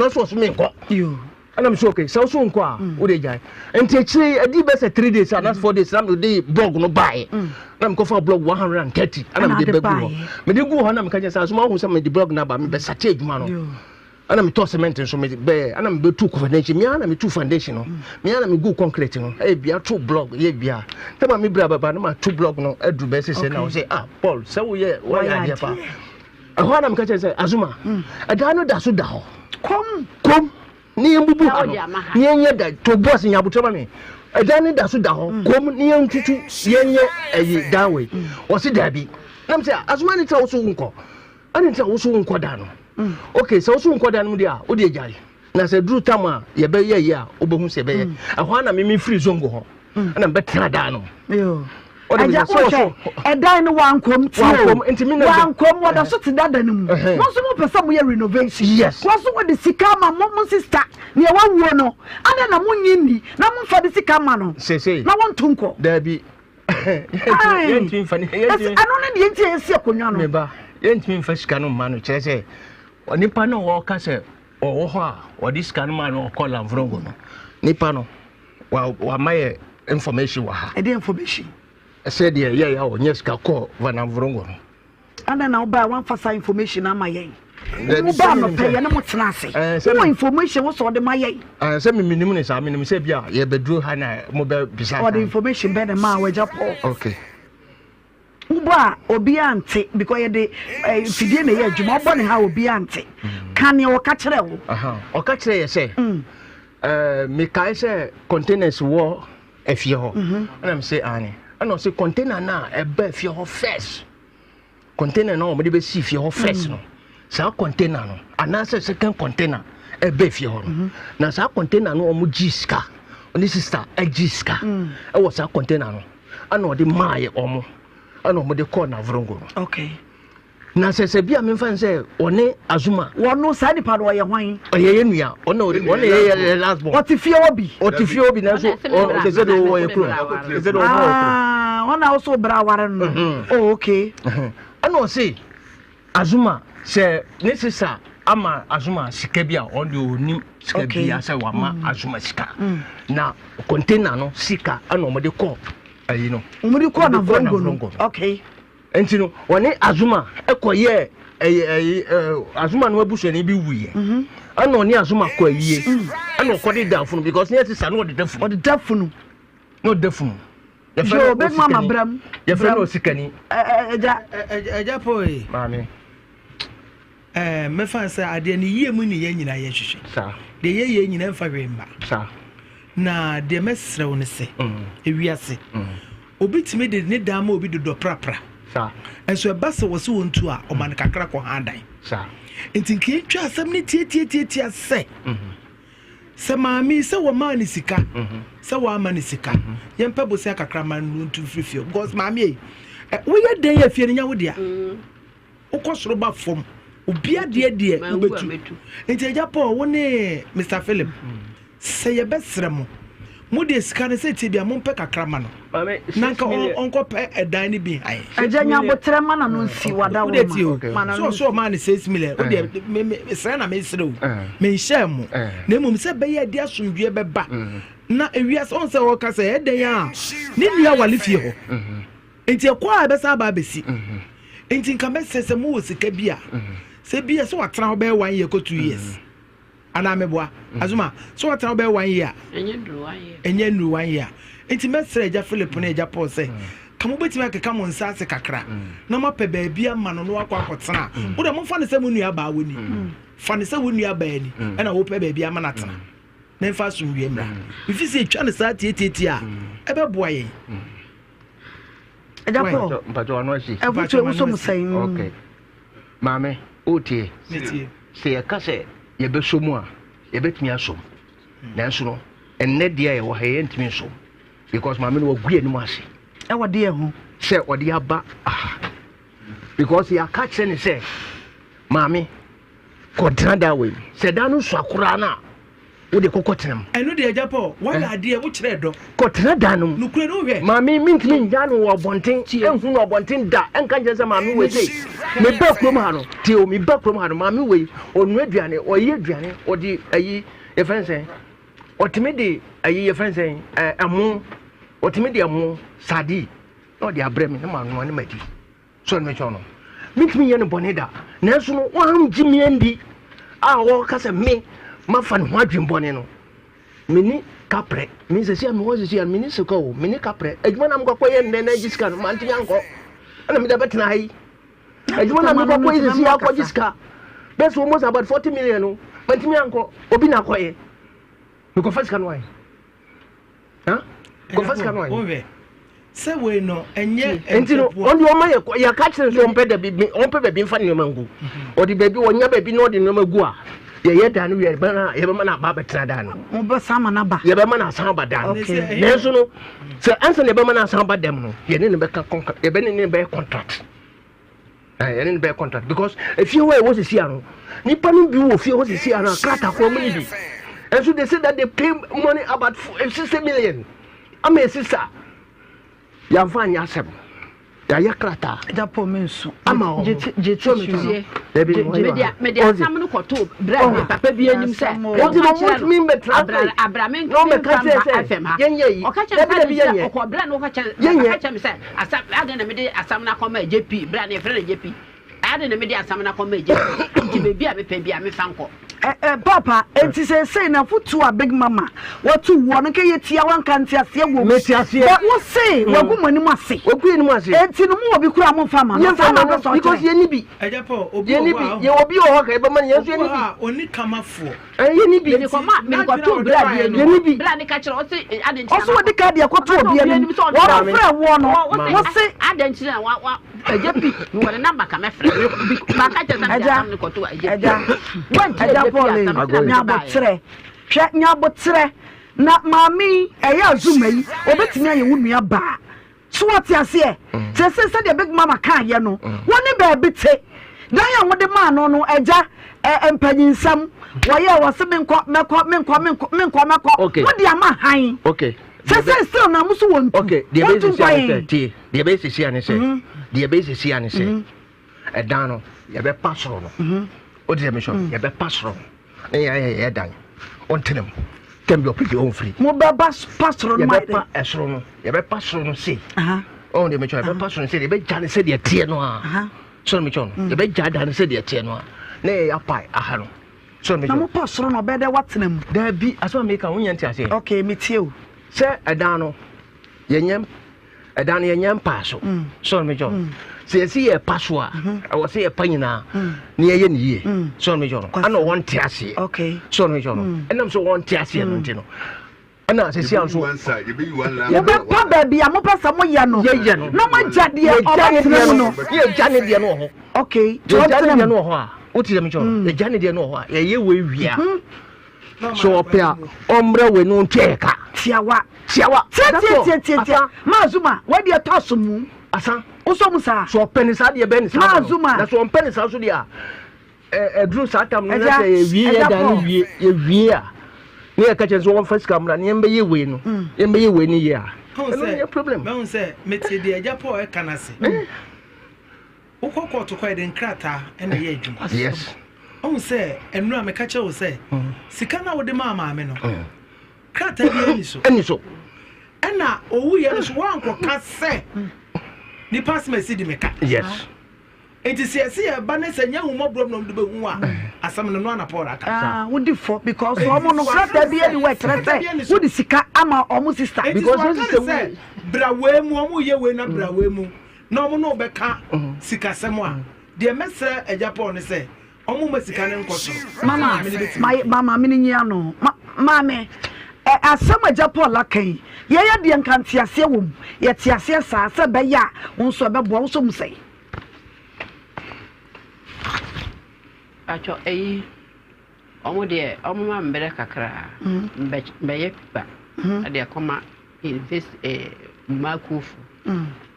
F: ɔso ɔso me nkɔ. Ɛna me sɛ okay sɛ woso nkɔ a mm. wode gyae nti akyire yi ɛdi bɛ sɛ 3 days anaasɛ 4 days na mede blog no baeɛ mm. na mekɔfa blog 130 ɛna mede bɛgu hɔ mede gu hɔ na meka kyerɛ sɛ asoma wohu sɛ mede blog no aba mebɛsate adwuma no ɛna metɔ cement nso mede bɛyɛ ɛna mebɛtu foundation mea na metu foundation no mea na megu concrete no ɛyɛ bia to blog yɛ bia sɛ ma mebra bɛba na mato blog no aduru bɛɛ sɛ sɛ na wo sɛ ah Paul sɛ woyɛ woayɛ adeɛ paa ɛhɔ a na meka kyerɛ sɛ azuma mm. ɛdan no da so da hɔ
A: kom
F: kom ne yɛn bubu ha no ne yɛn nyɛ da to bɔs nya abotire ma mi ɛdan no da so da hɔ mm. kom ne yɛn tutu yɛn nyɛ ɛyi dan wei mm. ɔsi daabi nam sɛ azuma ne tẹ woso nkɔ ɛne tẹ woso nkɔ dan no ok sɛ woso nkɔ dan no mu deɛ a wode agyae na sɛ duru tam a yɛbɛyɛ yi a wobɛhu sɛ ɛbɛyɛ ɛhɔ a na meme firi zongo hɔ ɛna mebɛtena dan no
A: Agya wohwɛ ɛdan no wankom tie o wankom wɔda so te dada no mu mo nso mo pɛ sɛ moyɛ renovation
F: yes
A: wɔn nso wɔde sika ama mo mo sista nea wawuo no adɛn na mo nyi nni na mo nfa de sika ma no na wɔnto nkɔ
F: daabi yɛntumi nfa ne
A: yɛntumi ɛno ne deɛ nti a yɛsi akonnwa no
F: meba yɛntumi nfa sika no mma no kyerɛ sɛ nipa no wɔka sɛ ɔwɔ hɔ a wɔde sika no ma no ɔkɔ lamvrongo no nipa no wama yɛ information wɔ ha.
A: Ɛdeɛ information?
F: Sɛ deɛ yɛ yɛ a ɔnyɛ sika kɔ vanavrongo no.
A: Ana na wobaa wamfa saa information ama yɛn. Wo baa nɔpɛ yɛ ne mo tena ase. Wowɔ information wo sɛ ɔde ma yɛn.
F: Sɛ me menim ne saa menim sɛ bi a yɛbɛduru ha na mobɛbisa.
A: Ɔde information bɛn na maa wagya Paul.
F: Okay.
A: Wobɔ a obiara nte because yɛde eh, mfidie na ɛyɛ adwuma wobɔ ne ha obiara nte ka nea ɔka kyerɛ wo.
F: Ɔka kyerɛ yɛ sɛ mm. eh, mekae sɛ containers wɔ afie hɔ mhm. ɛna me sɛ ane ɛna ɔsɛ container no a ɛba afie hɔ first container no a wɔde bɛsi fie hɔ first mm. no saa container no anaasɛ second container ɛba fie hɔ no mhm. na saa container no wɔn gye sika ɔne sista agye sika mm. ɛwɔ saa container no ɛna ɔde maa yɛ wɔn ɛna wɔn de kɔɔ navrongo no
A: okay.
F: Na sɛ sɛ bi a memfa no sɛ ɔne Azuma.
A: Wɔno saa nipa no ɔyɛ hwan?
F: Ɔyɛ yɛn nua. Ɔno ɔno yɛ yɛ last born.
A: Ɔte fie hɔ bi.
F: Ɔte fie hɔ bi nanso ɔsɛ sɛ de ɔwɔ yɛ kurom. Sɛ sɛ de ɔwɔ yɛ kurom.
A: Ɔna ɔsɔ bra aware no. Oh okay.
F: Ɛna ɔse Azuma sɛ ne sisa ama Azuma sika bi a ɔno deɛ ɔnim sika bi a sɛ wama Azuma sika. Na container no sika ɛna wɔde kɔ ayi no.
A: Wɔde kɔ Navrongo no. Okay.
F: Nti no, wɔne Azuma kɔyɛɛ ɛyɛ ɛyi ɛɛ Azuma no abusuani bi wuiɛ. Mhm. Ɛna ɔne Azuma kɔ ayie. Mm. Ɛna ɔkɔde da funu because ne yɛ sisa na ɔde da funu.
A: Ɔde da funu.
F: Na ɔde da funu. Yɛfrɛ no osikani. Yɛfrɛ no osikani.
A: Ɛgya.
I: Ɛgya pɔi.
F: Maame.
I: Ɛɛ mɛfa sɛ adeɛ no yie mu ne yɛn nyinaa yɛhwehwɛ. Deɛ yɛyɛ nyinaa mfa hwee mma. Na deɛ mɛsrɛ wo no sɛ, mm. ewiase. Mm. Obi tumi de ne dan ma obi dodɔ prapra. Nso ɛba sɛ wɔse wɔntu a, ɔma no kakra kɔ han dan. Nti nka yɛntwa asɛm no tiatiatiatia sɛ, sɛ maame yi sɛ wɔmaa no sika, sɛ wɔama no sika, yɛmpɛ bosea kakra ma no ntu mfiri fie. Because maame yi, woyɛ dɛn a fie no nya wo dea. Wokɔ soro ba fam, obi adeɛ deɛ wobɛtu. Nti Agya Paul, wo ne Mister Philip, sɛ yɛbɛsrɛ mo, mo deɛ sika no sɛ tie bia mompɛ kakra ma no, na nka ɔnkɔpɛ ɛdan no bi han.
A: Agya nya aboterɛ ma n'ano nsi wada wo
I: ma. So ɔso ɔmaa no 6 million, wo deɛ mesrɛ na mesrɛ o, menhyɛɛ mo, na mmom sɛ ɛbɛyɛ ɛde asomdwoeɛ bɛba na ewiase, ɔn sɛ ɔka sɛ ɛdɛn a ne nua wale fie hɔ. Nti ɛkɔ a ɛbɛsan aba abɛsi. Nti nka mɛsɛ sɛ mowɔ sika bi a, sɛ bi a sɛ watena hɔ bɛyɛ one year kɔ 2 years. Anaa meboa? Azuma, sɛ watena hɔ bɛyɛ one year a, ɛnyɛ nnuru one year. Nti mɛsrɛ Agya Philip ne Agya Paul sɛ, ka mobɛtumi akeka mo nsa ase kakra na moapɛ baabi ama no na wakɔ akɔtena. Wo deɛ momfa no sɛ mo nua baa wɔ ni. Fa no sɛ wo nua baa ni ɛna wopɛ baabi ama no atena. Na mfa asomdwoeɛ mmra. Mefi sɛ ɛtwa no saa tiatiatia a, ɛbɛboa yɛn.
A: Ɛgya Paul,
F: Mpatsɔ wano asi.
A: Ɛfoto ewu so mu sɛn.
F: Okay. Maame, wotie. Sɛ yɛka sɛ yɛbɛsɔ mu a, yɛbɛtumi asɔ mu. Nanso no, ɛnnɛ deɛ a yɛwɔ ha yɛntumi nsɔ mu. Because maame no wagu yɛn anim ase.
A: Ɛwɔ deɛ ho.
F: Sɛ ɔde aba aha. Because yɛaka kyerɛ ne sɛ, maame, kɔtena dan wei mu. Sɛ dan no sua koraa no a, wode kɔkɔ tena mu.
I: Ɛno deɛ agya Paul, woayɛ eh? adeɛ, wokyerɛ dɔ.
F: Kɔtena dan no mu.
I: Nokorɛ no wohwɛ.
F: Maame, mentumi ngya no wɔ abɔnten, ɛnhu no abɔnten da, ɛnka nkyerɛ sɛ maame wei sei. Meba kurom ha no, tie o, meba kurom ha no, maame wei, ɔnua aduane, ɔyɛ aduane, ɔde ayi, yɛfrɛ no sɛn, ɔtumi de ayi, yɛfrɛ no sɛn, ɛmo, ɔtumi de ɛmo, sardine, na ɔde abrɛ me, na manoa ne madi. So ɛno mekyerɛ no? Mentumi nyɛ no bɔne da. Nanso no, wɔangye me andi a wɔka sɛ me mafa ne ho adwembɔne no. Menni kaprɛ. Me sɛsi a mewɔ sɛsi a menni sika o, menni kaprɛ. Adwuma na mekɔkɔ yɛ nnɛ na agye sika no, mantumi ankɔ. Ɛna mede abɛtena ha yi. Adwuma na mekɔkɔ yɛ sɛsi akɔgye sika. Bɛsɛ almost about 40 million no, mantumi ankɔ. Obi na akɔyɛ. Mekɔfa sika no ayɛ. Kɔfa sika no ayɛ.
I: Sɛ wei no ɛnyɛ
F: nti no ɔn deɛ ɔma yɛ yɛka kyerɛ sɛ ɔmpɛ dabi ɔmpɛ baabi mfa nneɛma ngu ɔde baabi ɔnya baabi na ɔde nneɛma gu a yɛyɛ dan no wie yɛbɛma no aba abɛtena dan no
A: mobɛsan ma no aba
F: yɛbɛma no asan aba dan no nanso no sɛ ansa na yɛbɛma no asan aba dɛm no yɛne no bɛka yɛbɛne ne bɛyɛ contract Yɛne no bɛyɛ contract because efie hɔ a ɛwɔ sisi ano nipa no bi wɔ fie hɔ sisi ano a krataa kɔn mu ni bi nso they say that they pay money about 60 million ama esi sa yɛnfa anyɛ asɛm yɛayɛ krataa.
A: Japo mi nso
F: ama wɔn
A: so mi tɔ
F: dabi
B: mede asɛm no kɔto berɛ a papa bi anim sɛ
F: wɔn ti na wɔn ntumi mbɛtena ase
B: abra me
F: na wɔn bɛka kyerɛ sɛ yɛnyɛ yi
B: ɔka kyerɛ
F: dabi dabi yɛnyɛ
B: ɔkɔ berɛ no ɔka kyerɛ
F: yɛnyɛ
B: kyerɛ me sɛ Asam, adɛn na mede asam no akɔma agya pii? Berɛ a na yɛfrɛ no agya pii. Adɛn na mede asam no akɔma agya pii? Nti baabi a mepɛ biara mefa nkɔ.
A: Ɛ ɛ Paapa, enti seesei no afotuo a Big Mama watu woɔ no nka yɛ tiawa nka nteaseɛ wom.
F: Mete aseɛ.
A: Bɛ wo se wagu mo anim ase.
F: Wagu yɛn anim ase.
A: Enti no mowɔ bi koraa a momfa mma no.
F: Yɛmfa
A: Saa na
F: mma no
A: wopɛ sɛ
F: because
A: ɔkyerɛ?
F: yɛnni bi.
I: Agya Paul, obi wɔ
F: Yɛnni
I: hɔ
F: bi.
I: a,
F: Yɛwɔ bi wɔ hɔ ka yɛbɛma no, yɛn nso
I: obi wɔ
F: yɛnni
I: hɔ
F: bi.
I: a, ɔnni kamafoɔ.
F: Yɛnni bi.
B: Mede kɔma, mede kɔtoo bra bi anim.
F: Yɛnni bi.
B: Bra ne ka kyerɛ ɔse adɛn nti na
A: Ɔse wɔde ka deɛ kɔto obi anim. Wɔn frɛ woɔ no, wose.
B: Adɛn nti na wa wa agya pi mewɔ ne namba ka mɛfrɛ maka kyerɛ sɛ mede asɛm no kɔto agya
A: pi. Agya Paul ei, nya aboterɛ. Hwɛ, nya aboterɛ. Na maame yi, ɛyɛ Azuma yi, ɔbɛtumi ayɛ wo nua baa. So wate aseɛ? Seesei sɛdeɛ Big Mama kaeɛ no, wo ne baabi te. Dan a wode maa no no, agya, ɛ, mpanyinsɛm, wɔyɛɛ wɔ se menkɔ, mɛkɔ, menkɔ, menkɔ, menkɔ, mɛkɔ.
F: Okay.
A: Mode ama han.
F: Okay.
A: Sɛ sɛ still na mo so wɔntu.
F: Okay, deɛ ɛbɛyɛ
A: Wɔntu
F: sisi
A: nkɔ
F: a ne
A: yɛn.
F: sɛ, tie, deɛ ɛbɛyɛ sisi a ne sɛ, deɛ ɛbɛyɛ sisi a ne sɛ, ɛdan no, yɛbɛpa soro no. Wode deɛ mehyɛ no, yɛbɛpa soro no. Ne yɛn ayɛ yɛ dan. Ɔntena mu. Tɛm bi ɔpɛ bi ɔmfiri.
A: Mobɛba pa soro no ma yɛ
F: Yɛbɛpa ɛsoro no, yɛbɛpa soro no sei. Ɔn deɛ mekyɛ no, yɛbɛpa soro no sei, yɛbɛgya no sɛdeɛ ɛteɛ no a. Soro mekyɛ no, yɛbɛgya dan no sɛdeɛ ɛteɛ no a. Na yɛyɛ apae aha no. Soro mekyɛ
A: Na
F: no.
A: mopɔ soro no ɔbɛyɛ dɛ woatena mu.
F: Daabi, asɛm a meka wonya nte aseɛ.
A: Okay, metie o.
F: Sɛ ɛdan no, yɛnyɛ ɛdan no yɛnyɛ mpaa so. Soro mekyɛ no. Sɛ yɛsi yɛ pa so a, ɛwɔ sɛ yɛpa nyinaa na yɛyɛ ne yie. Soro mekyɛ no. Ana wɔnte aseɛ.
A: Okay.
F: Soro mekyɛ no. Ɛnam sɛ wɔnte aseɛ no nti no. Ɛna sɛsi a nso.
A: Mobɛpa baabi a mopɛ sɛ moyɛ no.
F: Yɛyɛ no.
A: Na moagya deɛ ɔbɛtena mu no.
F: Yɛgya ne deɛ no wɔ hɔ.
A: Okay.
F: Yɛgya ne deɛ no wɔ hɔ a. Wote deɛ mekyɛ no. Yɛgya ne deɛ no wɔ hɔ a. Yɛyɛ wei wie a. So ɔpɛ a ɔmmrɛ wei no ntua yɛ ka.
A: Tiawa.
F: Tiawa.
A: Tiatiatiatiatia. Maa Zuma, wei deɛ tɔ so mu.
F: Asa.
A: Wosɔ mu saa.
F: So ɔpɛ ne saa deɛ bɛn ne saa.
A: Maa Zuma.
F: Na so ɔmpɛ ne saa nso deɛ a. Ɛduru saa tam no na sɛ yɛwie yɛ dan no wie yɛwie a ne yɛka kyerɛ sɛ wɔmfa sika mmra ne yɛmbɛyɛ wei no yɛmbɛyɛ wei no yie a ɛno nyɛ problem.
I: Mɛhu sɛ mete deɛ agya Paul ɛka no ase. Wokɔ kɔɔto kɔ yɛde nkrataa ɛna ɛyɛ adwuma.
F: Yes.
I: Ɔhu sɛ ɛnura meka kyerɛ wo sɛ sika no a wode maa maame no krataa bi ɛni so.
F: Ɛni so.
I: Ɛna owuiɛ no so woankɔka sɛ nipa asɛm asi di meka.
F: Yes.
I: Enti sɛ yɛse yɛba ne sɛ nyɛ ahummɔborɔ mu na wɔde bɛhu a, asɛm no, no ara na Paul aka.
A: Ah, wodi fɔ because wɔn no krataa bi ani wɔ ɛkyerɛ sɛ wode sika ama wɔn sista.
I: Enti sɛ waka ne sɛ bra wei mu, wɔn reyɛ wei na bra wei mu na wɔn ne wo bɛka sikasɛm a, deɛ mɛsrɛ Agya Paul ne sɛ wɔn mma sika no nkɔ soro.
A: Mama, ma maame no nyi ano. Ma, maame, ɛ, asɛm Agya Paul aka yi, yɛyɛ deɛ nka nteaseɛ wɔ mu. Yɛte aseɛ saa sɛ ɛbɛyɛ a wo nso ɛbɛboa wo nso mu sɛn?
B: Pakyɛ eyi ɔmo deɛ ɔmo ma me berɛ kakra mbɛ mbɛyɛ pipa ɛde akɔma university ɛɛ mmakuofo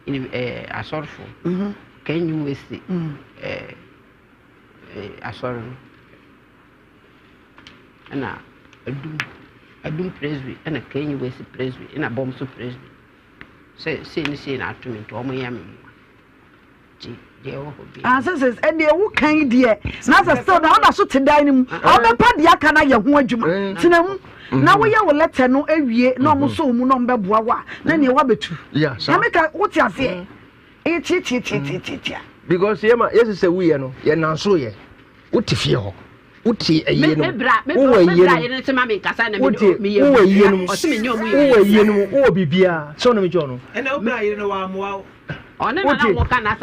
B: ɛɛ asɔrefo KNUST ɛɛ asɔre no ɛna adum adum presby ɛna KNUST presby ɛna bɔmso presby sɛ sei ne sei na ato me nti ɔmo yɛ me mmoa.
A: Ah, sɛ sɛ ɛdeɛ wo kan yi deɛ na sɛ still na ɔda so te dan no mu ɔbɛpa deɛ aka no ayɛ ho adwuma mm. tena mu na mm-hmm. woyɛ wo lɛtɛ no awie na ɔmo sɔ mu na ɔmo bɛboa wo a na nea wabɛtu na meka wote aseɛ mm. ɛyɛ tiatiatiatiatia.
F: Because yɛ ma yɛsɛ sɛ woyɛ no yɛ nanso yɛ wote fie hɔ. Wote ayie no mu. Wowɔ ayie no mu. Wote wowɔ ayie no mu. Wowɔ ayie no mu. Wowɔ biribiara. Sɛ ɔno mekyɛ ɔno.
I: Ɛna wo bra yere no wammoa wo.
F: Wote. Na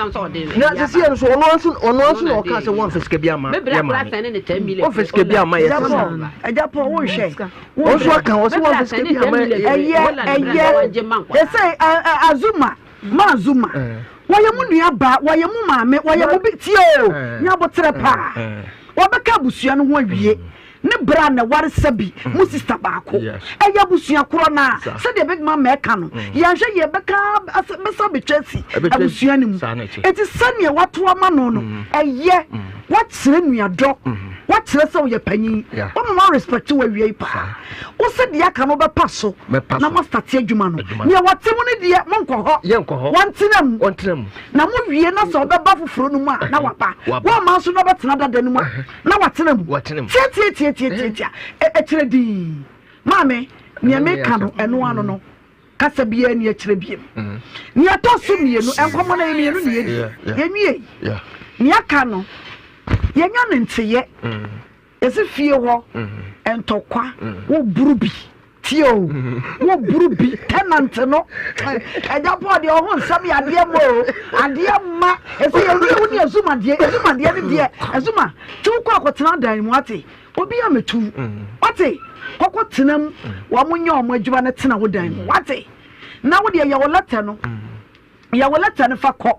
F: sisi yɛ no so ɔno nso ɔno nso na ɔka sɛ wɔnfɛ sika bi ama yɛ maame. Wɔnfɛ sika bi ama yɛ sisi.
A: Ɛgya pɔ wonhwɛ.
F: Wɔn nso aka wɔ sɛ wɔnfɛ sika bi ama yɛ.
A: Ɛyɛ ɛyɛ ɛsɛ azuma. Maa Zuma, wɔyɛ mo nua baa, wɔyɛ mo maame, wɔyɛ mo bi, tie o, nya aboterɛ paa. Wɔbɛka abusua no ho awie ne berɛ a na ɛware sɛbi mo sista baako. Ɛyɛ abusua korɔ no a, sɛdeɛ Big Mama ɛka no, yɛnhwɛ yie ɛbɛka bɛsa abɛtwa asi abusua no mu. Enti sɛdeɛ wato ama no no, ɛyɛ, wakyerɛ nuadɔ, wakyerɛ sɛ ɔyɛ panyin, wama wa respect wo awiei paa. Wo sɛ deɛ aka no wobɛpa so na moastate adwuma no. Nea wɔte mu no deɛ, monkɔ hɔ. Wɔntena mu. Na mowie na sɛ ɔbɛba foforɔ no mu a, na waba. Wɔmma nso na ɔbɛtena dada no mu a, na watena mu. Tiatiatiatiatia. Ɛkyerɛ dinn. Maame, nea meka no, ɛno ano no. Kasa biara nni akyerɛ biem. Nea ɛtɔ so mmienu, nkɔmmɔ no yɛ mmienu na yɛdi. Yɛnwiei. Nea aka no, yɛnya no nteyɛ. Yɛse fie hɔ ntɔkwa wo boro bi tie o wo boro bi tenant no ɛgya pɔ deɛ ɔho nsɛm yɛ adeɛ ma o adeɛ ma ɛsɛ yɛwie wo ne azuma deɛ azuma deɛ ne deɛ azuma te wo kɔ akɔtena dan mu ate obi a metu wate kɔkɔ tena mu wɔn nyɛ wɔn adwuma no tena wo dan mu wate na wo deɛ yɛ wo lɛtɛ no. Yɛ wo lɛtɛ no fa kɔ.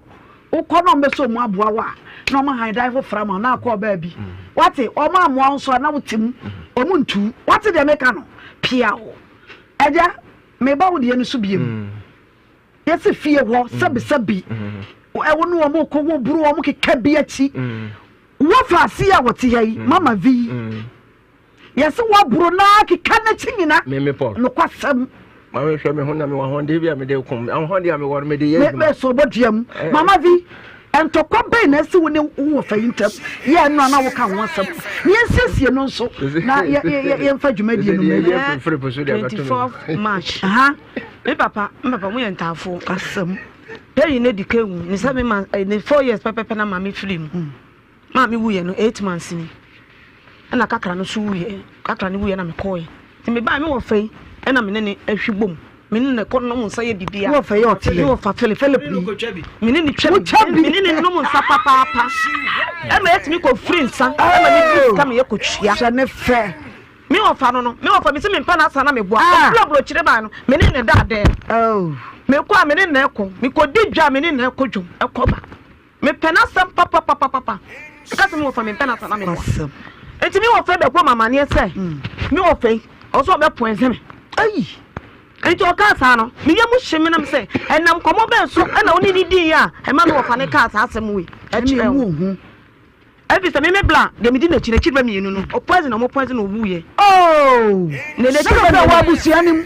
A: Wokɔ na wɔbɛsɛ wɔn aboa wo a, na wɔn ahan dan foforɔ ama wo na akɔ ɔbaa bi. Wate? Wɔn ammoa wo nso a, na wote mu. Wɔn ntu wo. Wate deɛ meka no? Pia wo. Agya, meba wo deɛ no so biom. Yɛsi fie hɔ, sɛbisɛbi, wo ne wɔn kɔ, wo boro wɔn keka bi akyi. Wɔfa ase a wɔte ha yi, Mama Vi. Yɛse wɔaboro no ara keka n'akyi nyina.
F: Meme Paul.
A: Nokwasɛm.
F: Maame hwɛ me ho na mewɔ ahoɔden bi a mede kom. Ahoɔden a mewɔ no mede yɛ adwuma.
A: Me so bɔdua mu.
F: Eh.
A: Mama Vi, ntɔkwa bɛn na asi wo ne wo wɔfa yi ntam? Yɛ ɛno a na woka ho asɛm. Na yɛnsiesie no nso na yɛmfa dwumadie no mu.
E: 24 March.
A: Aha.
E: Me papa, me papa mo yɛ ntaafoɔ.
A: Asɛm.
E: Pɛyi ne di ka wu ne sɛ me ma eh, ne 4 years pɛpɛpɛ na maame firi mu. Mm. Maame wuyɛ no 8 months ni. Ɛna kakra no so wuyɛ. Kakra no wuyɛ na mekɔɔɛ. Nti mebae me wɔfa yi ɛna me ne ne ahwi bom. Me ne ne kɔ nom nsa yɛ bibia.
A: Wo wɔfa yi ɔte
E: Me wɔfa Philip.
A: Philip yi.
E: Me ne ne twa bi. Me ne ne nom nsa papaapa. Ɛma yɛtumi kɔ firi nsa. Ɛma me di sika me yɛ kɔ tua.
A: Hyɛ ne fɛ.
E: Me wɔfa no no, me wɔfa me se mempɛ n'asa na meboa.
A: Ah.
E: Ɔfiri aburokyire bae no, me ne ne da adɛn.
A: Oh.
E: Mekɔ a me ne ne kɔ. Mekɔdi dwa a me ne ne kɔ dwom ɛkɔ ba. Mepɛ n'asɛm papapapapa. Meka sɛ me wɔfa mempɛ n'asɛm na meboa.
A: Kwasɛm.
E: Nti me wɔfa bɛbɔ me amaneɛ sɛ me wɔfa yi ɔwɔ sɛ ɔbɛ poison me.
A: Ayi.
E: Nti ɔkaa saa no, me yam hye me nam sɛ ɛnam nkɔmmɔ bɛn so ɛna wo ne ne diiɛ a ɛma me wɔfa no kaa saa asɛm wei ɛkyerɛ wo. Efisɛ me me bla deɛ medi n'akyi n'akyi ba mienu no o poison ɔmo poison owu yɛ.
A: Oh!
E: Ne n'akyi ba
A: mienu. Wɔ abusua no mu.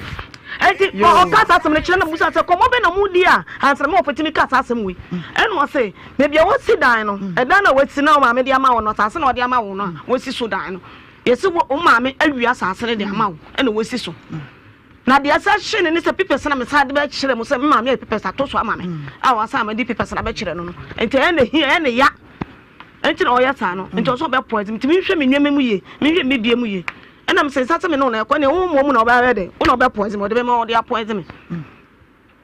E: Eti ɔka saa asɛm no kyerɛ na musa sɛ kɔmɔ bɛ na mo di a ansa na me wɔfɛ tumi ka saa asɛm wei. Ɛna ɔse baabi a wɔsi dan no ɛdan na wɔasi na maame de ama wo no asase na ɔde ama wo no a wɔsi so dan no yɛsi wo maame awia asase no de ama wo ɛna wɔsi so. Na deɛ ɛsɛ hye no ne sɛ pipɛs na mesan de bɛkyerɛ mo sɛ me maame ayɛ pipɛs ato so ama me a wasan ma de pipɛs na bɛkyerɛ no no nti ɛyɛ ne hia ɛyɛ ne ya nti na ɔyɛ saa no nti ɔsɛ ɔbɛ poison nti menhwɛ me nneɛma mu yie menhwɛ me bie mu yie ɛna mesɛ nsa sɛ me ne wo na ɛkɔ ne wo mmom na ɔbɛyɛ dɛ wo na ɔbɛ poison me ɔde bɛma ɔde apoison me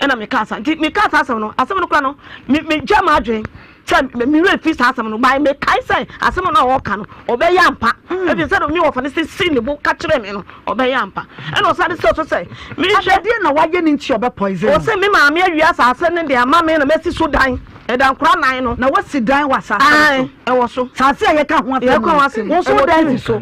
E: ɛna mekaa saa nti mekaa saa asɛm no asɛm no kora no me megya m'adwene sɛ me werɛ fi saa asɛm no by mekae sɛ asɛm no a ɔka no ɔbɛyɛ ampa mm. ebi sɛ me wɔfa no sɛ si ne bo ka kyerɛ me no ɔbɛyɛ ampa ɛna ɔsan de sɛ so sɛ mehwɛ
A: adeɛ na wayɛ ne nti ɔbɛ poison
E: ɔsɛ me maame awia asase no de ama me na masi so dan ɛda nkora nan no
A: na wasi dan wɔ asase so
E: ɛwɔ so
A: saase a yɛka ho asɛm
E: yɛka ho asɛm
A: wɔn nso dan si so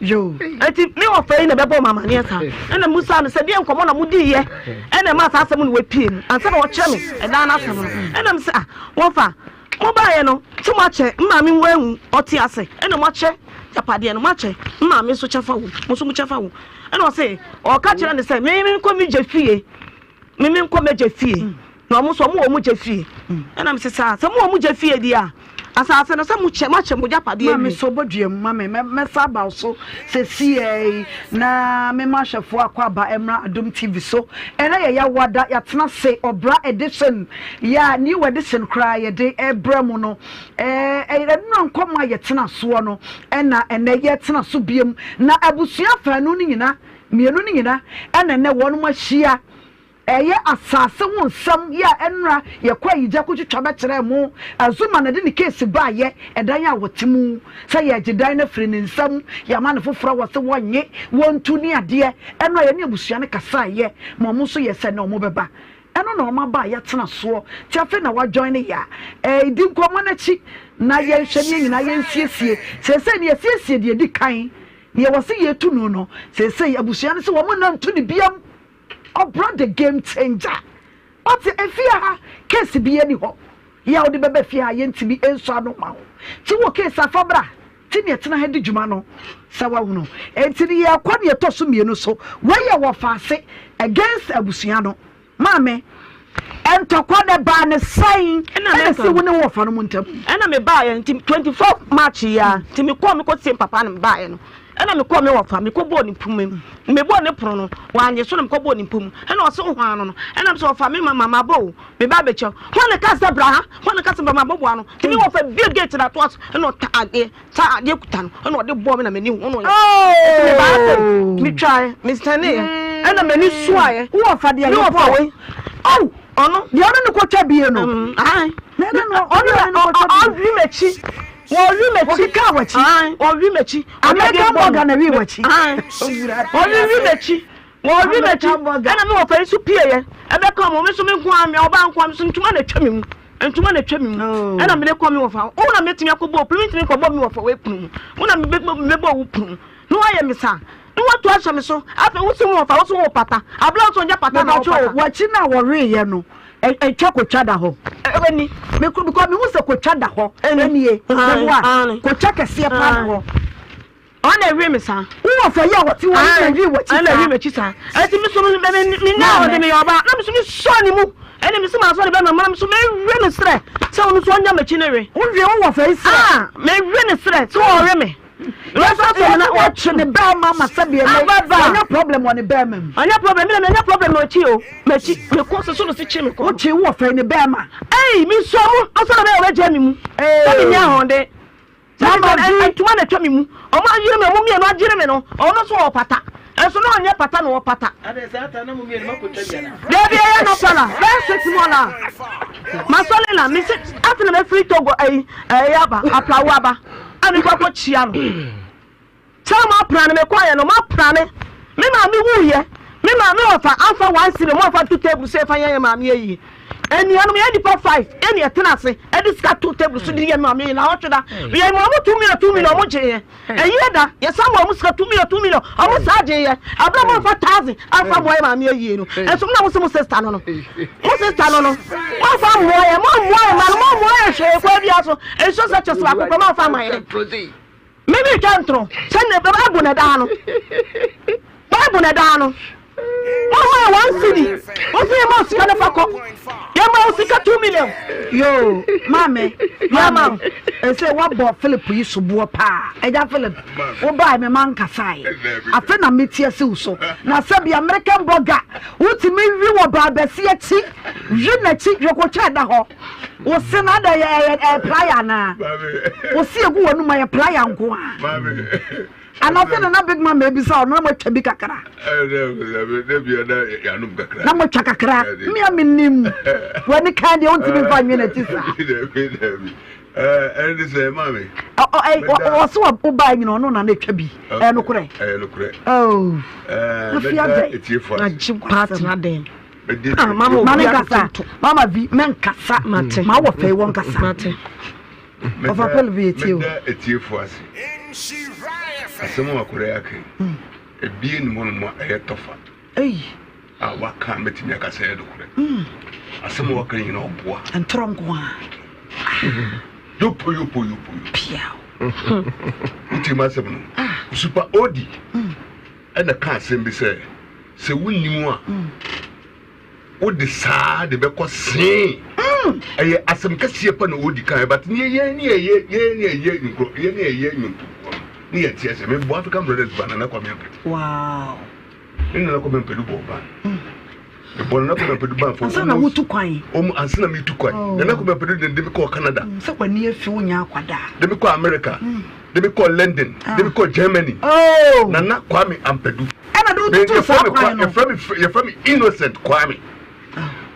E: yoo eti me wɔ fɛ yi na ɛbɛbɔ ɔmo amaneɛ saa ɛna musa no sɛ deɛ nkɔmɔ na mo di yɛ ɛna ɛma saa asɛm no wapie mu ansa na wɔkyerɛ me ɛdan no asɛm no ɛna mo sɛ ah wɔfa mo baayɛ no sɛ mo akyɛ mmaame mo ahu ɔte ase ɛna mo akyɛ japadeɛ no mo akyɛ mmaame nso kyɛfa wo mo nso mo kyɛfa wo ɛna ɔsɛ ɔka kyerɛ ne sɛ me me nkɔ me gye fie me me nkɔ m'agya fie na ɔmo nso ɔmo wɔ ɔmo gya fie ɛna me sɛ saa sɛ mo wɔ ɔmo gya fie deɛ a asase no sɛ mo kyɛ mo akyɛ mo gyapadeɛ
A: Maame
E: awie.
A: sɔ bɔdua mu ma me mɛsa aba wo so sɛsiɛ yi na mema ahwɛfoɔ akɔ aba mmra Adom TV so. Ɛnɛ yɛ Yawada, yɛatena se Ɔbra Edition yɛ a New Edition koraa yɛde ɛbrɛ mo no. Ɛɛ ɛnora nkɔmmɔ a yɛtena soɔ no ɛna ɛnɛ yɛtena so biom na abusua faanu no nyina Mmienu no nyina na ɛnnɛ wɔnom ahyia ɛyɛ asaase ho nsɛm yɛ a ɛnora yɛkɔ ayigya kotwitwa bɛkyerɛɛ mo Azuma na de ne case baayɛ ɛdan a wɔte mu sɛ yɛregye dan no afiri ne nsam yɛama no foforɔ a wɔse wɔnnye wɔntu ne adeɛ ɛnora yɛne abusua no kasaeɛ ma wɔn nso yɛ sɛ na wɔn bɛba ɛno na wɔn aba a yɛatena soɔ nti afei na wa join yɛ a ɛɛ di nkɔmmɔ no akyi na yɛnhwɛ ne yɛn nyinaa yɛnsiesie seesei no yɛsiesie deɛ ɛdi kan Nea wɔse yɛtu no no, seesei abusua no se wɔn nna ntu no biam. Ɔbra the game changer. Ɔte efie ha, case biaa ni hɔ. Yɛ a wode bɛba fie ha yɛntumi nsɔ ano mma wo. Nti wowɔ case a fa bra. Nti nea ɛtena ha di dwuma no sɛ woahunu. Nti no yɛkɔ nea ɛtɔ so mienu so. Wei yɛ wɔfaase against abusua no. Maame, ntɔkwa no ɛbaa no sɛn
E: Ɛna
A: ɛna
E: meka
A: ɛsii wo ne wo wɔfa no mu ntam?
E: Ɛna me baeɛ nti 24 March yi ara nti me kɔɔ me kɔ sie papa na me baeɛ no ɛna me kɔɔ me wɔfa me kɔ bɔɔ ne mpoma mu me bɔɔ ne pono no wanye so na me kɔ bɔɔ ne mpoma mu ɛna ɔse wo hwan no no ɛna me sɛ wɔfa me ma ma bɔ o me ba abɛkyɛw hwan na ka sɛ bra ha hwan na ka sɛ bra ma bɔ boa no nti me wɔfa bie gate na atoa so ɛna ɔta adeɛ Saa adeɛ kuta no ɛna ɔde bɔɔ me na m'ani hu no yɛ. Ɛti me baa sɛ metwaeɛ mesɛneeɛ ɛna m'ani suaeɛ.
A: Wowɔ fa deɛ
E: yɛ
A: pɔ.
E: Wei.
A: Oh
E: ɔno.
A: Deɛ ɔne no kɔtwa bie no.
E: Ɔno na ɔwi m'akyi. Wɔwi m'akyi.
A: Wɔkeka w'akyi.
E: Ɔwi m'akyi.
A: American burger na wi w'akyi.
E: Ɔwi m'akyi. Wɔwe m'akyi, ɛna me wɔfa yi nso pieeɛ ɛbɛka wɔn, me nso me nko ara, me ɔbaa nko ara, me nso ntoma na atwa me mu, ntoma na atwa me mu, oh. ɛna mede kɔ me wɔfa, wo na mɛtumi akɔbɔ wo pono, mentumi nkɔbɔ me wɔfa wei pono mu, wo na mebɛbɔ wo pono mu, na woayɛ me saa, na woato ahyɛ me so, afei wo so wo wɔfa, wo so wo pata, abla nso ɔnyɛ pata na wo pata.
A: Wakyi no a wɔweeɛ no. Ɛtwa kotwa da hɔ.
E: Ɛni.
A: Mekɔ because mehu sɛ kotwa da hɔ. Ɛnie. Meboa. Kotwa kɛseɛ paa da hɔ.
E: Ɔna ɛwe me saa.
A: Wowɔ fɛ yi a wɔte hɔ yi na ɛwe w'akyi saa.
E: Ɛna ɛwe m'akyi saa. Ɛti mi so mi mi mi nya ɔde mi yɛ ɔbaa na mi so mi sɔ ne mu. Ɛna mi si ma sɔ ne bɛ ma mi so mi we ne serɛ sɛ ɔno so ɔnya m'akyi ne we.
A: Wowe wowɔ fɛ yi serɛ.
E: Ah mi we ne serɛ sɛ ɔwe me.
A: Yɛsɛ sɛ na wɔtwe ne bɛrima ma sɛdeɛ ɛnɛ ɔnyɛ problem wɔ ne bɛrima mu.
E: Ɔnyɛ problem mi na mi nya problem wɔ akyi o m'akyi mi kɔ soso no si kye mi kɔ.
A: Wotwe wowɔ fɛ ne bɛrima.
E: Ɛyi mi sɔ mu ɔsɔ na bɛyɛ ɔbɛgya mi mu. Sɛ mi nya ahoɔden.
A: Mama
E: bi. Ntoma na atwa me mu. Ɔmo ayere me, ɔmo mmienu agyere me no, ɔno nso ɔpata. Ɛnso na ɔnyɛ pata na ɔpata. Dabi ɛyɛ nɔpa la, bɛyɛ 6 mu la. Masɔle na mese ate na mefiri Togo ayi ɛyɛ aba, aplawo aba. A mekɔ akɔ kyia no. Sɛ mo apra no mekɔɔyɛ no, mo apra me. Me maame wuiɛ, me maame wɔfa amfa one cedi, mo amfa nto table so yɛfa yɛ yɛn maame ayie. Anuanom yɛn nipa five ɛna yɛtena ase ɛde sika to table so de yɛ maame ayie na ɔtwe da. Yɛn ma ɔmo 2 million 2 million ɔmo gye yɛ. Ɛyie da yɛsan ma ɔmo sika 2 million 2 million ɔmo saa gye yɛ. Abira mo amfa thousand amfa mmoa yɛ maame ayie no. Ɛnso mo na mo se mo sister no no. Mo sister no no. Mo amfa mmoa yɛ, mo ammoa yɛ ma no, mo ammoa yɛ hwee kwan biara so. Nsuo sɛ kyɛ so baako koraa mo amfa amma yɛn. Me me twa ntoro sɛ ne Bible na ɛda no. Bible na ɛda no. Wɔn ma yɛ one cedi. Wɔn sɛ yɛ ma sika ne fa kɔ. Yɛ ma sika 2 million.
A: Yoo, maame, maame, ɛsɛ wabɔ Philip yi soboɔ paa. Ɛgya Philip, wobaa me ma nkasaeɛ. Afe na mete asi wo so. Na sɛbi American burger, wotumi wi wɔ baabɛsi akyi, wi n'akyi, hwɛ kotwa ɛda hɔ. Wo se na ada yɛ ɛyɛ ɛyɛ playa anaa? Wo se egu w'anum ayɛ playa nko a? Anase na na big man ma ebisa ɔno na mo atwa bi kakra. Na mo atwa kakra. Mmea mi nim. W'ani kan deɛ wontumi nfa nwe n'akyi saa.
H: Ɛne sɛ maame.
A: Ɔse wobaa nyina ɔno na na atwa bi. Ɛyɛ nokorɛ.
H: Ɛyɛ nokorɛ.
A: Oh. Afi adɛ.
E: Na gye paati na dɛn.
A: Ah, mama obi nkasa. Mama vi mɛnkasa.
E: Mate.
A: Ma wɔ fɛ wɔ nkasa.
E: Mate.
A: Ɔfa pɛl bi etie o.
H: Meda etiefo ase. Asɛm a akɔrɔ yɛ aka yi. Ebie nim hɔ nom a ɛyɛ tɔfa.
A: Eyi.
H: A waka a mɛtumi aka sɛ ɛyɛ nokorɛ. Asɛm a waka nyina ɔboa.
A: Ntorɔ nko a.
H: Yopo yopo yopo.
A: Piaw.
H: Wotie m'asɛm no. Super Odi. Ɛna ka asɛm bi sɛ. Sɛ wonnim a, wode saa de bɛkɔ see. Ɛyɛ asɛm kɛseɛ pa na ɔdi kan but ne yɛn ne yɛyɛ yɛn ne yɛyɛ nkurɔ yɛn ne yɛyɛ nnwomtofoɔ no ne yɛn te aseɛ. Mebɔ African Brothers band Nana Kwame Ampadu.
A: Wow.
H: Ne Nana Kwame Ampadu bɔ band. Mebɔ Nana Kwame Ampadu band for
A: Ansa na wotu kwan.
H: Ɔmo ansa na metu kwan.
A: Oh.
H: Nana Kwame Ampadu de de me kɔɔ Canada.
A: Sɛ w'ani afi wo nyɛ akwadaa.
H: De me kɔɔ America. De me kɔɔ London. De me kɔɔ Germany.
A: Oh.
H: Nana Kwame Ampadu.
A: Ɛna de wotutu saa kwan no.
H: Yɛfrɛ me yɛfrɛ me Innocent Kwame.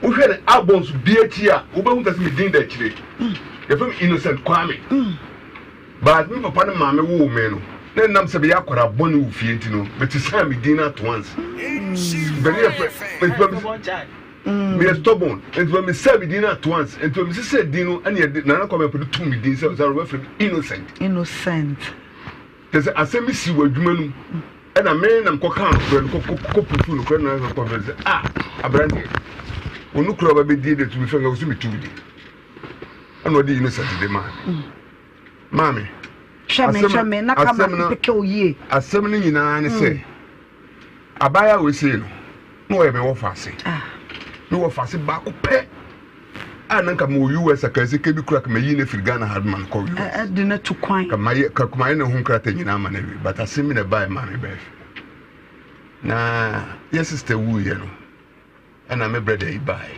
H: Wohwɛ ne albums bi akyi a wobɛhu sɛ me din da akyire. Yɛfrɛ me Innocent Kwame. But me papa ne maame woo me no na ɛnam sɛ meyɛ akwadaa bɔne wɔ fie nti no mete saa me din no at once. Bɛne yɛfrɛ meyɛ stubborn nti ma mesaa me din no at once nti ma mesesɛ din no ɛne yɛde Nana Kwame Ampadu too me din sɛ sɛ wɔbɛfrɛ me Innocent.
A: Innocent.
H: Kyerɛ sɛ asɛm bi sii wɔ adwuma no mu ɛna me na mekɔkaa nokorɛ no kɔ putu nokorɛ no na kɔfrɛ sɛ ah aberanteɛ wo nokorɛ ɔba bɛdie deɛ tumi fɛ nka wo sɛ metu de ɛna ɔde innocent de maa me maa me
A: hwɛ me hwɛ me na kama mpeke wo yie
H: asɛm no nyinaa ne sɛ abaayewa wei sei no na ɔyɛ me wɔfa ase me wɔfa ase baako pɛ a na nka mewɔ US a ka sika bi kura ka mayi no afiri Ghana ha ma no kɔ US
A: ɛde no to kwan
H: ka mayɛ ka mayɛ ne ho nkrata nyinaa ma no awie but asɛm bi na ɛbaeɛ maa me bɛɛ fɛ na yɛ sister wuiɛ no ɛna me brother yi baeɛ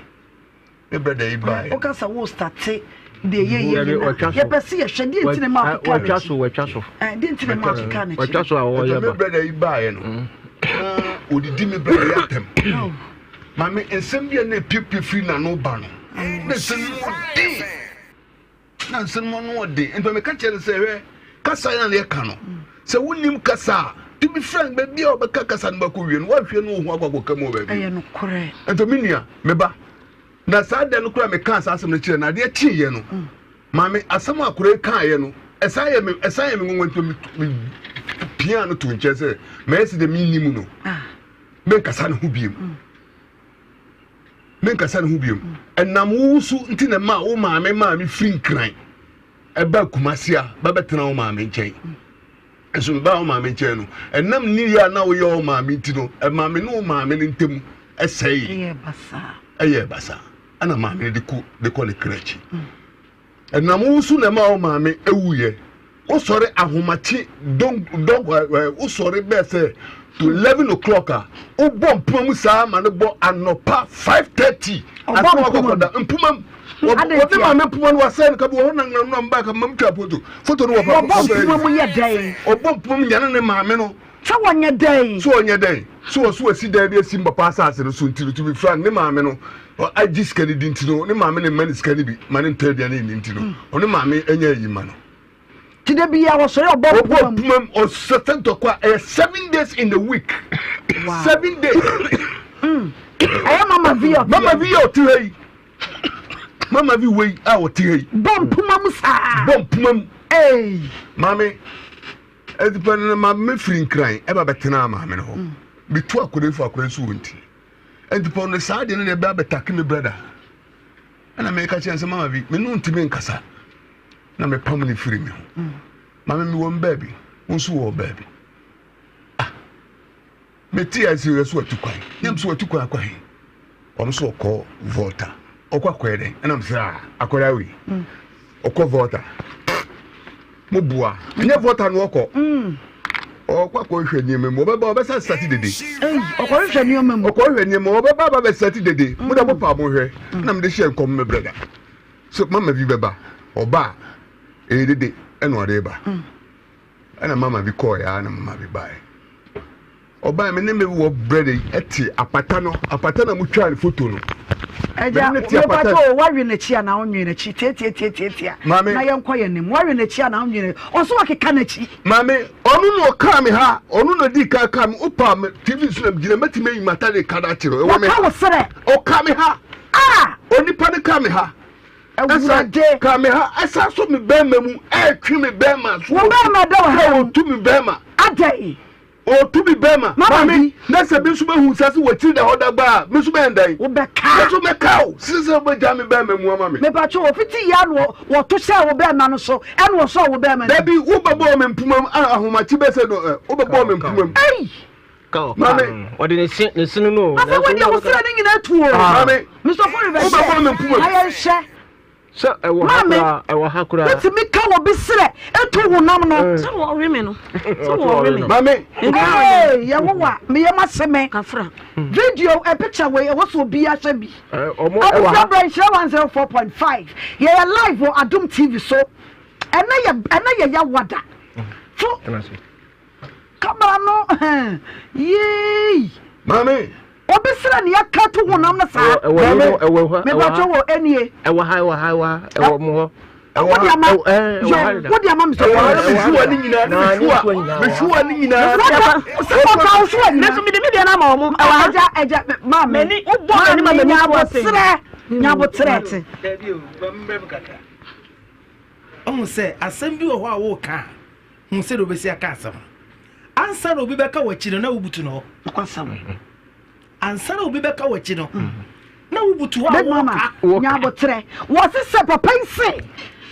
H: me brother yi baeɛ
A: woka sɛ wo starte deɛ yɛ yɛ nyina yɛpɛ sɛ yɛhwɛ deɛ nti na ma akeka
F: n'akyi so wɔatwa so
A: deɛ nti na ma akeka n'akyi
F: wɔatwa so a wɔyɛ
H: ba me brother yi baeɛ no na odidi me brother yi atɛm maame nsɛm bi a na epiepie firi n'ano ba no na nsɛm no mu ɔden na nsɛm no ano ɔden nti meka kyerɛ no sɛ hwɛ kasa yɛn a yɛka no sɛ wonim kasa a to be frank baabi a wɔbɛka kasa no bɛkɔ wie no woahwɛ no ohu akɔ akɔka mu wɔ baabi
A: ɛyɛ nokorɛ
H: nti me nua me ba na saa da no koraa mekaa saa asɛm no kyerɛ no adeɛ kyeeɛ no maame asɛm a akora yi kaeɛ no ɛsan yɛ me ɛsan yɛ me nwanwa nti me pia no to nkyɛn sɛ mɛyɛ sɛ deɛ menni mu no menkasa ne ho biem. Menkasa ne ho biom. Ɛnam wo so nti na ɛmaa wo maame maa me firi Nkran ɛbaa Kumasi a bɛbɛtena wo maame nkyɛn. Nso mebaa wo maame nkyɛn no, ɛnam nneyɛɛ a na woyɛ wo maame nti no, ɛmaa me ne wo maame no ntam ɛsɛee. Ɛyɛɛ basaa. Ɛna maame no de kɔ de kɔ ne kra akyi. Ɛnam wo so na ɛmaa wo maame wuiɛ. Wosɔre ahomakye dɔn dɔn ɛɛ wosɔre bɛɛ sɛ to 11 o'clock a wobɔ mpoma mu saa ma no bɔ anɔpa 5:30
A: Ɔbɔ
H: ansa
A: mpoma mu.
H: wakɔkɔda mpoma mu.
A: Adɛn
H: Wɔde
A: ntia?
H: maame mpoma no wasɛe no ka bi wɔ hɔ na na na mbaa ka mam twa foto foto no wɔ pa
A: Wɔbɔ
H: papa
A: mpoma
H: yi.
A: mu yɛ dɛn?
H: Ɔbɔ mpoma mu nyane ne maame no.
A: Sɛ wɔnyɛ dɛn?
H: So ɔnyɛ dɛn? So ɔso asi dan bi asi mpapa asase no so nti no, to be frank, ne maame no agye sika no di nti no, ne maame no mma ne sika no bi ma ne ntɔ aduane nni nti no, hmm. ɔne maame anya ayi ma no.
A: Ti da bi a wɔsɔre ɔbɔ
H: mpoma mu. Ɔbɔ mpoma mu, ɔsɛsɛ ntɔkwa, ɛyɛ 7 days in the week.
A: Wow.
H: 7 days.
A: Ɛyɛ mama vi ɔte.
H: Mama vi ɔte ha yi. Mama vi wei a ɔte ha yi.
A: Bɔ mpoma mu saa.
H: Bɔ mpoma mu.
A: Ee.
H: Maame. Enti pɛ no ma mefiri Nkran ɛba bɛtenaa maame no hɔ. Mm. Metu akɔda fi akɔda nso wɔ nti. Enti pɛ no saa deɛ no deɛ ɛbɛ abɛtake me brada. Ɛna meka kyerɛ sɛ mama bi me no ntumi nkasa. Na mepam no firi me ho. Mm. Maame mewɔ m baabi, wo nso wɔ baabi. Ah. Mete ase yɛ so atu kwan. Nyam so atu kwan akɔ he? Ɔno so ɔkɔ Volta. Ɔkɔ akɔyɛ dɛn? Ɛna mesɛ ah, akɔda wei. Mm. Ɔkɔ Volta. Mo boa. Ɛnyɛ Volta no ɔkɔ. Mm. Ɔkɔ akɔhwehwɛ nneɛma mu. Ɔbɛba ɔbɛsa sate dede.
A: Ɔkɔhwehwɛ nneɛma mu.
H: Ɔkɔhwehwɛ nneɛma mu. Ɔbɛba aba bɛsate dede. Mo da mo pa mo hwɛ. Ɛna mede hyɛ nkɔm me brɛda. So mama bi bɛba. Ɔba a ɛyɛ dede ɛna ɔde ba. Mm. Ɛna mama bi kɔɔeɛ ara na mama bi baeɛ. Ɔbaeɛ me ne me wɔ brɛde ɛte apata no apata na motwaa ne foto no.
A: Ɛgya mepatɔ o wawe n'akyi anaa ɔnwe n'akyi tiatiatiatiatia na yɛnkɔ yɛn anim wawe n'akyi anaa ɔnwe n'akyi ɔso wakeka n'akyi.
H: Maame ɔno na ɔkaa me ha ɔno na di kan kaa me opa me tv so na gyina mɛtumi ayi m'atade kada akyerɛ ɛwɔ me
A: ha. Wɔka wo serɛ.
H: Ɔka me ha.
A: Ah!
H: Onipa no ka me ha.
A: Awurade.
H: Ka me ha, ɛsan so me bɛrima mu, ɛretwe me bɛrima so.
A: Wo bɛrima da wɔ ha.
H: Sɛ ɔtu me bɛrima.
A: Adɛn?
H: Ɔtu me bɛrima.
A: Mama bi.
H: Na sɛ me nso bɛhu sɛ sɛ wɔakyiri da hɔ da gbaa, me nso bɛyɛ dɛn?
A: Wobɛka.
H: Me nso mɛka o, sɛ sɛ wobɛgya me bɛrima mu ama me.
A: Mepatwo, wɔfiti yɛ ano wɔto hyɛɛ wo bɛrima no so, ɛna wɔsɔɔ wo bɛrima no.
H: Dabi, wobɛbɔɔ me mpoma mu, ahomakye bɛsɛ no, wobɛbɔɔ me mpoma mu.
A: Ei!
H: Maame.
F: Ɔde ne se ne sene no o.
A: Afei wo deɛ wo srɛ ne nyinaa tu o.
H: Maame.
A: Mr. Fori bɛ
H: hyɛ.
A: Na yɛn hyɛ.
F: Sɛ ɛwɔ ha koraa ɛwɔ ha koraa.
A: Wotumi ka wɔ bi srɛ etu honam no.
B: Sɛ wɔwe me no. Sɛ wɔwe me.
H: Maame.
A: Ee yɛwowa meyɛ ma se me.
B: Kafra.
A: Video ɛ picture wei ɛwɔ sɛ obi ahyɛ bi.
F: Ɔmo ɛwɔ ha.
A: Abusua brɛ nhyira 104.5 yɛyɛ live wɔ Adom TV so. Ɛnɛ yɛ ɛnɛ yɛ yawada. Fo. Kamera no yii.
H: Maame.
A: Obi srɛ ne yɛka to honam no saa.
F: Ɛwɔ yi no ɛwɔ ha.
A: Mepatwo wɔ enie.
F: Ɛwɔ ha ɛwɔ ha ɛwɔ ha ɛwɔ mo hɔ.
A: Wode ama yo wode ama mi sɛ
H: ɛwɔ ha mehwiwa ne nyinaa ne mehwiwa mehwiwa ne nyinaa.
A: Sɛ ɔka wo so wɔ nyinaa.
B: Meso mede me deɛ no ama wɔn. Ɛwɔ ha.
A: Ɛgya ɛgya maame maame nyabotrɛ nyabotrɛ.
I: Ɔhu sɛ asɛm bi wɔ hɔ a woka a Hu sɛdeɛ wobɛsi aka asɛm no. Ansa na obi bɛka w'akyi no, na wobutu no hɔ.
A: Nokwasɛm.
I: Ansa na obi bɛka w'akyi no, na wobutu hɔ a
A: Big mama,
I: wɔka.
A: nya aboterɛ. Wɔse sɛ papa yi se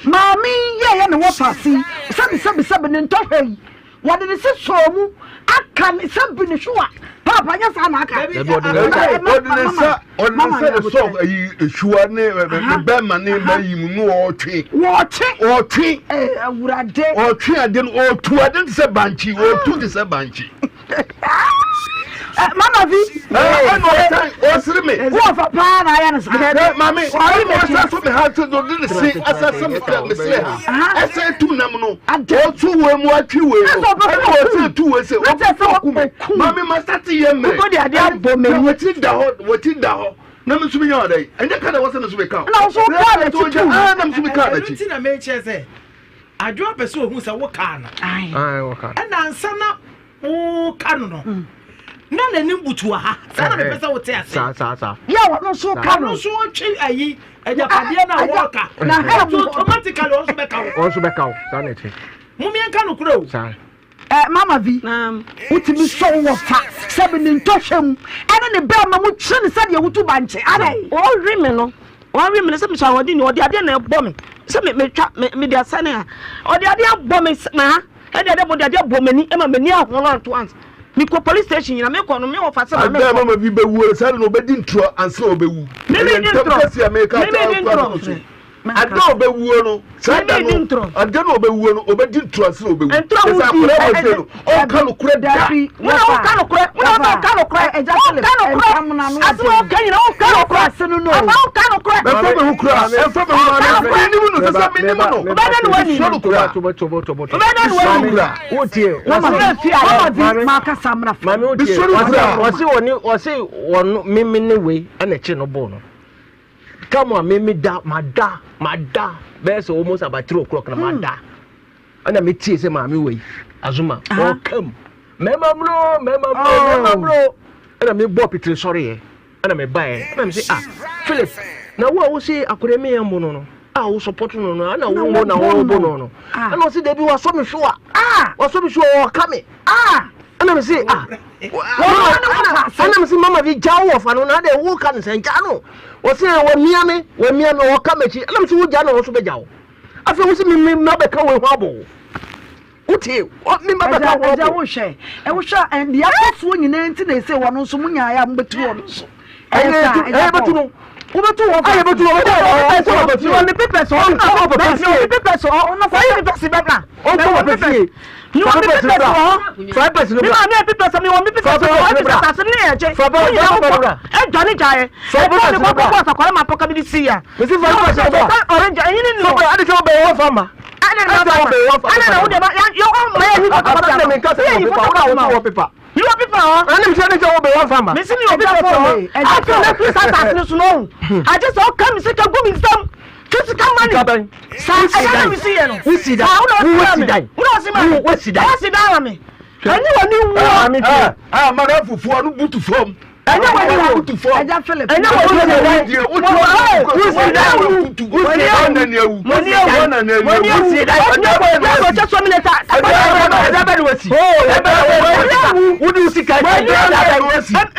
A: maame yi yɛɛyɛ ne wɔfa ase yi, sɛbi sɛbi sɛbi ne ntɔhwɛ yi, wɔde ne se sɔɔ mu aka ne sɛbi ne hwewa. Paapa nyɛ saa na aka.
I: Dabi,
F: Dabi, ɔde ne nsa-
H: Ɔde ne nsa ɔde ne nsa de sɔ ayi ehwiwa ne ne bɛrima ne mma yi mu ne ɔretwe.
A: Wɔɔtwe.
H: Ɔretwe.
A: Ee awurade.
H: Ɔretwe ade no ɔretu ade no te sɛ bankye ɔretu te sɛ bankye.
A: Mama vi.
H: Ɛna ɔsan ɔsere me.
A: Wɔfa paa na ayɛ no saa.
H: Ɛ maame ɔne ɔsan so me ha sɛ ɔde ne se asase me sɛ me sere ha ɛsɛ tu nam no ɔtu wei mu atwi wei no ɛna ɔsɛ tu wei sɛ ɔkɔ me maame ma sate yɛ mmerɛ.
E: Wokɔ de adeɛ abɔ m'ani.
H: Wɔti da hɔ wɔti da hɔ na me nso mi nya ɔdɛ yi ɛnyɛ ka na wɔsɛ me nso mi ka o.
A: Na wo nso wo kaa n'akyi tu.
H: Ɛɛ na me nso mi kaa n'akyi.
I: Ɛno nti na mekyerɛ sɛ Adwoa pɛ sɛ ohu sɛ wo kaa no. Ɛna ansa na woka no no mm. na n'anim butu wɔ ha saa na mepɛ sɛ wote ase.
F: Saa saa saa.
A: Yɛ ɔno nso ka no.
I: Ɔno nso ɔtwe ayi agyapadeɛ no a wɔreka.
A: Na ha
I: mu. Automatically ɔno nso bɛka wo.
F: Ɔno nso bɛka wo saa na ɛte.
I: Mummiɛnka no korɛ o.
F: Saa.
A: Eh, Mama Vi, wotumi sɔ wo wɔfa sɛbi ne ntɔhwɛ mu ɛne ne bɛɛma mu kyerɛ ne sɛdeɛ wotu bankye, adɛn?
E: Ɔwe me no, ɔwe me no sɛ mesɔ ahoɔden ni, ɔde adeɛ na ɛbɔ me, sɛ me metwa me mede asɛne a, ɔde adeɛ abɔ me ma ha, ɛde adeɛ bɔ de adeɛ bɔ m'ani ɛma m'ani ahono anto ansa. Mekɔ police station nyina mekɔ no me wɔfa sɛ ma
H: mekɔ. Ada Mama Vi bɛwu saa na ɔbɛdi ntorɔ ansa na ɔbɛwu.
E: Meme di ntorɔ. Meme di ntorɔ.
H: Ada a ɔbɛwuo no, saa da no, ada no ɔbɛwuo no, ɔbɛdi ntorɔ ansa na ɔbɛwu.
E: Ntorɔ
H: wo
E: di.
H: Akwadaa wɔ fie no, ɔnka nokorɛ da.
E: Mo na wonka nokorɛ, mo na wonka nokorɛ, wonka nokorɛ, asɛm a woka nyina wonka nokorɛ, afa wonka nokorɛ.
H: Ɛmfa me ho koraa, ɛmfa me ho, menim no, sɛ sɛ menim no.
E: Wobɛdɛ ne wani.
H: Mesuro no koraa.
E: Wobɛdɛ ne wani.
F: Wotie.
A: Mama vi, makasa mmra fam.
H: Mesuro no koraa.
F: Ɔse wɔne, ɔse wɔn, meme ne wei ɛna ɛkye no bɔɔ no. Come on, me me da, ma da, ma da. Bɛyɛ sɛ almost about 3 o'clock na ma da. Ɛna me tie sɛ maame wei, Azuma, ɔka mu. Mɛma muro, mɛma muro, mɛma muro. Ɛna me bɔ pitiri sɔre yɛ. Ɛna me ba yɛ. Ɛna me sɛ ah, Philip, na wo a wo se akɔrɛ me yɛn mo no no, a wo support no no, ɛna wo mo na wo bo no no. Ɛna ɔse dabi wasɔ me so a. Wasɔ me so a ɔka me. Ɛna me se ah, ɛna me se mama bi gya wo wɔfa no na adɛ wo ka no sɛ gya no. Ɔse wɔmia me, wɔmia me, ɔka m'akyi. Ɛna me se wo gya no ɔso bɛgya wo. Afei wo se me me ma bɛka wei ho abɔ wo. Wotie, me ma bɛka ho abɔ.
A: Ɛgya wohwɛ, wohwɛ deɛ akɔ soɔ nyinaa nti na ɛsɛ wɔn nso mo nyaeɛ a mobɛtu wɔn nso.
F: Ɛyɛ bɛtu no.
A: Wobɛtu wɔn fa.
F: Ɛyɛ bɛtu wɔn. Ɔnkɔ papa fie.
E: Mewɔ me papers hɔ.
F: Ɔnkɔ papa fie.
E: Mewɔ me papers hɔ. Ɔno kɔ yi me papers bɛbra.
F: Ɔnkɔ papa fie.
E: Mewɔ me papers wɔ hɔ.
F: Fa papers no
E: bra. Me maame yɛ papers mewɔ me papers wɔ hɔ. Ɛbi sɛ asase ne yɛ gye.
F: Fa papers no bra.
E: Ɛdwane gyaeɛ.
F: Fa papers no bra.
E: Ɛkɔ asakɔrɔ ma pɔka bi de si ya.
F: Mesi fa papers no bra.
E: Ɔrengya ɛnyini ni
F: hɔ. Ade sɛ wobɛyɛ wɔfa ma.
E: Ɛna na wɔfa ma. Ɛna na wode ma yɛ ɔma yɛ nyi photocopy ama.
F: Yɛ nyi photocopy ma wo.
E: Mi wɔ pepa hɔ.
F: Ɛna mi sɛ ne sɛ wo bɛ wɔn fa ma.
E: Mi si mi wɔ pepa hɔ. Afei na firi saa asase no so no ɔhu. Agye sɛ ɔka mi sika gu mi nsam. Fi sika ma ni. Saa ɛda na mi si yɛ no.
F: Wosi dan.
E: Saa wona
F: Wo
E: ɔsi ma
F: si
E: mi.
F: dan.
E: Wona ɔsi ma mi.
F: Wo si dan.
E: Ɔsi dan ma mi. Ɛnyɛ wɔ ni wuo.
H: Ah, madam fufuo ano butu fam.
E: Ɛnyɛ wɔ ni wuo.
H: Butu fam.
A: Ɛgya Philip.
E: Ɛnyɛ wɔ ni wuo.
H: Wosi dan. Wosi dan. Wɔn na ni awu.
E: Mo ni awu.
H: Wɔn na ni awu.
E: Mo ni awu.
H: Wosi dan.
E: Ɛnyɛ wɔ ni wuo. Ɛkyɛ sɔ mi leta.
F: Ɛda bɛ ni wasi. Ɛda bɛ ni wasi. Wodi wo sika.
E: Mo ni awu.
F: Ɛda bɛ ni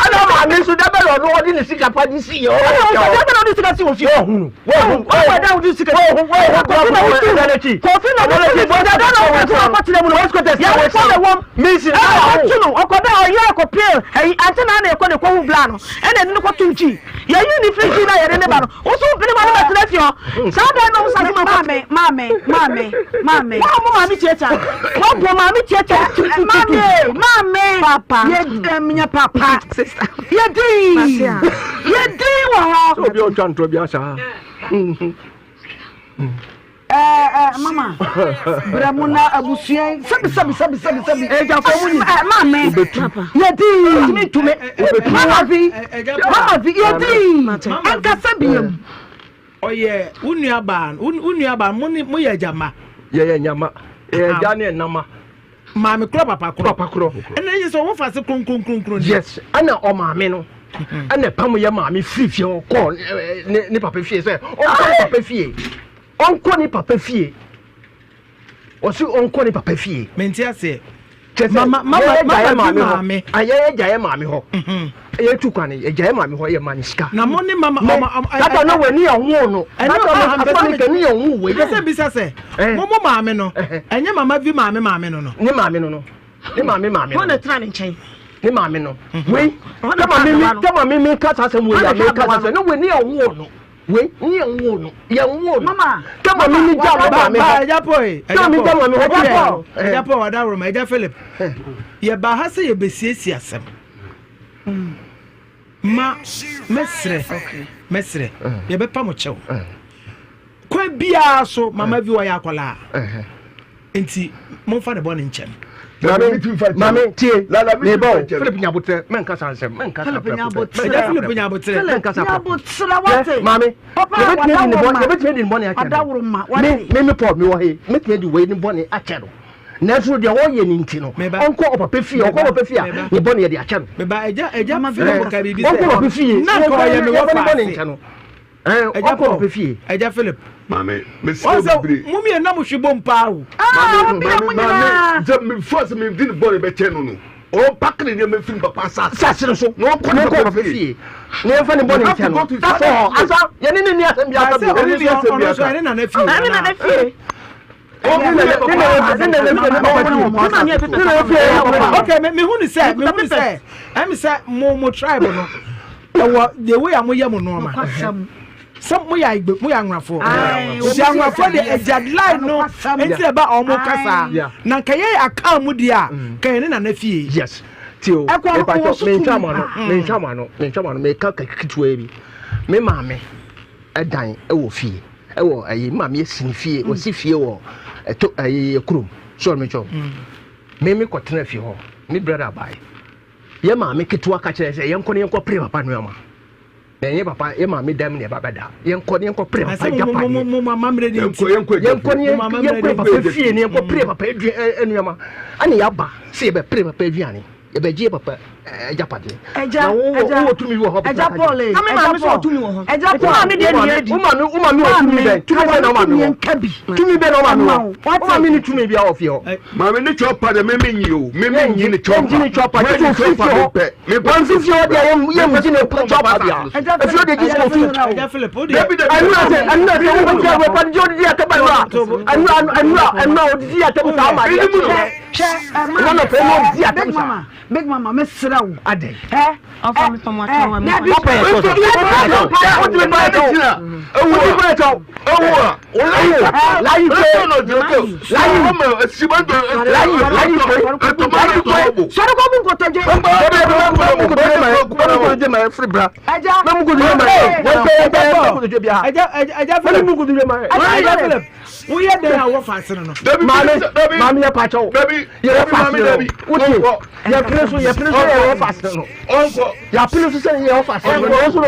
F: Ɛna maame nso da bɛ na ɔno ɔde ne sika pa de si yɛ.
E: Ɛna ɔsɛ da bɛ na ɔde sika si wɔ fie.
F: Wɔhunu. Wɔhunu.
E: Wɔhunu ɛda ɔde sika.
F: Wɔhunu. Wɔhunu.
E: Kofi na wotu.
F: Ɛda n'akyi.
E: Kofi na wotu ne fie. Da na wotu akɔtena mu no.
F: Wɔsikɔtɛ
E: Yɛ wɔ fɔ na wɔm.
F: Mesi na
E: Ɛna ɔtu no ɔkɔda ɔyɛ ɔkɔpie ɛyi ante na ana ɛkɔ ne kɔhu bla no ɛna ɛde no kɔto nkyi yɛyi ne firi nkyi na yɛde ne ba no woso mpene ma no bɛtena fie hɔ saa dan no sa ma
A: Maame, maame, maame, maame.
E: wɔn mo maame tiatia wɔn bɔ maame tiatia
A: Maame, maame.
E: Papa.
A: Yɛ ɛm nyɛ papa. Yɛ din. Yɛ din wɔ hɔ.
F: Sɛ obi a ɔtwa ntorɔ bi asa.
A: Ɛɛ ɛɛ mama brɛ mu na abusua yi sɛbi sɛbi sɛbi sɛbi sɛbi.
E: Ɛgya fɔ mu ni.
A: Ɛɛ maame yɛ din.
E: Tumi.
A: Mama vi mama vi yɛ din. Ɛnkasa biem.
I: Ɔyɛ wo nua baa wo nua baa mo ne mo yɛ agya mma.
F: Yɛyɛ nyama. Yɛyɛ agya ne ɛnama.
I: Maame korɔ papa korɔ.
F: Papa korɔ.
I: Ɛna yɛ sɛ ɔwɔ fa se kronkron kronkron.
F: Yes, ɛna ɔmaame no. Ɛna pam yɛ maame firi fie hɔ kɔɔ ne ne papa fie sɛ ɔnkɔ ne papa fie. Ɔnkɔ ne papa fie. Ɔsi ɔnkɔ ne papa fie.
I: Mente aseɛ.
F: Kyɛ sɛ
I: Mama mama
F: yɛyɛ gyaeɛ
I: mama bi
F: maame hɔ.
I: maame.
F: Ah, yɛyɛ gyaeɛ maame hɔ. Yɛtu kwan yɛgyaeɛ maame hɔ yɛ ma ne sika.
I: Na mo ne mama
F: Mɛ
I: ɔma ɔma.
F: tata no w'ani yɛ ho no.
I: Ɛno
F: Tata no
I: ah mpɛ
F: asoma
I: sɛ
F: ne kani yɛ ho wei.
I: mpɛ sɛ bisa sɛ mo mo maame no ɛnyɛ mama vi maame maame no no.
F: Ne maame no no. Ne maame maame no.
E: Wɔn na tena ne nkyɛn.
F: Ne maame no. Wei tama mi mi tama mi mi kasa asɛm wei a mi kasa sɛ ne w'ani yɛ ho no. Wei ne yɛn woo no yɛn woo no.
A: Mama
F: Tama mi mi gya me maame hɔ.
I: Ɛgya Paul ee.
F: Tama mi gya maame hɔ
I: Ɛgya Paul
F: kyerɛ.
I: Ɛgya Paul wadaworoma Ɛgya Philip. Yɛbaa ha sɛ yɛbɛsiesie asɛm. Ma mɛsrɛ mɛsrɛ yɛbɛpa mo kyɛw. Kwan biara so mama vi wɔyɛ akwadaa. Nti momfa ne bɔne nkyɛ no.
F: Maame maame tie meba o Philip Nyabotrɛ mɛnka saa nsɛm mɛnka saa prɛko pɛ.
I: Ɛgya Philip Nyabotrɛ
F: mɛnka saa prɛko
A: Nyabotrɛ wate.
F: Maame
A: Papa
F: yɛbɛtumi adi ne bɔne
A: wadaworo
F: yɛbɛtumi adi ne bɔne akyɛ no.
A: Wadaworo ma
F: Me
A: wate.
F: me me Paul mewɔ he mɛtumi adi wei ne bɔne akyɛ no nanso deɛ ɔyɛ no nti no
I: Meba.
F: ɔnkɔ ɔpapa fie ɔkɔ
I: Meba.
F: ɔpapa fie a
I: Meba.
F: ne bɔne yɛde akyɛ no.
I: Meba ɛgya ɛgya
A: Mama
I: Philip
A: Philip
I: ka biribi
F: Ɔnkɔ
I: sɛ
F: ɔpapa fie
I: na nka ɔyɛ me
F: yɛmfa ne
I: wɔfa
F: bɔne
I: ase.
F: nkyɛ no. Ɛɛ ɔkɔ papa fie.
I: Ɛgya Philip.
H: Maame mesrɛ bebree.
I: Mo mmienu na mo hwe bom paa o.
H: Maame maame maame sɛ me first me di ne bɔne bɛkyɛ no no. Ɔmpake ne nneɛma mfiri ne papa asase.
F: Asase no so.
H: Na ɔnkɔ ne papa fie.
F: Na yɛmfa ne bɔne nkyɛ no. That's all. Asa yɛne ne nni asɛm biara bio.
H: Yɛne ne asɛm
I: biara ka. Ɛne nana fie.
E: Ɛne nana fie.
I: Okay, me me hu ni sɛ me hu ni sɛ ɛmi sɛ mo mo tribe no ɛwɔ the way a mo yɛ mo nneɛma sɛ mo yɛ ayigbe mo yɛ anwurafoɔ nti anwurafoɔ de ɛgya line no nti ɛba ɔmo kasa na nka yɛ aka mu deɛ a nka yɛ ne nana fie.
F: Yes ti o mepatɔ mentwa mo ano mentwa mo ano mentwa mo ano meka ketewa bi me maame ɛdan ɛwɔ fie. Ɛwɔ ɛyi maame esi ne fie mm. ɔsi fie wɔ ɛto ɛyi kurom so ɔmo kyɛw mm. me me kɔ tena fie hɔ me brother abae yɛ maame ketewa ka kyerɛ sɛ yɛn kɔ ne yɛn kɔ pere papa nneɛma na ɛnyɛ papa yɛ maame dɛm na ɛba bɛda yɛn kɔ ne yɛn kɔ pere papa agyapadeɛ yɛn kɔ ne yɛn pere papa fie ne yɛn kɔ pere papa nneɛma ɛna yɛaba sɛ yɛbɛ pere papa aduane. Yɛbɛgye papa agyapadeɛ.
A: Ɛgya,
F: Na wo
A: ɛgya,
F: wowɔ tumi bi wɔ hɔ
A: ɛgya Paul ee,
E: Na me
A: ɛgya
E: maame nso
A: Paul,
E: wɔ tumi wɔ hɔ.
A: ɛgya
E: Eti
A: Paul,
E: maame deɛ ne yɛ di.
F: Wo maame wo maame wɔ tumi bɛn? Tumi bɛn na wo maame wɔ?
A: bi.
F: Tumi bɛn na wo maame
A: Ɛma
F: wɔ?
A: wo,
F: Wo
A: wate?
F: maame ni tumi biara wɔ fie hɔ.
H: Maame ne chɔpa deɛ meme nyi o meme nyi ne chɔpa
F: Yɛngye ne chɔpa gye sɛ ofiri fie hɔ. Wamfi fie hɔ deɛ yɛn yɛn gye ne chɔpa bia.
A: Ɛgya
F: Efie hɔ deɛ gye sɛ
A: Philip,
F: ofi.
A: ɛgya
I: Ɛgya Philip o deɛ.
H: Dabi dabi
F: Ɛnura sɛ ɛnura sɛ wo bɛ wɔ pa gye odidi atɛm ɛnura ɛnura ɛnura ɛnura odidi atɛm saa ma adeɛ
A: Hwɛ, hwɛ, ɛ,
F: Ɛnura
A: maame,
F: nɔpɛ ɛnura odidi
A: ɛ,
F: atɛm
A: Big
F: saa.
A: Mama, Big Mama, mesrɛ wo.
F: Adɛn?
A: Ɛ,
E: Ɔfa me fam atɔn wɔ me.
A: Dabi.
F: Wopɛ yɛ sɔsɔ. Wopɛ yɛ kyɛw. Wopɛ yɛ kyɛw. Layi pe. Layi. Layi layi pe. Layi pe.
A: Sɔre kɔ bu nkotodwe. Ɛgya.
I: Ɛgya ɛgya Philip. Ɛgya Philip. Woyɛ dɛn a wɔfa ase no no.
F: Maame maame yɛ pakyɛw. Yɛ wɔfa ase no. Wotie yɛ pere so yɛ pere so yɛ wɔfa ase no. Yɛ pere so sɛ yɛ wɔfa ase no. Wɔn so no.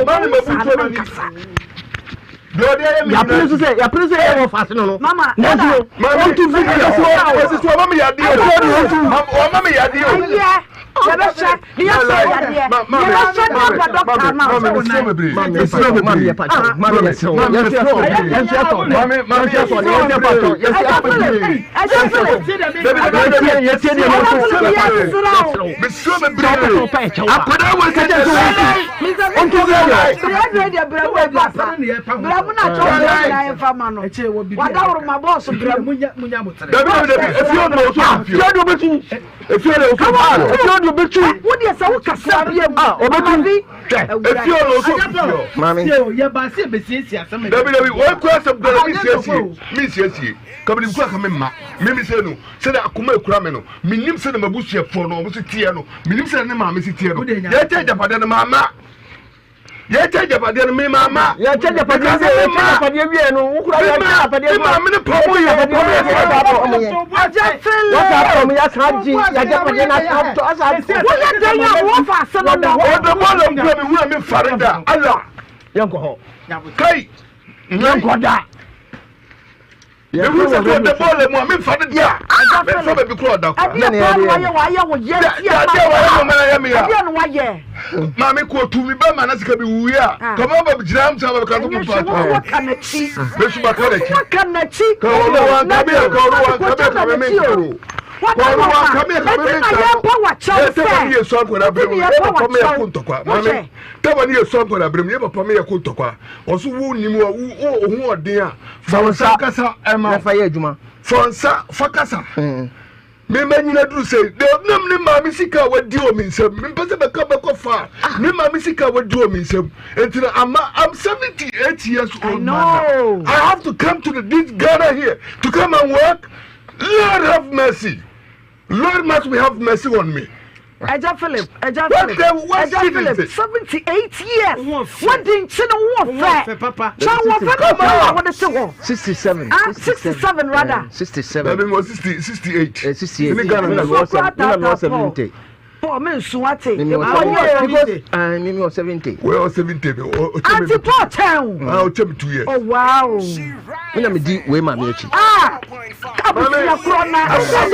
F: Yɛ pere so sɛ yɛ pere so yɛ wɔfa ase no no.
A: Mama,
F: Nanso no.
H: Maame
F: Wɔn tu fi fie so.
H: Wɔsi so ɔma mi yadeɛ o. Ɔma mi yadeɛ o.
A: Ɛyɛ, yɛbɛhwɛ, ne yɛsɛ yadeɛ, yɛbɛhwɛ ne aba dɔkta ama wo.
F: Maame maame yɛ pakyɛw. Maame yɛ srɛw. Yɛ srɛw. Yɛ srɛw. Yɛ srɛw. Yɛ pakyɛw. Yɛ
A: Ɛgya Philip, ɛgya Philip,
F: yɛ tie deɛ
A: ɛgya Philip, yɛsrɛ wo.
H: Mesrɛ bebree. Akwadaa wɔ sɛ
A: Brɛ deɛ brɛ mu ɛba pa. Brɛ mu na kyɛw brɛ mu na yɛmfa ma no. Wadaworo ma bɔɔso brɛ mu.
H: Dabi dabi dabi efie ɔdɔ ɔsɔ efie.
F: Efie ɔdɔ obetu.
H: Efie ɔdɔ ɔsɔ efie.
F: Efie ɔdɔ obetu.
A: Wo deɛ sɛ wo kasa bie mu.
F: Obetu.
H: Hwɛ efie ɔdɔ ɔsɔ efie.
F: Maame.
I: Yɛ ba se ebesiesie asɛm.
H: Dabi dabi wɔn kura asɛm kura mi siesie mi siesie kabini kura ka mi ma mi mi se no sɛdeɛ akoma ekura mi no mi nim sɛdeɛ m'abusuafoɔ no wɔn si teɛ no mi nim sɛdeɛ ne maame si teɛ no yɛ kyɛ agyapadeɛ no maa ma yɛ kyɛ agyapadeɛ no mi maa ma
F: Yɛ kyɛ agyapadeɛ wie yɛ kyɛ agyapadeɛ wie no wokura yɛ kyɛ agyapadeɛ
H: mi maame ne pɔn mu yɛ pɔn mu yɛ
F: pɔn mu yɛ.
A: Ɛgya Philip.
F: Wɔsa apɔm yɛ asan gye yɛ agyapadeɛ na asan tɔ asan tɔ.
A: Woyɛ dɛn a wɔfa ase no no.
H: Ɔdɔ bɔɔlɔ nkura mi wura mi fari da ala
F: Yɛn kɔ hɔ.
H: kai
F: Yɛn kɔ da.
H: Mehu sɛ sɛ ɔda bɔɔla mu a memfa no da. Memfa baabi kora ɔda kora.
A: Ɛdeɛ paa na wayɛ wayɛ wo yɛ ti ama.
H: Ɛdeɛ wayɛ wɔ mana yɛ me ya.
A: Ɛdeɛ na wayɛ.
H: Maame kɔ tu mi bɛma na sika bi wuyi a. Kɔmɔ ba gyina am sɛ bɛka so mo pa.
A: Ɛnyɛ hwɛ wɔka n'akyi.
H: Mesu ba ka n'akyi.
A: Wɔka n'akyi.
H: Ka ɔno wa nka mi ka ɔno wa nka mi ka mi mi nka no. Ka ɔno wa nka mi ka mi mi nka no.
A: Yɛ
H: tɛba ni yɛ sɔ akɔda abirɛ mu. Yɛ papa mi yɛ ko ntɔkwa. Maame tɛba ni yɛ sɔ akɔda abirɛ mu. Yɛ papa mi yɛ ko ntɔkwa. Ɔso wo nim wa wo wo ho ɔden a fa wo nsa kasa ɛma
F: na fa yɛ adwuma.
H: Fa nsa fa kasa. Me ma nyina duru sɛ de nam ne maame sika a wadi wɔ me nsam mempɛ sɛ bɛka bɛkɔ fa me maame sika a wadi wɔ me nsam nti na ama I'm 78 years old man now I have to come to the, this Ghana here to come and work Lord have mercy Lord must we have mercy on me.
A: Ẹja Philip, Ẹja Philip, Ẹja Philip, 78 years. Wọ́n di nkyi no wọ́n fẹ́. Kyɛ wọ́n fẹ́ mi kọ́ wa wọ́n de ti hɔ.
F: 67.
A: Ah, 67 rather.
F: 67.
H: Dabi mo 60, 68.
F: 68.
H: Ní Ghana
F: na
A: Nsuo kura taataa Paul. Paul mi nsu ate.
F: Mímí wɔ 70. Mímí wɔ 70.
H: Wọ́n wɔ 70 bi.
A: Auntie Paul kyɛn o.
H: Ah, o kyɛn mi 2 years.
A: Oh wow.
F: Mi na mi di wei maame akyi.
A: Ah, abusua korɔ na.
H: Ɛgya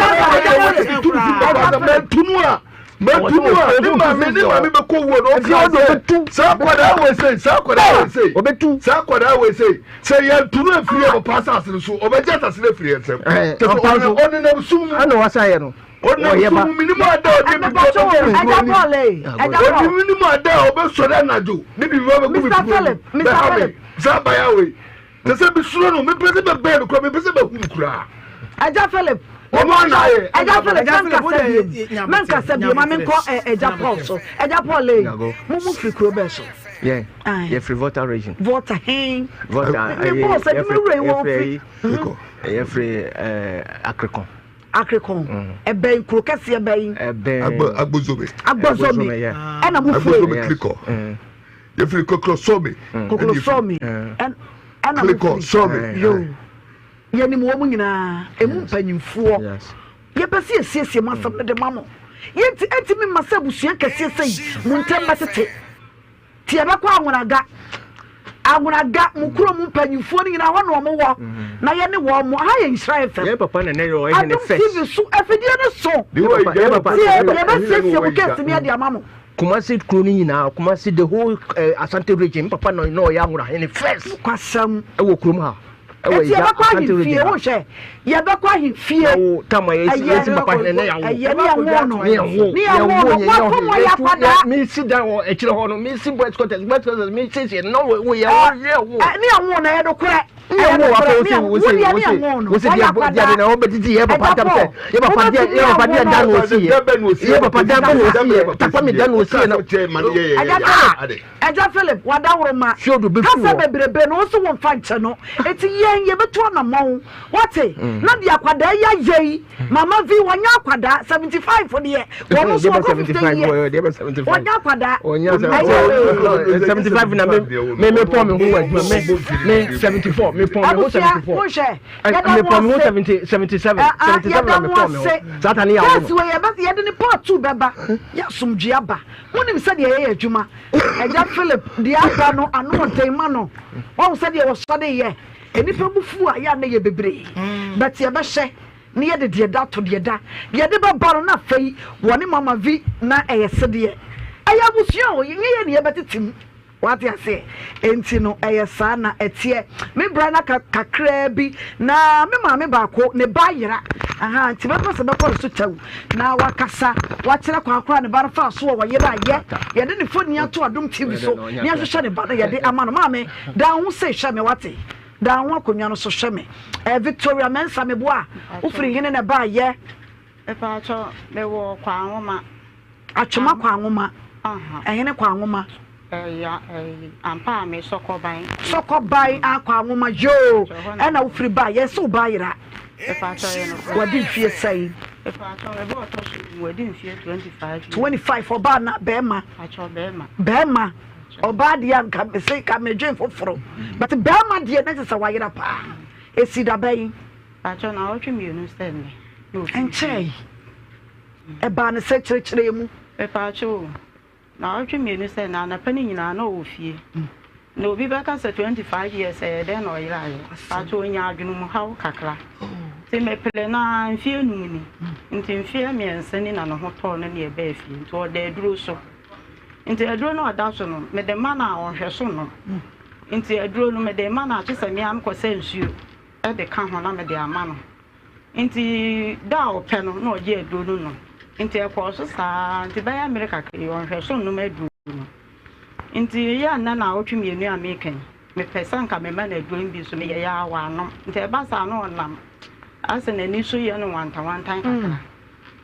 H: Philip. Tunu a. Matu mu a ne maame ne maame bɛkɔ wuo no ɔka sɛ saa akwadaa wei sei saa akwadaa wei sei
F: ɔbɛtu
H: saa akwadaa wei sei sɛ yɛnto no afiri yɛ papa asase no so ɔbɛgye asase no afiri yɛn nsam kyɛ sɛ ɔnenam sum mu
F: ɛna wasa yɛ no
H: ɔnenam sum mu menim ada a ɔde biribi bɛgu me kuro anim ɔde menim ada a ɔbɛsɔre anadwo ne biribi bɛgu me kuro anim bɛha me saa abaayewa wei Te sɛ mesuro no, mempɛ sɛ mɛbɛn no koraa, mempɛ sɛ mahu no koraa.
A: Agya Philip,
H: Ɔno ara na ayɛ.
A: Agya Philip, mɛnkasa biem, mɛnkasa biem, ma menkɔ Agya Paul so. Agya Paul ei, mo mo firi kuro bɛn so?
F: Yɛn, yɛfiri Volta region.
A: Volta hen?
F: Volta,
A: Me bɔɔ sɛ adwuma wura yi wɔ firi.
F: Yɛfiri Akrekɔn.
A: Akrekɔn, ɛbɛn kuro kɛseɛ bɛn?
F: Ɛbɛn.
H: Agbozome.
A: Agbozome, ɛna mo firi.
H: Agbozome Klikɔ. Yɛfiri Kokrosome.
A: Kokrosome. Ɛna mo firi. Yo. Yɛnim wɔn nyinaa, emu mpanyinfoɔ. Yɛpɛ sɛ yɛsiesie mo asɛm no de ma mo. Yɛnti ɛntumi mma sɛ abusua kɛseɛ sɛ yi mo ntam bɛtete. Ti yɛbɛkɔ Anwonaga. Anwonaga mo kuro mu mpanyinfoɔ no nyinaa hɔ na wɔn wɔ. Na yɛne wɔn mo. Aha yɛ Nhyira FM.
F: Yɛn papa na ne yɛ ɔyɛ ne
A: Adom
F: first.
A: TV so afidie no so.
F: Yɛn papa yɛn papa.
A: Tie yɛbɛsiesie mo kɛse ne yɛde ama mo.
F: Kumasi kuro no nyinaa Kumasi the whole eh, Asante region me papa na na ɔyɛ Anwurahene first.
A: Kwasam.
F: Ɛwɔ kurom ha. Ɛwɔ
A: Eti yɛbɛkɔ ahemfie wohwɛ yɛbɛkɔ ahemfie.
F: Na wo tam a yɛsi yɛsi papa hene na yɛawo.
A: Ɛyɛ ne yɛwo no
F: ne yɛwo
A: ne yɛwo no wɔkɔ mu ɔyɛ akwadaa.
F: Mi si dan wɔ akyire hɔ no mi si boys quarters boys quarters mi siesie no na wo yɛ wo yɛ wo.
A: Ne yɛwo no ɛyɛ nokorɛ.
F: Yɛ wo afɔ wosi wosi wosi wosi deɛ deɛ na wɔbɛtiti yɛ papa ntam sɛ yɛ papa deɛ yɛ papa deɛ dan na osi yɛ yɛ papa dan bɛ na osi yɛ takwa mi dan na osi yɛ na.
A: Ɛgya Philip wadaworo ma kasa bebrebe no wosi wɔn fa nkyɛn no eti yɛn yɛbɛtu anamɔn wate na deɛ akwadaa yi ayɛ yi mama vi wɔnyɛ akwadaa 75 deɛ wɔn nso wɔkɔ 50 years wɔnyɛ akwadaa
F: ɛyɛ 75 na me me me pɔn me ho wɔ adwuma me me 74 me pɔn me ho 74 me pɔn me ho 70 77 77 na me pɔn me ho saa ta ne yɛ awo
A: no wei yɛbɛ yɛde ne part 2 bɛba yɛ asomdwe aba monim sɛdeɛ yɛyɛ adwuma ɛgya Philip deɛ aba no ano ɔden ma no wɔn sɛdeɛ wɔsɔre yɛ nnipa bufu a yɛ a na yɛ bebree but yɛbɛhyɛ Ne yɛde deɛ da to deɛ da. Deɛ yɛde bɛba no na afei wɔne Mama Vi na ɛyɛ sedeɛ. Ɛyɛ abusua o, nyɛ yɛn na yɛbɛtete mu. Wate aseɛ? Enti no ɛyɛ saa na ɛteɛ. Me bra no aka kakraa bi na me maame baako ne ba ayera. Ahaa, nti mɛpɛ sɛ mɛkɔ ne so kyɛw na wakasa, wakyerɛ kwan koraa ne ba no faa so a wɔyera yɛ. Yɛde ne foni ato Adom TV so na yɛahwehwɛ ne ba no yɛde ama no. Maame, dan ho sei hwɛ me wate? Dan ho akonnwa no so hwɛ me. Eh, Victoria Mensah meboa a, wofiri hene na ɛbaa yɛ?
B: Mepaakyɛw, mewɔ Kwanwoma.
A: Atwema Kwanwoma. Ɛhene Kwanwoma.
B: Ɛya, ɛyi, ampa a me Sɔkɔban.
A: Sɔkɔban a Kwanwoma, yoo, ɛna wofiri baa yɛ, sɛ wo ba ayera.
B: Mepaakyɛw, yɛ nokorɛ.
A: Wadi mfie sɛn?
B: Mepaakyɛw, ɛbɛ ɔtɔ so du, wadi mfie 25 years.
A: 25, ɔbaa na bɛɛma?
B: Mepaakyɛw, bɛɛma.
A: Bɛɛma. Ɔbaa deɛ anka mese ka medwen foforo but bɛɛma deɛ na kyesɛ wayera paa. Esi da bɛn?
B: Pakyɛw naawɔtwe mmienu sɛ nnɛ na ofiri fie.
A: Ɛnkyɛe. Ɛbaa no sɛ kyerɛkyerɛ mu.
B: Mepaakyɛw o, naawɔtwe mmienu sɛ nnɛ anapa no nyinaa na ɔwɔ fie. Na obi bɛka sɛ 25 years ɛyɛ dɛn na ɔyeraeɛ? Pakyɛw ɔnyaa adwene mu haw kakra. Nti mepere no ara mfeɛ num ni. Nti mfeɛ mmiɛnsa ni na ne ho tɔɔ no na yɛbaa fie. Nti ɔda aduro so. Nti aduro no a ɔda so no, mede ma no a, ɔnhwɛ so nnom. Nti aduro no, mede ma no a, kyesɛ me ara mekɔsa nsuo de ka ho na mede ama no. Nti da a ɔpɛ no, na ɔgye aduro no nom. Nti ɛkɔɔ so saa ara, nti bɛyɛ mmere kakra yi, ɔnhwɛ so nnom aduro no. Nti ɛyɛ a nnɛ naawɔtwe mmienu a mereka yi, mepɛ sɛ anka mema no aduro no bi nso meyɛeɛ ara wannom. Nti ɛba saa na ɔnam asɛ n'ani so yɛ no wantanwantan kakra.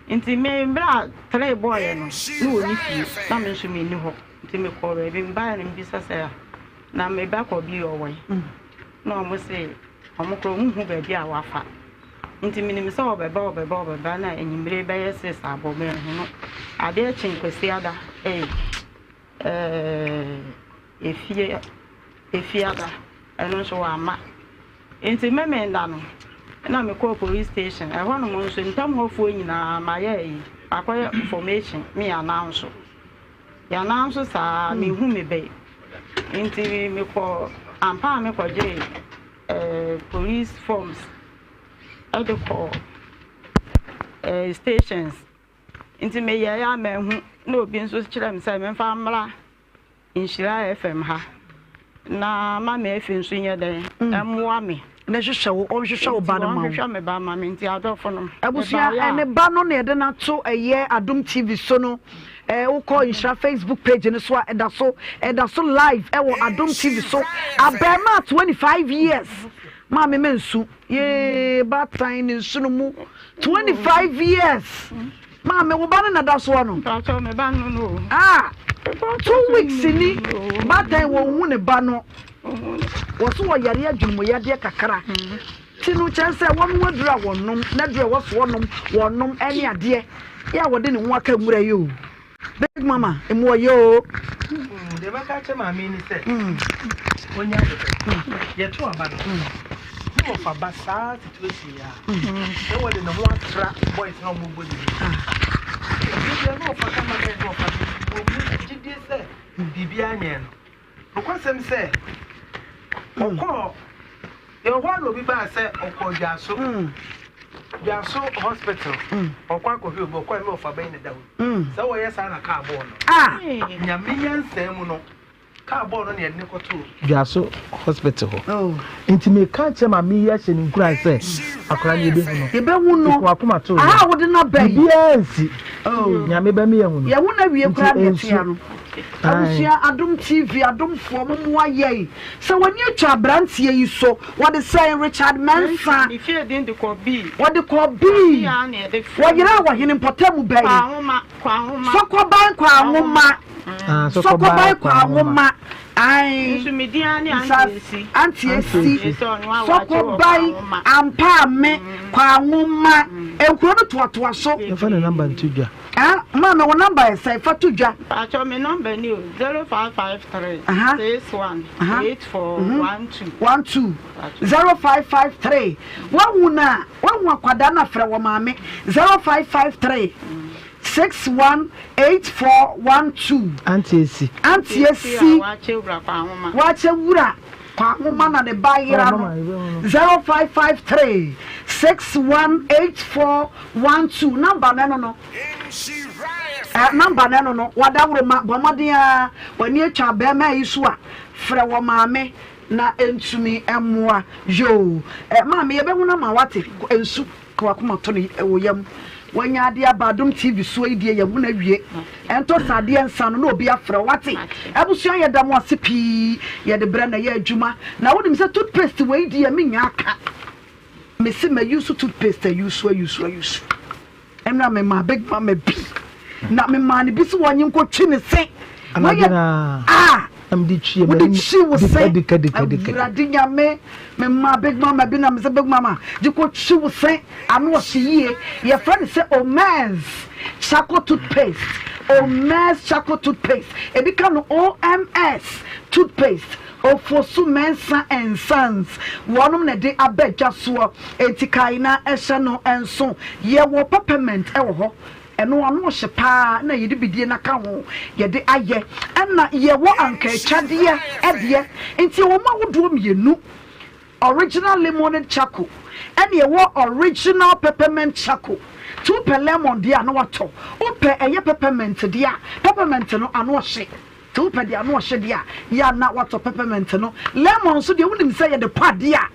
B: Nti me berɛ a three bɔɔeɛ no na ɔnni fie na me nso menni hɔ nti mekɔɔ baabi mebaeɛ no mebisa sɛ na me ba kɔ bi ɔwɔ he na ɔmo se ɔmo koraa ɔmo nhu baabi a wafa nti menim sɛ ɔbɛba ɔbɛba ɔbɛba na anwummere bɛyɛ six abɔ manhu no adeɛ kye Kwasiada ee ɛɛ efie Efiada ɛno nso wamma. Enti Memenda no na mekɔɔ police station, ɛhɔnom nso ntam hɔfoɔ nyinaa mayɛ ayi, makɔyɛ formation me announce. Yɛ announce saa menhu me bɛ. Nti mekɔ ampa a mekɔgyee eh, police forms ɛde kɔ eh, stations.
J: Nti meyɛeɛ a manhu na obi nso kyerɛɛ me sɛ memfa mmra Nhyira FM ha na Mame Afi nso nyɛ dɛn mmoa me.
A: Na hwehwɛ wo, ɔnhwehwɛ wo ba no ma wo.
J: Nti ɔnhwehwɛ me ba ma me nti adɔfo no.
A: Abusua, ɛne ba no na yɛde no ato ɛyɛ Adom TV so no. Ɛɛ wokɔ Nhyira Facebook page no so a ɛda so, ɛda so live ɛwɔ Adom TV so. Abɛɛmaa 25 years. Maame mɛnsu. Yee baatan ne nsono mu 25 years. Maame wo ba no na da soɔ no.
J: Mpatsɔ me ba no no.
A: Ah 2 weeks ni baatan wɔ hu ne ba no. Wɔ so wɔ yare adwene mu yadeɛ kakra. Ti no kyerɛ sɛ wɔn aduru a wɔnom na aduru a ɛwɔ so wɔnom wɔnom ɛne adeɛ yɛ a wɔde ne ho aka nwura yi o. Big mama emu ɔyɛ o.
I: Deɛ mɛka akyerɛ maame yi ne sɛ ɔnya abotare. Yɛto aba no ne wɔfa ba saa situation yi a na wɔde ne ho atra boys na wɔn bɔ ne bi. Ebi na ɔfa kama na ɛna ɔfa no wɔn mu gyidie sɛ biribiara nyɛ no. Nokwasɛm sɛ ɔkɔɔ yɛwɔ hɔ a na obi baa sɛ ɔkɔɔ Dwaso Dwaso hospital ɔkɔ akɔhwɛ obi ɔkɔɔ ɛmɛ ɔfa bɛn na da hɔ sɛ wɔyɛ saa na kaa bɔɔ no Nyame nyansaa mu no kaa bɔɔ no na yɛde ne kɔtoo Dwaso hospital hɔ nti meka kyerɛ maame yi ahyɛ ne nkuran sɛ akwadaa no yɛbɛhu no
A: yɛbɛhu no
I: ɛkɔ akoma to
A: aha wode no aba yi
I: biribiara nsi Nyame bɛma yɛahu no
A: yɛhu no awie koraa na yɛtea no. Abusua Adom TV adomfoɔ mo moa yɛn sɛ w'ani atwa abranteɛ yi so wɔde sɛn Richard Mensah
J: Ne fie din de kɔ bii.
A: Wɔde kɔ bii
J: Bii ara na yɛde frɛ no.
A: Wɔyeraa wɔ hene mpɔtamu bɛn?
J: Kwaahoma, Kwaahoma.
A: Sɔkɔban Kwaahoma
I: Ah,
A: Sɔkɔban Kwaahoma ae
J: Nso me din ara ne
A: Nsa
J: Auntie Esi.
A: Auntie Esi
J: Esi ɔno a wakye wɔ
A: Sɔkɔban
J: Kwaahoma.
A: Ampaame Kwaahoma Nkuro no toatoa so.
I: Yɛmfa ne number nto dwa.
A: Ah maame wo number yɛ sɛn fa to dwa.
J: Paatwɔ me number ni o 0553 61 84 12.
A: 12 0553 wahu na wahu akwadaa na frɛ wɔ maame 0553 61 84 12.
I: Auntie Esi.
A: Auntie Esi.
J: Wakyɛ wura Kwahoma.
A: Wakyɛ wura Kwahoma na ne ba yera no 0553 61 84 12 number no ɛno no. Eh, number no ɛno no. Wadaworoma, bɔ mmɔden ara, w'ani atwa abarimaa yi so a, frɛ wɔ maame na ɛntumi mmoa. Yoo, eh, maame yɛbɛhunu ama wate, nsu ka w'akoma to no wo yam. Wanya adeɛ aba Adom TV soɔ yi deɛ yɛhunu awie. Ɛntɔ sɛ adeɛ nsa no na obi afrɛ wo, wate. Abusua yɛda mo ase pii, yɛde berɛ na ɛyɛ adwuma. Na wonim sɛ toothpaste wei deɛ mennya aka. Mese ma use toothpaste ayusu ayusu ayusu. Ɛnna memaa Big Mama bi, na memaa no bi sɛ wɔnye nkɔtwi ne se.
I: Anadwo no
A: a
I: na mede twi
A: wode twi wo se. Awurade Nyame, memaa Big Mama bi na mese Big Mama gye kɔtwi wo se, ano ɔhye yie. Yɛfrɛ no sɛ Omez charcoal toothpaste, Omez charcoal toothpaste. Ebi ka no OMS toothpaste. Ofosu Mensah and Sons wɔnom na ɛde aba dwa soɔ, enti kae na hyɛ no nso. Yɛwɔ peppermint wɔ hɔ, ɛno ano hye paa na yɛde bidie no aka ho yɛde ayɛ, ɛna yɛwɔ ankaatwadeɛ deɛ, nti yɛwɔ mu ahodoɔ mmienu, original lemonade charcoal ɛna yɛwɔ original peppermint charcoal. Nti wopɛ lemon deɛ a na watɔ, wopɛ ɛyɛ peppermint deɛ a, peppermint no ano hye. Sɛ wopɛ deɛ ano ɔhye deɛ a, yɛ a na woatɔ peppermint no. Lemon nso deɛ wonim sɛ yɛde pɔ adeɛ a,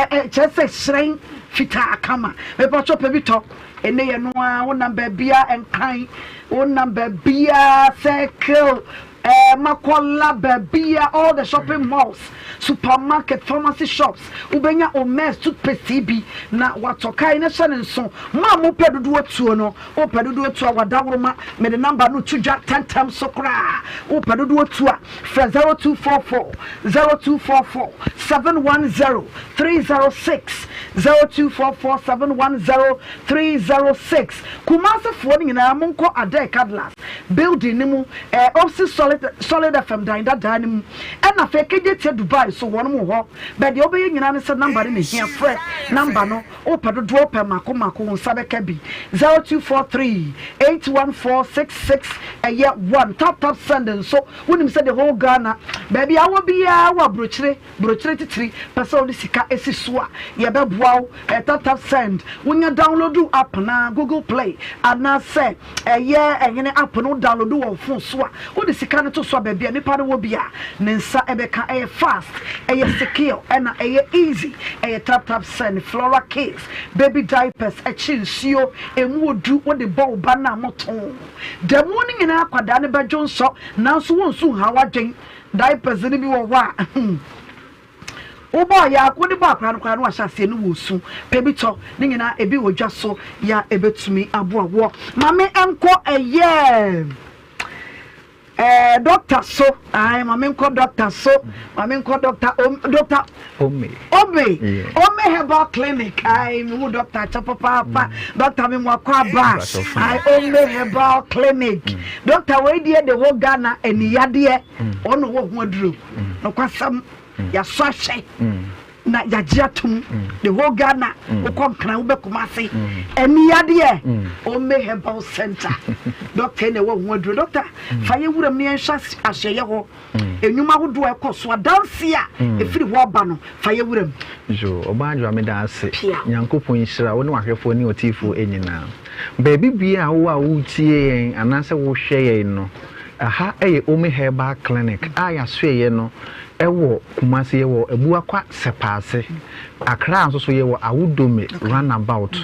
A: ɛ ɛ kyerɛ sɛ hyerɛn fitaa kama. Mepakyɛw pɛ bi tɔ. Ɛnnɛ yɛ no ara, wonam baabiara Nkran, wonam baabiara Circle, ɛɛ Makola, baabiara, all the shopping malls, supermarket, pharmacy shops, wobɛnya Omez toothpaste yi bi na woatɔ. Kae na hyɛ no nso, mo a mopɛ dodoɔ tuo no, Wopɛ dodoɔ tu a, w'adaworoma, mede number no to dwa tɛntɛm so koraa. Wopɛ dodoɔ tu a, frɛ 0244 0244 710 306, 0244 710 306. Kumasefoɔ no nyinaa monkɔ Adae Cadillac. building no mu, ɛɛ opposite Solid Solid FM dan dadaa no mu. Ɛna afei Kejetia Dubai nso wɔnom wɔ hɔ. Bɛ deɛ wobɛyɛ nyinaa ne sɛ number no na ɛhia, frɛ number no, wopɛ dodoɔ wopɛ mmaako mmaako wo nsa bɛka bi. 0243 814 66 ɛyɛ 1. Tap tap send nso wonim sɛ the whole Ghana baabi a wowɔ biara wɔ aburokyire Burokyire titiri pɛ sɛ wode sika si so a, yɛbɛboa wo. Ɛyɛ TapTapSend. Wonya download app no ara, Google Play anaasɛ ɛyɛ ɛhene app no, wo download wɔ wo phone so a, wode sika no to so a, baabi a nipa no wɔ biara, ne nsa bɛka. Ɛyɛ fast, ɛyɛ secure, ɛna ɛyɛ easy. Ɛyɛ TapTapSend. Flora Kids baby diapers, ɛkye nsuo, ɛmu odu, wode bɔ wo ba no a, moto. Da mu no nyinaa akwadaa no bɛdwo nsɔ, nanso wonsu nhaw adwen. Diapers no bi wɔ hɔ a, wobɔ a yɛ wode bɔ akwadaa no koraa na wahyɛ aseɛ ne wɔ su. Pɛ bi tɔ, ne nyinaa ebi wɔ dwa so yɛ a ebetumi aboa woɔ. Maame nkɔ ɛyɛ ɛɛ dɔkta so, ae maame nkɔ dɔkta so, maame nkɔ dɔkta om dɔkta
K: Ome.
A: Ome, Ome Herbal Clinic. Ae, me hu doctor akyɛ papaapa. Doctor me mu akɔ aba. Ae, Ome Herbal Clinic. Doctor wei deɛ the whole Ghana aniyadeɛ. Ɔno wɔ ho aduro. Nokwasɛm yasɔ ahwɛ. Na yagye atum. The whole Ghana wokɔ Nkran wobɛ Kumasi. Aniyadeɛ Ome Herbal Center. Doctor na ɛwɔ ho aduro. Doctor fa yɛ wuram ne yɛnhwɛ ahyɛyɛ hɔ. Nnwuma ahodoɔ a ɛkɔ so, adanseɛ a ɛfiri hɔ ba no, fa yɛ wuram.
K: Yoo, Ɔbaa Adwoa meda ase. Nyankopɔn nhyira wo ne w'ahwɛfoɔ ne ɔtiefoɔ nyinaa. Baabi biara a wowɔ a woretie yɛn anaasɛ worehwɛ yɛn no, ɛha yɛ Omi Herbal Clinic a yɛasoɛeɛ no wɔ Kumasi, yɛwɔ Abuakwa Sɛpaase. Accra nso so yɛwɔ Awudome Runabout.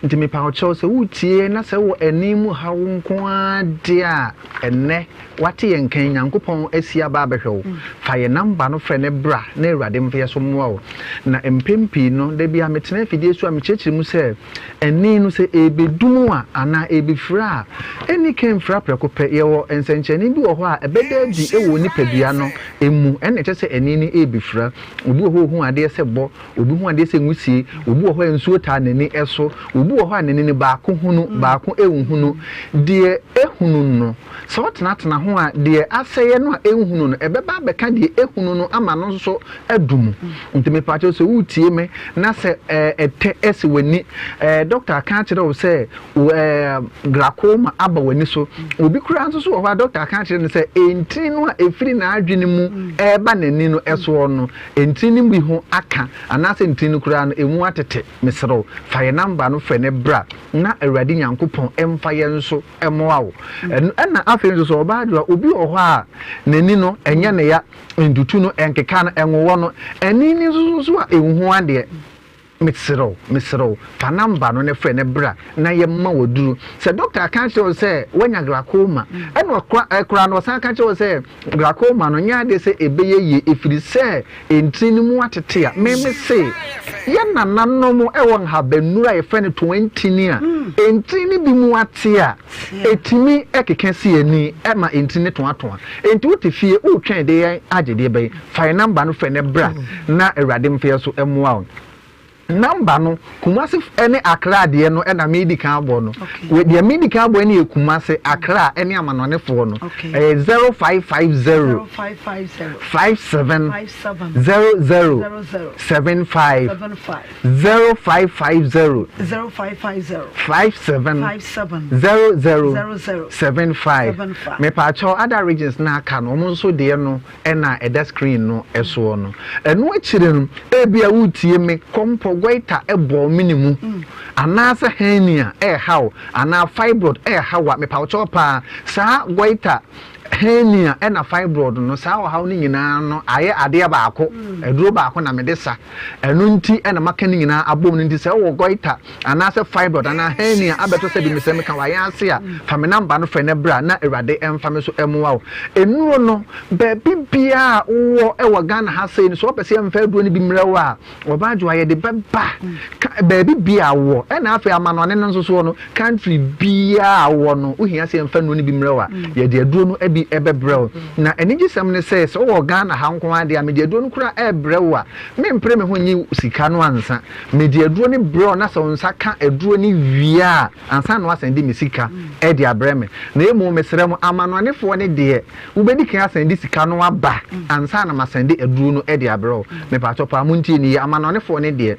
K: Nti mepa wo kyɛw sɛ woretie yɛn na sɛ wowɔ ani mu haw nko ara deɛ a, ɛnnɛ Woate yɛn nka yi, Nyankopɔn asi aba abɛhwɛ wo. Fa yɛn number no frɛ no bra na Awurade mfa yɛn so mmoa wo. Na mpɛn pii no, da biara metena afidie so a mekyerɛkyerɛ mu sɛ, ɛnne no sɛ ɛrebɛdum a anaa ɛrebɛfira a, ɛnni kan mfira prɛko pɛ. Yɛwɔ nsɛnkyerɛnne bi wɔ hɔ a ɛbɛda adi wɔ onipadua no mu, ɛnna ɛkyerɛ sɛ ɛnne no rebɛfira. Obi wɔ hɔ a ɔhu adeɛ sɛ bɔ, obi hu adeɛ sɛ nwusie, obi wɔ hɔ a nsuo taa n'ani so, obi wɔ hɔ a n'ani no baako hunu, baako nhunu. Deɛ ɛhunu no, Sɛ ɔtenatena ho a, deɛ asɛeɛ no a ɛnhunu no, ɛbɛba abɛka deɛ ɛhunu no ama no nso adu mu. Nti mepaakyɛw sɛ woretie me na sɛ ɛtɛ si w'ani, dɔkta aka akyerɛ wo sɛ glaucoma aba w'ani so. Obi koraa nso so wɔ hɔ a dɔkta aka akyerɛ no sɛ ntini no a ɛfiri n'adwene mu ɛreba n'ani no soɔ no, ntini no bi ho aka anaasɛ ntini no koraa no ɛmu atete. Mesrɛ wo, fa yɛn namba no frɛ no bra na Awurade Nyankopɔn mfa yɛn nso mmoa wo. Ɛno ɛna afei nso sɛ ɔbaa adwoa, obi wɔ hɔ a n'ani no ɛnyɛ ne ya, ntutu no, ɛnkeka no, ɛnwowɔ no, ɛne ne nso so a ɛnhu adeɛ. Mesrɛ wo, mesrɛ wo, fa namba no na frɛ no bra na yɛmma wo aduro. Sɛ dɔkta aka akyerɛ wo sɛ woanya glaucoma, ɛna ɔkora, ɛkora no ɔsan ka kyerɛ wo sɛ Glaucoma no nyɛ adeɛ sɛ ɛbɛyɛ yie ɛfiri sɛ ntini no mu atete a, me me se yɛn nananom wɔ nhabannuro a yɛfrɛ no toantini a ntini no bi mu ate a ɛtumi keka si ani ma ntini no toatoa. Enti wote fie woretwɛn de yɛn agye deɛ bɛn? Fa yɛn number no frɛ na bra na Awurade mfa yɛn so mmoa wo. Number no, Kumasi ne Accra deɛ no na medi kan abɔ no. Deɛ medi kan abɔ no yɛ Kumasi, Accra ne amanɔnefoɔ no. Ɛyɛ 0550 57 00 75 0550 57 00 75. Mepaakyɛw other regions no aka no, wɔn nso deɛ no na ɛda screen no soɔ no. Ɛno akyire no, ebia woretie me, kɔmpɔ, goiter bɔ wo mene mu, anaasɛ hernia reha wo, anaa fibroid reha wo a, mepa wo kyɛw paa, saa goiter, hernia ɛna fibroid no, saa ɔhaw no nyinaa no ayɛ adeɛ baako, aduro baako na mede sa. Ɛno nti na maka ne nyinaa abom no nti sɛ wowɔ goiter, anaasɛ fibroid anaa hernia abɛtɔ sɛ bi mesɛ meka wayɛ ase a, fa me number no frɛ na bra na Awurade mfa me so mmoa wo. Nnuro no, baabi biara a wowɔ wɔ Ghana ha sei no, sɛ wopɛ sɛ yɛmfa aduro no bi mmerɛ wo a, Ɔbaa Adwoa yɛde bɛba ka baabi biara a wowɔ. Ɛna afei amanɔne no nso soɔ no, country biara a wowɔ no, wohia sɛ yɛmfa nnuro no bi mmerɛ wo a, yɛde aduro no bi bɛbrɛ wo. Na anigyesɛm ne sɛ, sɛ wowɔ Ghana ha nko ara deɛ a, mede aduro no koraa rebrɛ wo a, mempere me ho nnye sika no ansa. Mede aduro no brɛ wo na sɛ wo nsa ka aduro no wie a, ansa na woasan de me sika de abrɛ me. Na mmom mesrɛ mo, amanoanefoɔ no deɛ, wobɛdi kan asan de sika no aba ansa na masan de aduro no de abrɛ wo. Mepakyɛw paa, montie no yie, amanoanefoɔ no deɛ,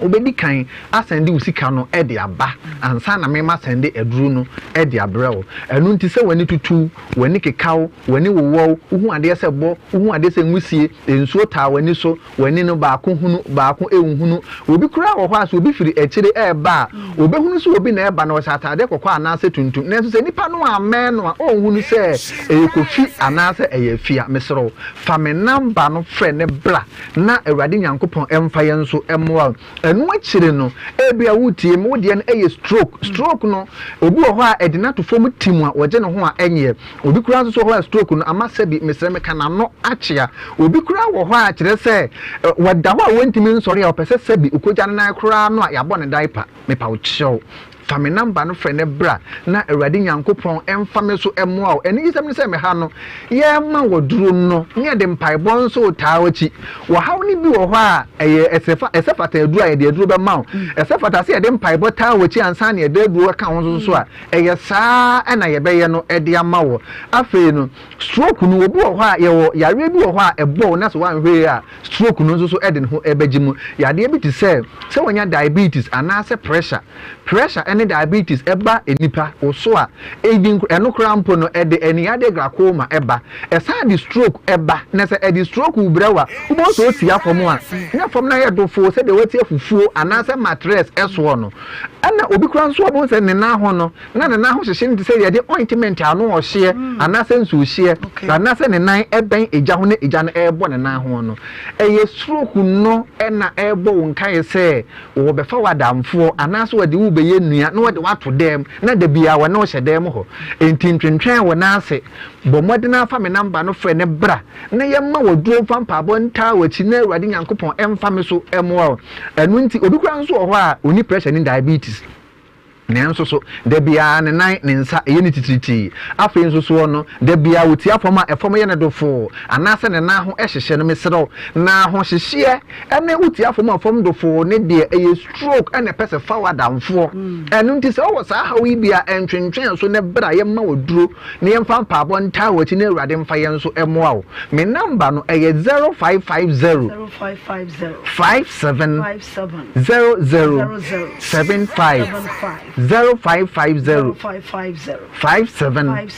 K: Wobɛdi kan asɛnde wo sika no de aba ansa na me masɛnde aduro no de abrɛ wo. Ɛno nti sɛ w'ani tutu wo, w'ani keka wo, w'ani wowɔ wo, wohu adeɛ sɛ bɔ, wohu adeɛ sɛ nwusie, nsuo taa w'ani so, w'ani no baako hunu, baako nhunu. Obi koraa wɔ hɔ a sɛ obi firi akyire reba a, ɔbɛhunu sɛ obi na ɛreba na ɔhyɛ ataadeɛ kɔkɔɔ anaasɛ tuntum. Nanso sɛ nipa no ammɛn no a, ɔnhunu sɛ ɛyɛ Kofi anaasɛ ɛyɛ Afia. Mesrɛ wo, fa me namba no frɛ no bra na Awurade Nyankopɔn mfa yɛn nso mmoa wo. Ɛno akyiri no, ebia woretie me, wo deɛ no yɛ stroke. Stroke no, obi wɔ hɔ a ɛde no ato fam tim a wɔgye ne ho a ɛnyɛ. Obi koraa nso so wɔ hɔ a stroke no ama sɛbi, mesrɛ meka n'ano akyea. Obi koraa wɔ hɔ a kyerɛ sɛ wɔda hɔ a wɔntumi nsɔre a ɔpɛ sɛ sɛbi ɔkɔgya ne nan koraa no a yɛabɔ no diaper. Mepa wo kyɛw, fa me number no frɛ no bra na Awurade Nyankopɔn mfa me so mmoa wo. Anigyesɛm ne sɛ me ha no, yɛrema wo aduro no na yɛde mpaebɔ nso retaa w'akyi. Ɔhaw no bi wɔ hɔ a, ɛyɛ ɛsɛ fa ɛsɛ fata aduro a yɛde aduro bɛma wo. Ɛsɛ fata sɛ yɛde mpaebɔ taa w'akyi ansa na yɛde aduro ka ho nso so a, ɛyɛ saa na yɛbɛyɛ no de ama wo. Afei no, stroke no, obi wɔ hɔ a, yɛwɔ yareɛ bi wɔ hɔ a ɛbɔ wo na sɛ woanhwɛ yie a, Stroke no nso so de ne ho bɛgye mu. Yadeɛ bi te sɛ, sɛ wanya diabetes anaasɛ pressure. Pressure ne diabetes ba nnipa wo so a, even ɛno koraa mpo no, ɛde aniyadeɛ glaucoma ba. Ɛsan de stroke ba. Na sɛ ɛde stroke brɛ wo a, wobɛhu sɛ wotia fam a, na fam no ayɛ dofoo sɛdeɛ woatia fufuo anaasɛ mattress soɔ no. Ɛna obi koraa nso a wobɛhu sɛ ne nan ho no, na ne nan ho hyehye no te sɛ yɛde ointment a ano ɔhyeɛ anaasɛ nsuohyeɛ anaasɛ ne nan bɛn egya ho na egya no rebɔ ne nan ho no. Ɛyɛ stroke no na ɛrebɔ wo nkaeɛ sɛ wɔbɛfa wo adamfoɔ anaasɛ wɔde wo rebɛyɛ nua na wɔde wo ato dan mu na da biara wɔne wo hyɛ dan mu hɔ. Enti ntwentwɛn wo nan ase. Bɔ mmɔden ara fa me namba no frɛ no bra na yɛmma wo aduro mfa mpaebɔ ntaa w'akyi na Awurade Nyankopɔn mfa me so mmoa wo. Ɛno nti obi koraa nso wɔ hɔ a ɔnni pressure ne diabetes. Nanso so, da biara ne nan, ne nsa, yɛ no titiritii. Afei nso soɔ no, da biara ɔtia fam a, ɛfam yɛ no dofoo, anaasɛ ne nan ho hyehye no. Mesrɛ wo, na ahohyehyeɛ ne wotia fam a fam dofoo no deɛ, ɛyɛ stroke na ɛpɛ sɛ fa wo adamfoɔ. Ɛno nti sɛ wowɔ saa haw yi bi a, ntwentwɛn so na bra yɛmma wo aduro na yɛmfa mpaabɔ ntaa w'akyi na Awurade mfa yɛn nso mmoa wo. Me number no, ɛyɛ 0550 57 00 75 0550 57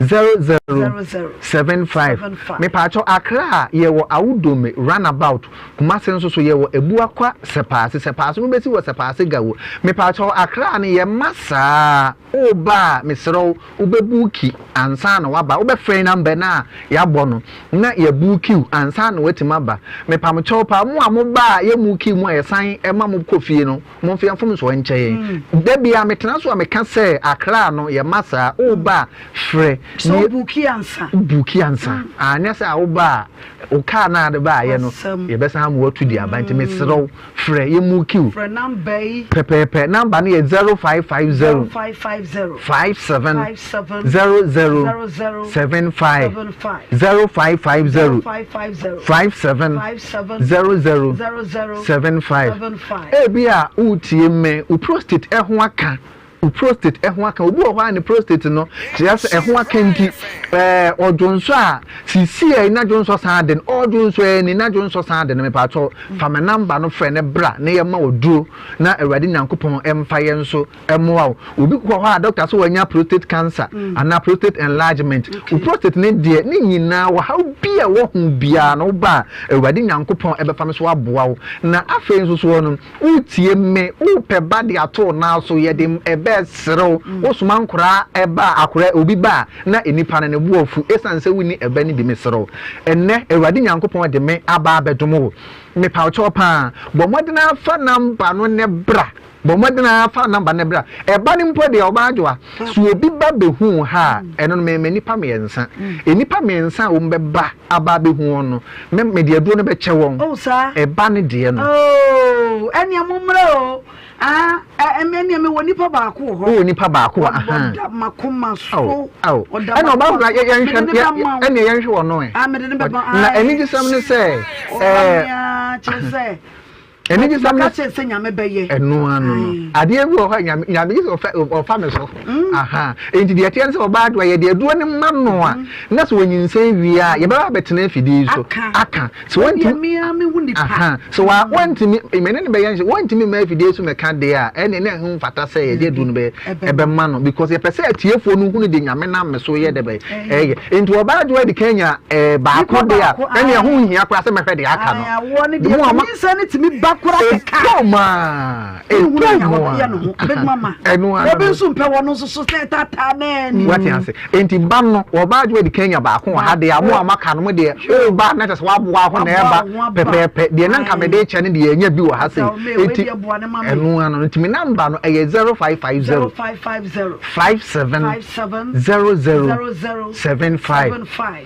K: 00 75 Mepaakyɛw Accra yɛwɔ Awudome runabout Kumasi nso so yɛwɔ Abuakwa Sɛpaase Sɛpaase no bɛsi wɔ Sɛpaase Gawo Mepaakyɛw Accra no yɛmma saa woba a mesrɛ wo Wobɛbuuki ansa na woaba. Wobɛfrɛ number no a yɛabɔ no na yɛabuuki wo ansa na woatumi aba. Mepam kyɛw paa, mo a moba a yɛmmuukii mo a yɛsan ma mo kɔ fie no, momfa yɛn mfomsoɔ nkyɛ yɛn. Da biara metena so a meka sɛ Accra no yɛmma saa. Woba a, frɛ.
A: So wobuuki ansa?
K: Wobuuki ansa. Anyɛ saa a woba a, wo kaa no a wode baeɛ no, yɛbɛsan ama woatu de aba. Nti mesrɛ wo. Frɛ yɛ mu kiw.
A: Frɛ number yi.
K: Pɛpɛɛpɛ number no yɛ 0550.
A: 0550.
K: 57.
A: 57.
K: 00.
A: 00.
K: 75.
A: 75.
K: 0550.
A: 0550.
K: 57.
A: 57.
K: 00.
A: 00.
K: 75.
A: 75.
K: Ebia woretie me, wo prostate ho aka. Wo prostate ho aka. Obi wɔ hɔ a ne prostate no, kyerɛ sɛ ɛho aka nti, ɛɛ ɔdwonsɔ a, sisi a na dwonsɔ san de no, ɔdwonsɔ ani na dwonsɔ san de no. Mepaakyɛw, fa me namba no frɛ no bra na yɛma wo duro na Awurade Nyankopɔn mfa yɛn nso mmoa wo. Obi wɔ hɔ a doctor sɛ wanya prostate cancer anaa prostate enlargement. Wo prostate no deɛ, ne nyinaa ɔhaw bi a ɛwɔ ho biara no, woba a, Awurade Nyankopɔn bɛfa me so aboa wo. Na afei nso soɔ no, Woretie me, worepɛ ba de ato wo nan so, yɛde ɛbɛ resere wo, wosoma nkoraa ɛba a, akora, obi ba a, na nnipa no ne bo afu, esiane sɛ wonni ɛbɛ no bi, mesere wo. Ɛnnɛ, Awurade Nyankopɔn de me aba abɛdom wo. Mepawkyɛw paa, bɔ mmɔden ara fa number no ne bra. Bɔ mmɔden ara fa number no bra. Ɛba no mpo deɛ, ɔbaa Adwoa, sɛ obi ba bɛhu wo ha a, ɛno no mema nnipa mmiɛnsa. Nnipa mmiɛnsa a wɔbɛba aba abɛhu wɔn no, me mede aduro no bɛkyɛ wɔn.
A: Oh, saa?
K: Ɛba no deɛ no.
A: Oh, ɛnneɛ mommra o. Ah, ɛnneɛ mewɔ nipa baako wɔ hɔ.
K: Wowɔ nipa baako wɔ aha.
A: Ɔda m'akoma so.
K: Ao, ao.
A: Ɔda
K: Ɛnna ɔbaa
A: m'akoma
K: kora
A: so.
K: yɛnhwɛ
A: Mede ne bɛma wo.
K: ɛnneɛ yɛnhwɛ wɔn no ɛ.
A: Ah, mede ne bɛma.
K: Na anigyesɛm ne sɛ,
A: Ɔba
K: ɛɛ.
A: me ara kyerɛ sɛ.
K: Anigyesɛm ne
A: Maka kyerɛ sɛ Nyame bɛyɛ.
K: Ɛno ano no. Adeɛ bi wɔ hɔ a Nyame, Nyame gye sɛ ɔfa, ɔfa me so. Aha. Enti deɛ ɛteɛ ne sɛ ɔbaa de ɔyɛ deɛ aduro no ma no a, na sɛ ɔnyinsɛn wie a, yɛbɛba abɛtena afidie yi so.
A: Aka.
K: Aka. Sɛ wɔntumi, aha, sɛ wa, wɔntumi, me ne no bɛyɛ nhyɛ, wɔntumi mma afidie so mɛka deɛ a, ɛnneɛ na ɛho mfata sɛ yɛde aduro no bɛyɛ, ɛbɛma no, because yɛpɛ sɛ atiefoɔ no hunu deɛ Nyame nam me so yɛ dɛ bɛyɛ, ɛyɛ. Nti ɔbaa adwoa adi kan nya ɛɛ baako deɛ a, ɛnneɛ ɛho nhia koraa sɛ mɛhwɛ deɛ aka no.
A: Awoɔ no deɛ, nyinsɛn no tumi ba koraa kɛkɛ.
K: Ɛtɔ mu a, ɛtɔ mu a, ɛno ara
A: Obi nso mpɛ wɔn nso so sɛ taataa naa ni.
K: Wate ase. Enti ba no, wɔba adwoa adi kan nya baako wɔ ha deɛ a, mo a moaka no, mo deɛ, woba na kyerɛ sɛ woaboa ho na ɛba pɛpɛɛpɛ. Deɛ na nka mede rekyɛ no deɛ, yɛanya bi wɔ ha sei. Enti, ɛno ara no. Nti me namba no, ɛyɛ 0550 57 00 75.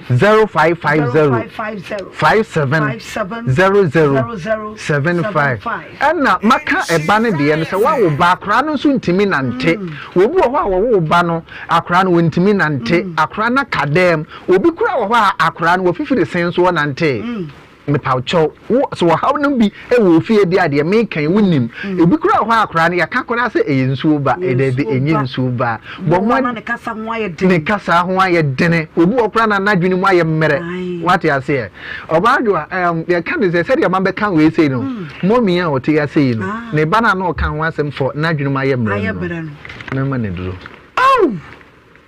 K: 0550 57 00 75. Ɛna maka ɛba no deɛ no sɛ woawo ba, akwadaa no nso ntumi nante. Obi wɔ hɔ a wɔwo wo ba no, Akwadaa no wɔntumi nante, akwadaa no aka dɛm. Obi koraa wɔ hɔ a akwadaa no wɔfifiri sen so ɔnante. Mepawkyɛw, wo sɛ ɔhaw no bi wɔ ofie deɛ a deɛ meka yi wonim. Ebi koraa wɔ hɔ a akwadaa no yɛka koraa sɛ ɛyɛ nsuo ba, daabi ɛnyɛ nsuo ba. Bɔ mmɔden ne
A: kasa ho ayɛ dene.
K: Ne kasa ho ayɛ dene. Obi wɔ koraa na n'adwene mu ayɛ mmerɛ. Wate aseɛ? Ɔbaa Adwoa, ɛɛm, yɛka no sɛ sɛdeɛ mabɛka wei sei no, mɔmi a ɔte ase yi no, ne ba no a na ɔka ho asɛm fɔ n'adwene mu ayɛ mmerɛ no. Mɛma no aduro.
A: Oh!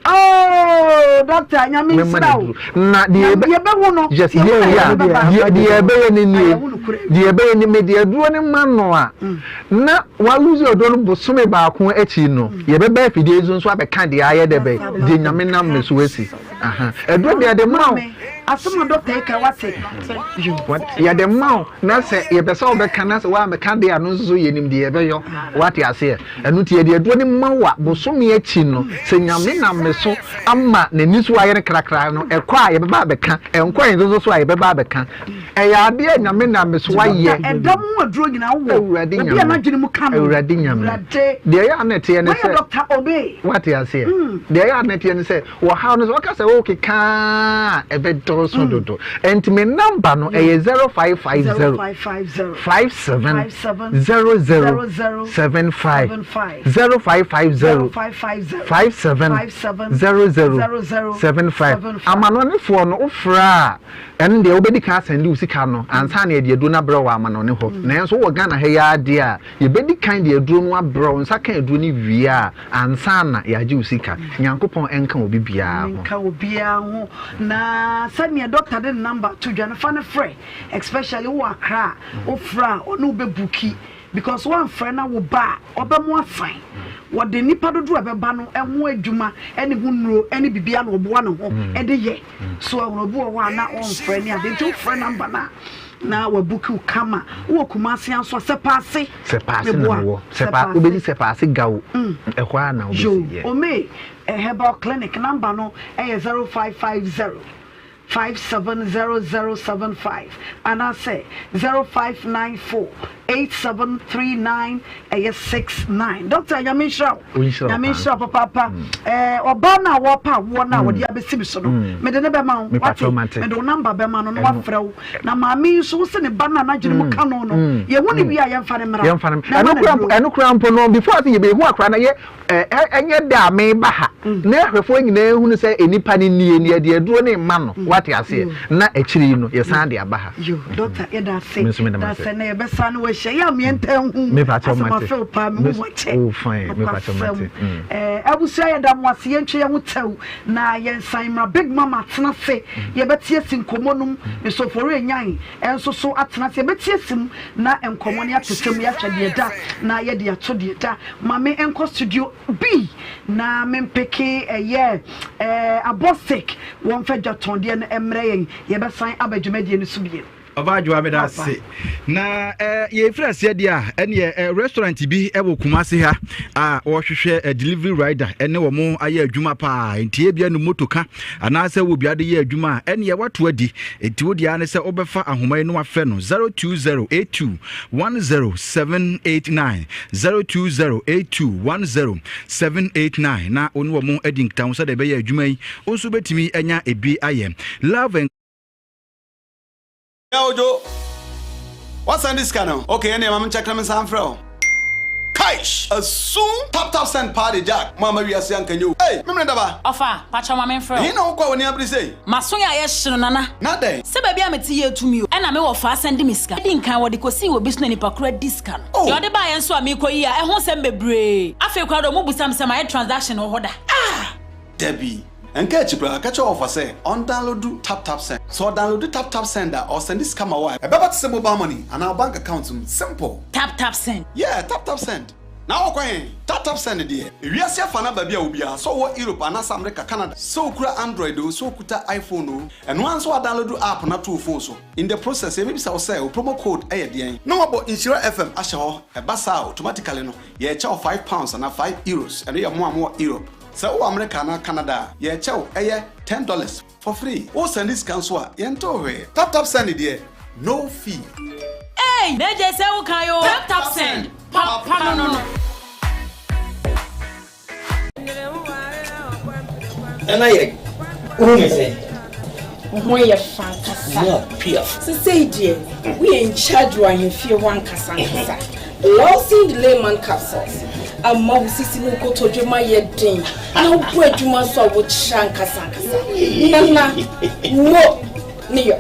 A: Oh, doctor, nyame nhyira wo.
K: Na deɛ ebe
A: yɛbɛhu no.
K: Yes, deɛ yɛ deɛ deɛ ɛbɛyɛ ne nie. Deɛ ɛbɛyɛ ne me deɛ aduro ne ma no a. Mm. Na waluzi aduro no bosome baako akyi no, mm. yɛbɛba afidie nso nso abɛka deɛ ayɛ dɛ bɛ deɛ nyame nam ne so asi. Aha. Aduro deɛ de ma wo.
A: Asɛm a doctor yi ka wate.
K: Yɛde ma wo na sɛ yɛpɛ sɛ wobɛka na sɛ woammɛka deɛ a no nso so yɛnim deɛ yɛbɛyɔ. Wate aseɛ? Ɛno nti yɛde aduro no ma wo a, bosome akyi no, sɛ Nyame nam me so ama n'ani so ayɛ no krakra no, ɛkɔ a yɛbɛba abɛka, ɛnkɔ a nso so a yɛbɛba abɛka. Ɛyɛ adeɛ a Nyame nam me so ayɛ.
A: Ɛda mu aduro nyinaa wowɔ.
K: Awurade
A: Obi a
K: Nyame.
A: n'adwene mu ka no.
K: Awurade Nyame.
A: Awurade.
K: Deɛ ɛyɛ a na ɛteɛ ne
A: Woayɛ
K: sɛ.
A: Doctor Obey.
K: Wate aseɛ? Deɛ ɛyɛ a na ɛteɛ ne sɛ, Ɔhaw no sɛ wɔka sɛ wokeka a ɛbɛdɔɔso dodo. Ɛnti me number no ɛyɛ 0550 57 00 75 0550 57 00 75. Amanɔnefoɔ no wofrɛ a ɛno deɛ wobɛdi kan asɛnde wo sika no ansa na yɛde aduro no abrɛ wɔ amanɔne hɔ. Nanso wowɔ Ghana ha yi ara deɛ a yɛbɛdi kan de aduro no abrɛ wo nsa ka aduro no wie a Ansa na yɛagye wo sika. Nyankopɔn nka obi biara ho.
A: Nka obiara ho. Na sɛdeɛ doctor de ne number to dwa no fa no frɛ especially wowɔ Accra a wo frɛ a ɔne wo bɛ booki because woamfrɛ na wo ba a ɔbɛmo asan. Wɔde nnipa dodoɔ a ɛbɛba no ho adwuma ne ho nnuro ne biribiara na ɔboa ne ho de yɛ. So ahunu obi wɔ hɔ a na ɔmfrɛ ne ade nti wofrɛ number no a na wabuki wo kama. Wowɔ Kumasi nso a Sɛpaase.
K: Sɛpaase na mewɔ. Sɛpa wobɛsi Sɛpaase Gawo. Ɛhɔ ara na wobɛsi.
A: Yo, Ome Herbal Clinic number no ɛyɛ 0550 570075 anaasɛ 0594 8739 ɛyɛ 69. Doctor Nyame nhyira wo. Nyame nhyira wo papaapa. Ɛɛ ɔbaa no a wɔpa awoɔ no a wɔde abɛsi me so no, mede ne bɛma wo. Wate? Mede wo number bɛma no na wafrɛ wo. Na maame yi nso wo se ne ba no a n'adwene mu ka no no, yɛhu no wie a yɛmfa no mmra.
K: Yɛmfa no
A: Na ɛma no aduro.
K: Ɛno koraa mpo no, before sɛ yɛbɛhu akora no, yɛ ɛnyɛ da a meba ha na ahwɛfoɔ nyinaa hunu sɛ nnipa no nie na yɛde aduro no rema no. Wate aseɛ? Na akyiri yi no, yɛsan de aba ha.
A: Yo, doctor, yɛda ase.
K: Me nso meda mo
A: Da
K: ase.
A: sɛ na yɛbɛsan ne wahyia. Yɛ a meɛ ntaa nhu.
K: Mepa kyɛw
A: Asɛm
K: mate.
A: afew paa, mehu
K: Me
A: mo akyɛ.
K: oh fine, mepa kyɛw mate.
A: Nokwasɛm. Eh, abusua yɛda mo ase, yɛntwe yɛn ho tɛw na yɛnsan mmra. Big Mama atena ase, yɛbɛte asi nkɔmmɔ no mu. Mister Ofori Anyan nso so atena ase, yɛbɛte asi mu na nkɔmmɔ no yɛatetɛ mu, yɛahwɛ deɛ ɛda na yɛde ato deɛ ɛda. Ma me nkɔ studio B na mempeke ɛyɛ eh, Abostic, wɔmfa dwatɔndeɛ no mmrɛ yɛn. Yɛbɛsan aba dwumadie no so bio.
L: Ɔbaa Adwoa meda ase. Na eh, yɛfiri aseɛ deɛ a ɛneɛ eh, restaurant bi wɔ Kumase ha a wɔhwehwɛ eh, delivery rider ɛne wɔn ayɛ adwuma paa nti ebia no moto ka anaasɛ wɔ bia de yɛ adwuma a ɛneɛ wato adi nti wo deɛ ne sɛ wobɛfa ahoma yi no wafrɛ no 02082 10789 02082 10789 na wo ne wɔn adi nkitaho sɛdeɛ ɛbɛyɛ adwuma yi wo nso bɛtumi anya ebi ayɛ love and
M: Yeah, Ojo. Wasan de sika no? Okay, ɛnneɛ ma menkyɛke na mensan mfrɛ wo. Kaish! Asum! Tap tap send paa de Jack, mo amma wiase anka nyɛ o. Ei! Memene daba!
N: Ɔfa, pakyɛw ma menfrɛ wo.
M: Ɛhe na wokɔ a w'ani abere sei?
N: M'aso yɛ ayɛ hye no Nana.
M: Na dɛn?
N: Sɛ baabi a mete yɛ tumi o. Ɛna me wɔfa asan di me sika. Edi nkan wɔde kosii wɔ bi so na nipa koro adi sika no.
M: Oh!
N: Deɛ ɔde baeɛ nso a meekɔ yi a, ɛho nsɛm bebree. Afei koraa deɛ ɔmo busa me sɛ mayɛ transaction wɔ hɔ da.
M: Ah! Dabi. Ɛnka akyi koraa, ka kyerɛ wɔfa sɛ ɔndownloadu TapTapSend. Sɛ ɔdownloadu TapTapSend a, ɔresɛnde sika ma wo a, ɛbɛba te sɛ mobile money anaa wo bank account mu. Simple!
N: TapTapSend.
M: Yeah, TapTapSend. Na wokɔ he? TapTapSend deɛ. Ewiase afa no aba bi a obiara, sɛ ɔwɔ Europe anaasɛ America, Canada, sɛ okura Android oo, sɛ okuta iPhone oo, ɛno ara nso woadownloadu app no ato wo phone so. In the process, yɛbɛbisa wo sɛ wo promo code yɛ deɛn? Na wɔabɔ Nhyira FM ahyɛ hɔ. Ɛba saa a, automatically no, yɛrekyɛ wo £5 anaa €5. Ɛno yɛ mo a mowɔ Europe. Sɛ wowɔ Amerika anaa Canada a, yɛrekyɛ wo, ɛyɛ $10 for free. Wo sɛnde sika nso a, yɛntew hwee. Tap tap send deɛ, no fee.
N: Eii na gye sɛ wo kan oo. Tap tap send, papa no no.
O: Nana yɛ, wohu me sɛn?
P: Wo ho yɛ fɛ ankasa.
O: Mu apia.
P: Sesei deɛ, woyɛ in charge wɔ ahemfie hɔ ankasa ankasa. Lawson Layman Capsules ama wo sisi ne wo kotodwe mu ayɛ den na wobɔ adwuma nso a wokyerɛ ankasa ankasa. Nana, mo ne yɔ.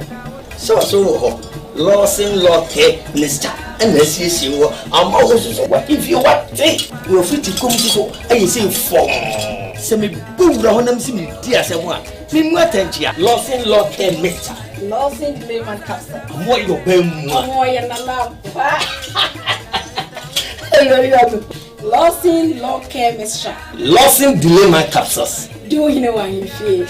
O: Sɛ ɔso wɔ hɔ, Lawson Law Care Mixture na asiesie wɔ ama wo nso so w'ahemfie wate na wafiri kɔm nso so ayɛ sei fɔmm. Sɛ mebɔ wura hɔ na mese medi asɛm a, Memu atɛnkyea. Lawson Law Care Mixture.
P: Lawson Layman Capsule.
O: Ɔmo yɛ ɔbaa mua.
P: Ɔmo yɛ nana ampa. Lawson Law Care Mixture.
O: Lawson Delayman Capsules.
P: Di wo hene wɔ ahemfie.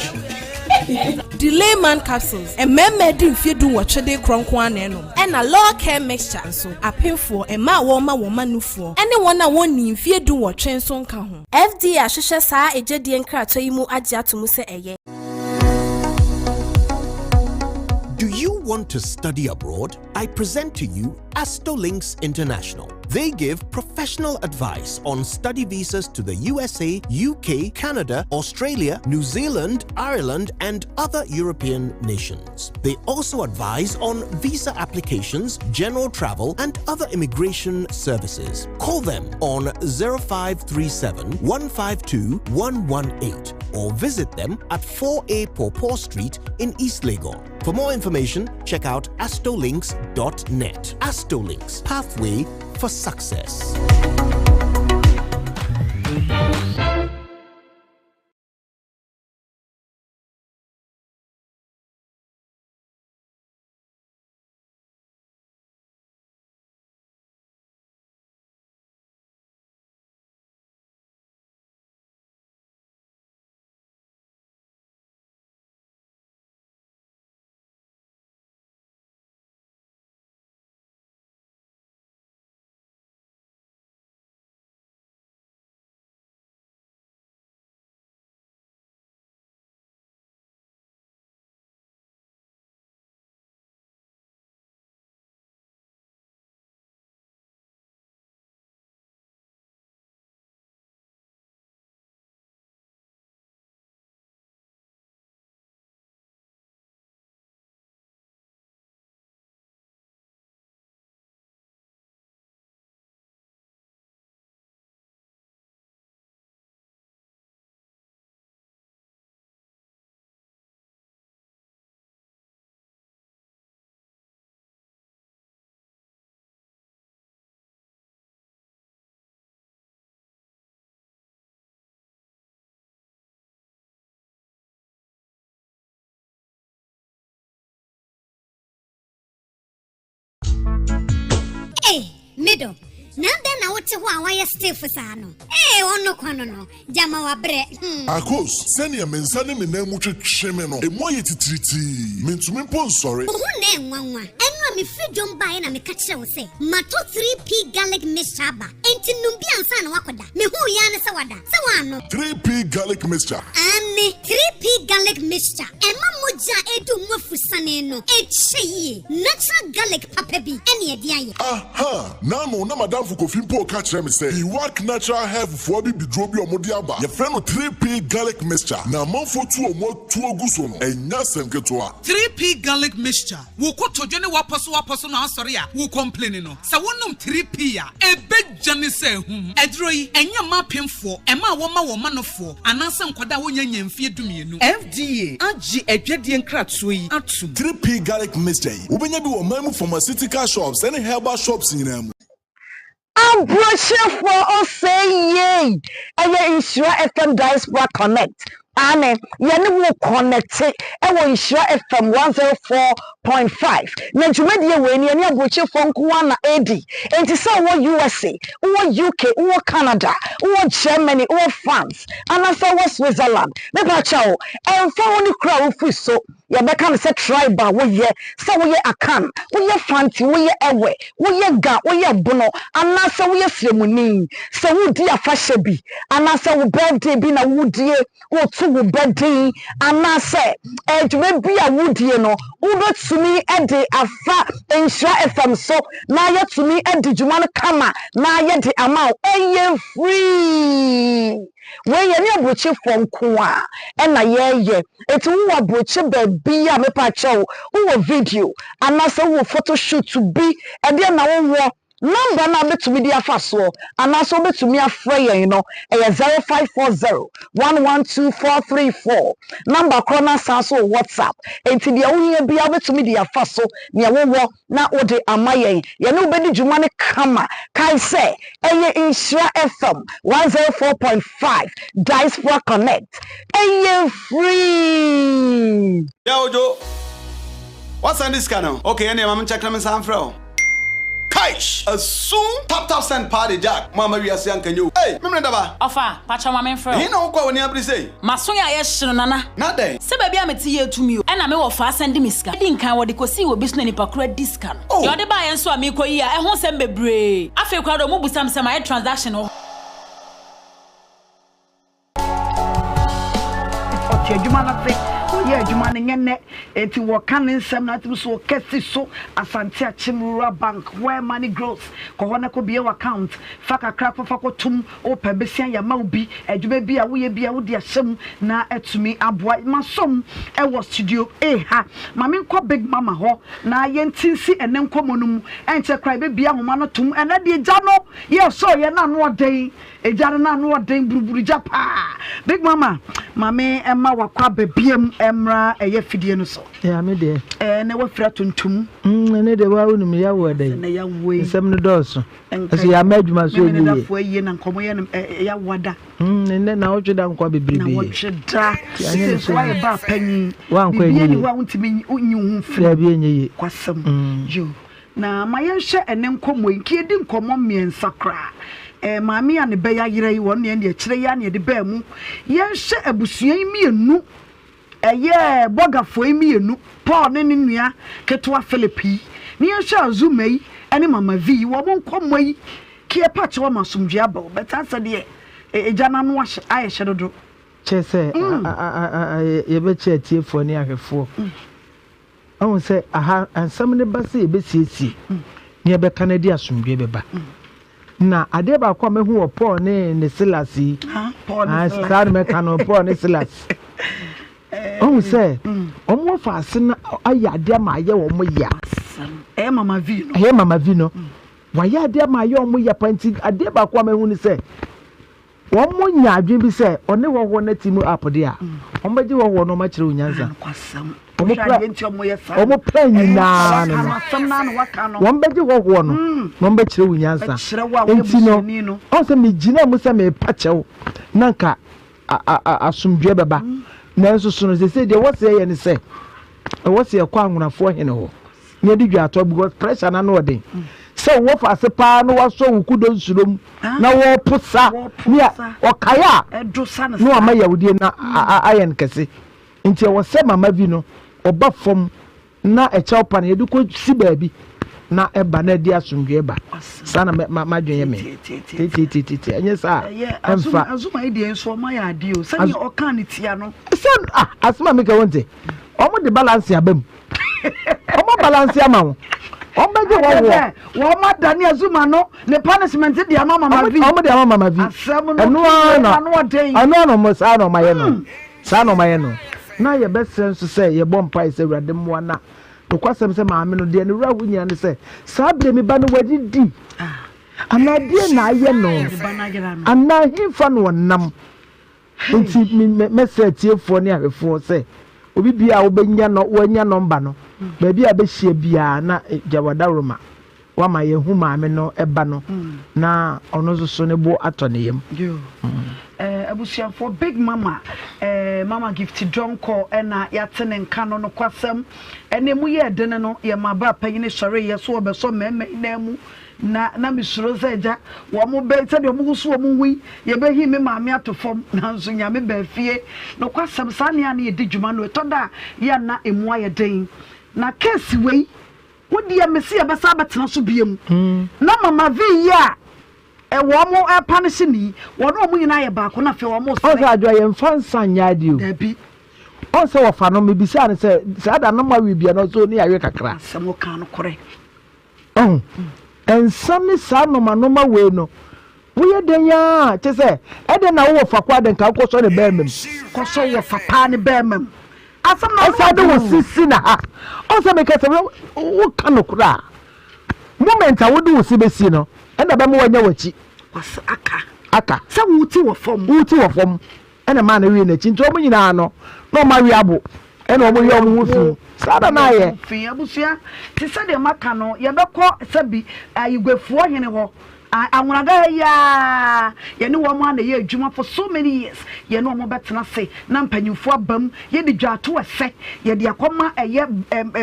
G: Delayman Capsules, Mmarima adi mfeɛ dunwɔtwe de rekorɔ nko ara na ɛnom. Ɛna Law Care Mixture nso, apemfoɔ, mmaa a wɔrema wɔn mma nufoɔ, ne wɔn a wɔnnii mfeɛ dunwɔtwe nso nka ho.
Q: FDA ahwehwɛ saa agyadie nkratoɔ yi mu agye ato mu sɛ ɛyɛ.
R: Do you want to study abroad? I present to you Astolinks International. They give professional advice on study visas to the USA, UK, Canada, Australia, New Zealand, Ireland, and other European nations. They also advise on visa applications, general travel, and other immigration services. Call them on 0537 152 118 or visit them at 4A Pawpaw Street in East Legon. For more information, check out astolinks.net. Astolinks, pathway for success.
D: Ei, me dɔ, na adɛn na wote hɔ a woayɛ stiff saa no? Ee, ɔno kwa no no, gyama wabrɛ. Hmm.
H: Akos, sɛnea me nsa ne me nan mu twetwe me no, emu ayɛ titiritii. Mintumi mpo nsɔre.
D: Wo ho nnɛ nwanwa. Ɛno
S: mefiri dwom baeɛ na meka kyerɛɛ wo sɛ matɔ 3P Garlic Mixture aba, enti nom bi ansa na woakɔda. Mehuu yi ara ne sɛ wada, sɛ woannom.
H: 3P Garlic Mixture.
S: Aane, 3P Garlic Mixture, ɛma mogya a ɛredi wo mu afusane no kyɛ yie. Natural garlic papa bi ne ɛde ayɛ.
H: Aha! N'ano na m'adamfo Kofi mpo reka kyerɛ me sɛ Iwak Natural Health foɔ abibiduro bi a wɔde aba, yɛfrɛ no 3P Garlic Mixture, na amanfoɔ tu wɔn atuo gu so no, ɛnyɛ asɛm ketewa.
T: 3P Garlic Mixture, Wo kotodwe ne w'apɔsowapɔso no asɔre a wo kɔmpleni no, sɛ wonom 3P a, ɛbɛdwane sɛ ahum. Aduro yi, ɛnyɛ mma apemfoɔ, mmaa a wɔma wɔn manofoɔ, anaasɛ nkwadaa a wɔnnya nnya mfeɛ dumienu.
U: FDA agye adwadie nkratoɔ yi atom.
H: 3P Garlic Mixture yi, wobɛnya bi wɔ ɔman mu pharmaceutical shops ne herbal shops nyinaa mu.
A: Aburokyerɛfoɔ ɔsɛe yei ɛyɛ Nhyira FM Diaspora Connect aane yɛne wo connecte ɛwɔ Nhyira FM 104.5 na dwumadie wei no yɛne aburokyerefoɔ nko ara na ɛredi enti sɛ wowɔ USA wowɔ UK wowɔ Canada wowɔ Germany wowɔ France anaasɛ wowɔ Switzerland mepa kyɛw ɛmfa ho ne kuro a wofiri so Yɛbɛka no sɛ tribe a woyɛ, sɛ woyɛ Akan, woyɛ Fanti, woyɛ Ewe, woyɛ Ga, woyɛ Bono, anaasɛ woyɛ Sremuni. Sɛ woredi afahyɛ bi, anaasɛ wo birthday bi na woredie, woreto wo ba din, anaasɛ dwuma bi a woredie no, wobɛtumi de afa Nhyira FM so na yɛatumi adi dwuma no kama na yɛde ama wo. Ɛyɛ free! Wei yɛne aburokyefoɔ nko a ɛna yɛyɛ enti wowɔ aburokye baabi a mepa kyɛw wowɔ video anaasɛ wowɔ photo shoot bi ɛdeɛ na wowɔ number no a wobɛtumi de afa soɔ anaasɛ wobɛtumi afrɛ yɛn no ɛyɛ 0540 112434 number korɔ no asan so wɔ WhatsApp enti deɛ wohia biara wobɛtumi de afa so nea wowɔ na wode ama yɛn. Yɛne wo bɛdi dwuma no kama. Kae sɛ, ɛyɛ Nhyira FM 104.5 Diaspora Connect. Ɛyɛ free!
M: Yeah Ojo, woasan de sika no? Okay ɛneɛ ma menkyɛke na mensan mfrɛ wo. Kaish! Asum! Tap tap send paa de Jack, mo amma wiase anka nyɛ o. Ei! Memene daba!
N: Ɔfa, pakyɛw ma menfrɛ wo.
M: Ɛhe na wokɔ a w'ani abere sei?
N: M'aso yɛ ayɛ hye no Nana.
M: Na dɛn?
N: Sɛ baabi a mete yɛ tumi o. Ɛna me wɔfa asan de me sika. Edi nkan wɔde kosii wɔ bi so na nipa koro adi sika no.
M: Oh!
N: Deɛ ɔde baeɛ nso a meekɔ yi a ɛho nsɛm bebree. Afei koraa deɛ ɔmo busa me sɛ mayɛ transaction wɔ hɔ.
A: Ɔte adwuma no ase, ɔyɛ adwuma no nyɛ nnɛ, enti wɔka ne nsɛm na atumi so ɔka si so. Asante Akyem Rural Bank, where money grows. Kɔ hɔ na kɔbue w'account, fa kakra kɔ fa kɔtom, wopɛ besia yɛama wo bi, adwuma bi a woyɛ bi a wode ahyɛ mu na atumi aboa. Masom wɔ studio A ha, ma menkɔ Big Mama hɔ na yɛnte nsi ɛnnɛ nkɔmmɔ no mu. Ɛnkyɛ koraa yɛbɛbue ahoma no tom. Ɛnnɛ deɛ gya no yɛsɔeɛ no ano ɔden. Egya no n'ano ɔden buruburu gya paa. Big mama ma me ɛma wakɔ aba biam ɛmra ɛyɛ fidie no so.
I: Yeah, me deɛ.
A: Ɛɛ na wafira tuntum.
I: Mm, ɛne deɛ wa wonim yawo ɛdɛ yi.
A: Na yawo yi.
I: Nsɛm no dɔɔso. Ɛso yɛ ama adwuma so ɛnyɛ yie.
A: Dafoɔ ayie na nkɔmɔ yɛ no yawo ada.
I: Mm, ɛnɛ na wɔtwe da nkɔ bebrebe.
A: Na wɔtwe da. Sisi nso wayɛ ba panyin.
I: Wankɔ ɛnyɛ yie.
A: Biribi ni hɔ a wontumi nyi wo ho mfiri.
I: Dabi ɛnyɛ yie.
A: Kwasɛm. Yo. Na ma yɛnhwɛ ɛnnɛ nkɔmmɔ yi. Nka yɛdi nkɔmmɔ mmiɛnsa koraa. Ɛɛ, maame a ne bɛ yayera yi, wɔn deɛ ɛkyerɛ yi ara na yɛde baa mu. Yɛnhwɛ abusua yi mmienu, ɛyɛ bɔgafoɔ yi mmienu, Paul ne ne nua ketewa Philip yi, na yɛnhwɛ Azuma yi ne Mama V yi, wɔn nkɔmmɔ yi. Ka yɛpa kyɛw ama asomdwoeɛ aba o, but asɛ deɛ egya no ano ahyɛ, ayɛ hyɛ dodo.
I: Kyerɛ sɛ, yɛbɛkyɛ atiefoɔ ne ahwɛfoɔ. Wahu sɛ aha nsɛm no ba sɛ yɛbɛsiesie na yɛbɛka no adi asomdwoeɛ bɛba. Na adeɛ baako a mahu wɔ Paul ne ne Silas yi, ah, saa na mɛka no, Paul ne Silas. Wahu sɛ mm. wɔn wɔ faase no ayɛ adeɛ ama ayɛ wɔn ya.
A: Ɛyɛ mama vi no.
I: Ɛyɛ mama vi no. Mm. Wɔayɛ adeɛ ama ayɛ wɔn ya pa nti adeɛ baako a mahu ne sɛ Wɔnya adwene bi sɛ ɔne hɔhoɔ no ati mu app de a, wɔbɛgye hɔhoɔ no wɔakyerɛ wo nyansa. Wɔn plan nyinaa no no, wɔbɛgye hɔhoɔ no na wɔbɛkyerɛ wo nyansa. Nti no, ɔn sɛ megyina mu sɛ merepa kyɛw na nka asomdwoeɛ bɛba. Nanso so no, seesei deɛ ɛwɔ sɛ yɛyɛ ne sɛ, ɛwɔ sɛ yɛkɔ anwonafoɔ hene hɔ. na yɛde dwa atɔ because pressure na no ɔden sɛ wowɔ faase paa na wasɔ wo kudo nsuro mu na wɔpo sa ne a ɔkae a na wama yawudie na ayɛ no kɛse nti ɛwɔ sɛ mama vi no ɔba fam. Na ɛkyɛw pa no, yɛde kɔsi baabi na ɛba na ɛde asomdwoeɛ ba. Saa na m'adwene yɛ me. Titiititi, ɛnyɛ saa a, ɛmfa.
A: Azuma yi deɛ nso ɔma yɛ adeɛ o, sɛdeɛ ɔkaa ne tia no.
I: Sɛ ah, asɛm a meka wo nte, wɔn de balance aba mu. Wɔn balance ama wo. Wɔn bɛgye wɔn woɔ.
A: Wɔn adane Azuma no ne punishment de ama Mama Vi.
I: Wɔn de ama Mama Vi.
A: Asɛm no, ɛno ara
I: na, ɛno ara na wɔn saa na wɔn ayɛ no. Saa na wɔayɛ no. Na yɛbɛsrɛ nso sɛ yɛbɔ mpae sɛ Awurade mmoa na nokwasɛm sɛ maame no deɛ ne werɛ ahow nyinaa ne sɛ saa bere me ba no wadidi anaa deɛn na ayɛ no anaa hefa na ɔnam. Nti mɛsrɛ atiefoɔ ne ahwɛfoɔ sɛ obi biara a wobɛnya no wanya nɔmba no baabi a bɛhyia biara na gya wadaworoma Wama yɛahu maame no ba no na ɔno nso so ne bo atɔ ne yam.
A: Eh, abusuafoɔ Big Mama, eh, Mama Gift Donkor ɛna yɛate ne nka no nokwasɛm ɛna emu yɛɛ dene no yɛma bra panyini sɔreeɛ so wɔbɛsɔ mmarima yi nan mu na na mesuro sɛ agya wɔn bɛ sɛdeɛ wɔn woso wɔn ho yi yɛbɛhi me maame ato fam nanso nyame baa fie nokwasɛm saa nea na yɛdi dwuma no ɛtɔ da a yɛ na emu ayɛ den na keesi wei Wo deɛ mese yɛbɛsan abɛtena so biom na mama V yi a wɔn repanehye no yi wɔne wɔn nyinaa yɛ baako na afei wɔn resere.
I: Ɔn sɛ Adwoa yɛnfa nsa nyɛ adeɛ o.
A: Dabi.
I: Ɔn sɛ wɔfa no mebisaa no sɛ saa da no moawe bi anaa ɔsɛ ɔni awe kakra.
A: Asɛm ɔkaa nokorɛ.
I: Ɔho nsa ne saa noma noma wei no woyɛ dɛn aa kyɛ sɛ ɛdɛn na wowɔ fa koraa dɛn nka wokɔsɔ ne bɛɛma mu.
A: Kɔsɔ wɔ fa paa ne bɛɛma mu. Asɛm no ano
I: Ɛsan de wo
A: ɔden o.
I: sisi na ha. Ɔn sɛ meka sɛ woka nokorɛ a moment a wode wo se bɛsi no ɛna ɛbɛma wanya w'akyi.
A: Wase aka.
I: Aka.
A: Sɛ wote wɔ fam.
I: Wote wɔ fam. Ɛna ɛmaa no wee n'akyi nti wɔn nyinaa no na wɔn awe abo ɛna wɔn yɛ wɔn ho fi saa na na ayɛ.
A: Fi abusua te sɛ deɛ maka no yɛbɛkɔ sɛbi ayiguafoɔ hene hɔ anwonaga ha yi ara yɛne wɔn a na ɛyɛ adwuma for so many years yɛne wɔn bɛtena ase na mpanyinfoɔ aba mu yɛde dwaato ɛsɛ yɛde akɔma ɛyɛ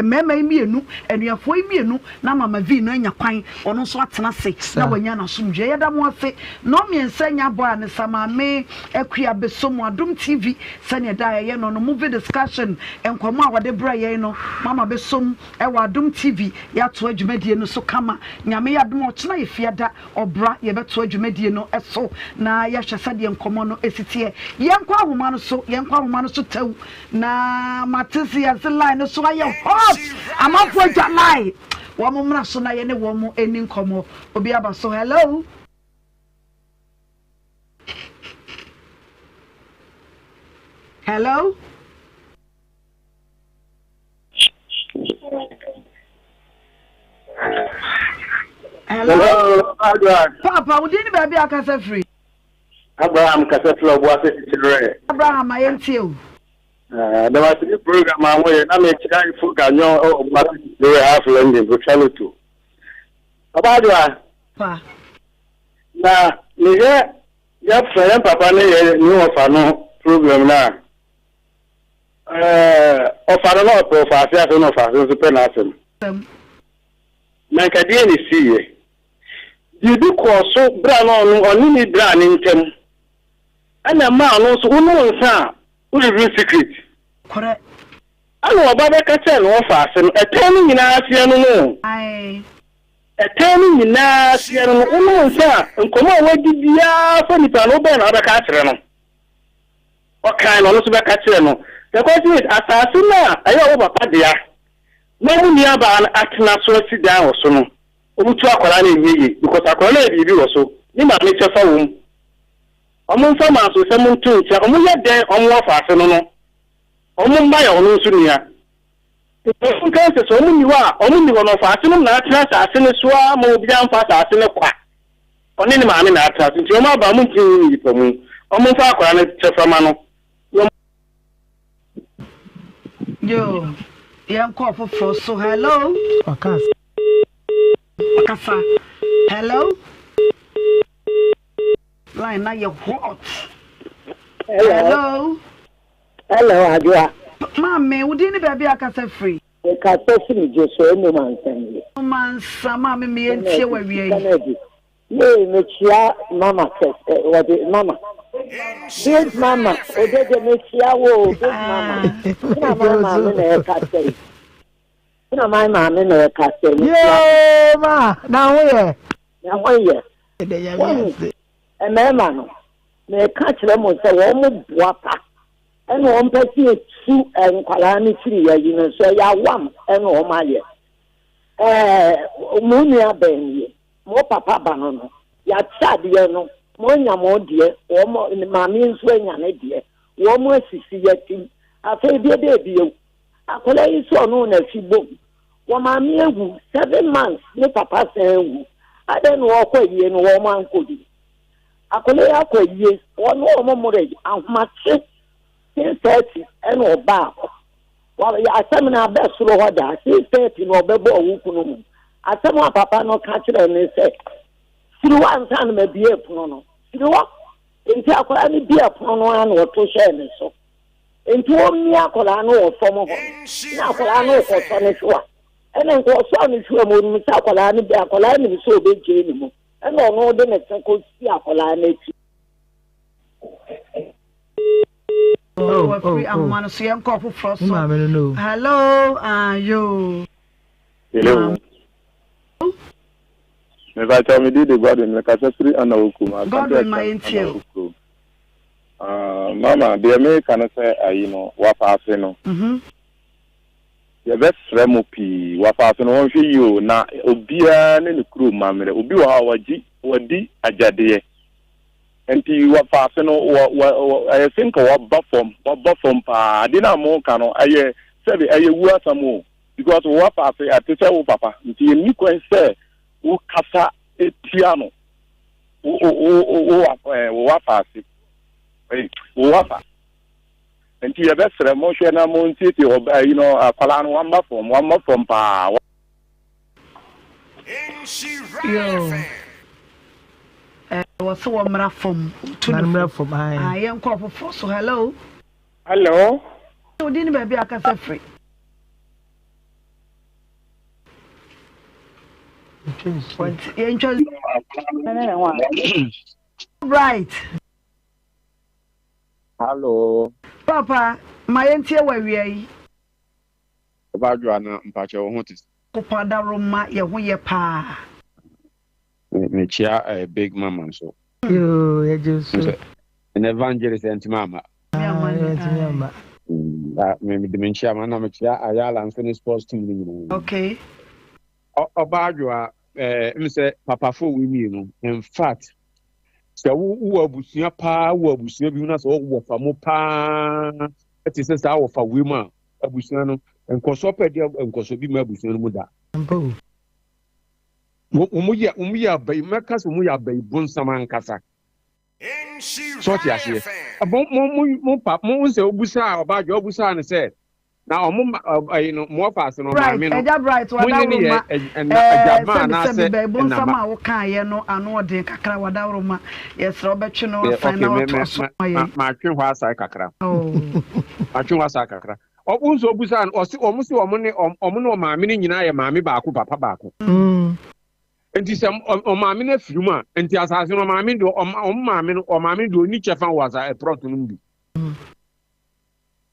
A: mmarima yi mmienu anuafoɔ yi mmienu na Mama V no anya kwan ɔno nso atena ase na wanya n'asomdwoeɛ. Yɛda mo ase. Nnɔnmiɛnsa nya bɔ a ne sa Maame Akua bɛsɔ mu Adom TV sɛdeɛ daa yɛyɛ no no movie discussion nkɔmmɔ a wɔde brɛ yɛn no Mama bɛsɔ mu wɔ Adom TV yɛatoa dwumadie no so kama. Nyame yɛ adom a ɔkyena yɛ fiada ɔbra yɛbɛtoa dwumadie no so na yɛahwɛ sɛdeɛ nkɔmmɔ no si teɛ. Yɛnkɔ ahoma no so yɛnkɔ ahoma no so tɛw Na mate se yɛse line no so ayɛ hot amanfoɔ atwa line wɔn mmra so na yɛne wɔn ɛni nkɔmmɔ obi aba so hello hello hello papa wo din ne baabi akasa firi
C: Abraham kasa firi ɔboase kyekyerɛ.
A: Abraham ma yɛntie o.
C: Dɛm ase program a moyɛ na mekyerɛ ifo ganyo ɔboase kyekyerɛ half London Botwaloto. Ɔbaadwoa.
A: Pa.
C: Na mehwɛ yɛfrɛ yɛn papa ne yɛ ne ɔfa no problem no a ɔfa no na ɔpɛ ɔfa ase asɛm na ɔfa ase nso pɛ n'asɛm. Na nka deɛ na esiiɛ? Biribi kɔɔ so berɛ a na ɔno ɔne ne braa no ntam, ɛna ɛmaa ɔno nso wonom nsa a wo reveal secret.
A: Korɛ.
C: Ɛna ɔba bɛka kyerɛɛ no wɔfa ase no, ɛtɛn no nyinaa aseɛ no no o.
A: Ae.
C: Ɛtɛn no nyinaa aseɛ no no, wonom nsa a nkɔmmɔ a woadi biara fa nipa no, wobɛn na wobɛka akyerɛ no. Ɔkae no, ɔno nso bɛka kyerɛ no. The question is, asase no a ɛyɛ ɔwo papa dea na ɔmo nuabaa no atena so asi dan wɔ so no, ɔmo tu akwadaa no ɛnyɛ yie because akwadaa no ayɛ biribi wɔ so, ne maame kyɛfa wɔ mu. Ɔmo nfa mansosɛm nto nkyɛn, ɔmo yɛ dɛn ɔmo afaase no no, ɔmo mma yɛ ɔno nso nua. Nti ɔmo nka sɛ sɛ ɔmo nni hɔ a, ɔmo nni hɔ no ɔfaase nom na atena asaase no so ara ma obiara nfa asaase no kwa. Ɔne ne maame na atena so nti ɔmo aba ɔmo ntumi nyi no nipa mu. Ɔmo nfa akwadaa no kyɛfa ma no na ɔmo.
A: Yoo, yɛnkɔ ɔfoforɔ so. Hello.
I: Ɔkasa.
A: Ɔkasa. Hello. Line na yɛ hot. Hello.
V: Hello, Adwoa.
A: Maame, wo din ne baabi a akasa firi?
V: Mekasa firi Joshua Enum Ansa nie.
A: Mansa, maame me yɛntie wɔ awia yi.
V: Kennedy. Yee, mekyia mama kɛse, wɔde mama. Big mama, odede mekyia wo o, big mama. Na mama me na ɛkasa yi. Na my maame na ɛkasa yi.
I: Yoo ma na ho yɛ.
V: Na ho yɛ.
I: Wɔn
V: mmarima no meka kyerɛ mo sɛ wɔn mo boa pa ɛna wɔn pɛ sɛ etu nkwadaa no firi yɛ yi no so ɛyɛ awam ɛna wɔn ayɛ ɛɛ mo nua bɛn nie mo papa ba no no yɛakyɛ adeɛ no mo anya mo deɛ wɔn maame nso anya ne deɛ wɔn mo asisi yɛ tim afei deɛ bɛɛ bio. Akwadaa yi nso ɔno na fi bom. Wɔ maame awu seven months ne papa san awu. Adɛn na wɔkɔ ayie no wɔn ankɔ bi. Akwadaa yi akɔ ayie wɔne wɔn mmorɛ ahomakye 6:30 ɛna ɔbaa hɔ. Wɔ asɛm no abɛ soro hɔ daa 6:30 na ɔbɛbɔ ɔwo kunu mu. Asɛm a papa no ka kyerɛ ne sɛ firi hɔ ansa na mabie pono no. Firi hɔ. Nti akwadaa no bie pono no ara na ɔto hyɛɛ ne so. Nti wɔmmia akwadaa no wɔ fam hɔ no, na akwadaa no rekɔsɔ ne hwewa. Ɛna nka ɔsɔɔ ne hwewa mu, onim sɛ akwadaa no bɛ, akwadaa nim sɛ ɔbɛgyae ne mu. Ɛna ɔno de ne se kɔsi akwadaa no akyi.
A: Oh, wafiri ahoma no so yɛnkɔ foforɔ so. Hello, ayo.
E: Hello. Mepakyɛw me din de Godwin, mekasa firi Anawo kurom, Asante
A: Godwin ma
E: Akyem
A: yɛntie
E: Anawo
A: o.
E: kurom. Ah, mama, deɛ meka no sɛ ayi no, wafaase no, yɛbɛsrɛ mo pii, wafaase no wɔnhwɛ yie o, na obiara ne ne kurom mammerɛ, obi wɔ hɔ a wagye, wadi agyadeɛ, nti wafaase no, wɔ, wɔ, wɔ, ɛyɛ se nka waba fam, waba fam paa, adeɛ no a moka no, ɛyɛ, sɛbe, ɛyɛ wuo asɛm o. Because wo afaase ɛte sɛ wo papa nti ɛnni kwan sɛ wo kasa tia no wo wo wo wo afaase wo afa nti yɛbɛsrɛ mo hwɛ na mo nsiesie ɔba yi no akwadaa no wamba fam wamba fam paa.
A: Yoo. Wɔ se wɔ mmra fam. Tu no fo. Yɛnkɔ ɔfoforɔ so. Hello.
F: Hello.
A: Wo din ne baabi a akasa firi. Yɛntwa Bright.
W: Hello.
A: Papa, ma yɛntie wɔ awia yi.
W: Ɔba adwoa na mpakyɛ wo ho te sɛ.
A: Kopa dawuroma yɛ ho yɛ paa.
W: Mekyia eh, big mama nso.
I: Yoo, yɛgye so.
W: Ɛnɛ evangelist ɛntumi amma.
I: Ɛntumi amma.
W: Mede me nkyia ma na mekyia Ayala nso ne sports team no nyinaa.
A: Okay.
W: Ɔbaa adwoa ɛɛ m sɛ papafo wo mmienu in fact sɛ wo wɔ abusua paa wɔ abusua bi mu na sɛ wɔwɔ fa mu paa ɛte sɛ saa wɔfa wei mu a abusua no nkɔsoɔ pɛ deɛ nkɔsoɔ bi ma abusua no mu da. Wɔn yɛ wɔn yɛ abayi mɛka sɛ wɔn yɛ abayi bonsam ankasa. So ɔte aseɛ? Mo mo mo mo pa mo nsɛ obusaa ɔbaa dwa obusaa no sɛ na ɔmo ma ɛyi no mo ɔfa ase no
A: Bright,
W: ɔmaame no
A: Agya Bright,
W: mo nye ne yɛ
A: wadaworoma,
W: ɛna
A: ɛɛ
W: agyama
A: sɛbi
W: anaasɛ
A: sɛbi bɛɛbo nsɛm
W: ɛnama.
A: a wokaeɛ no ano ɔden kakra wadaworoma, yɛsrɛ wobɛtwe no
W: Yɛ
A: asan
W: okay
A: na
W: me
A: watoa
W: me
A: so
W: ma
A: ama
W: ma
A: yɛn.
W: matwe hɔ asae kakra
A: Oh.
W: matwe hɔ asae kakra. Ɔ nso obusaa no ɔse ɔmo se ɔmo ne ɔmo ne ɔmaame no nyinaa yɛ maame baako papa baako. Nti sɛ ɔmaame no afiri mu a, nti asase no ɔmaame deɛ ɔmo maame no ɔmaame deɛ ɔni kyɛfa wɔ asa ɛprɔt no mu bi.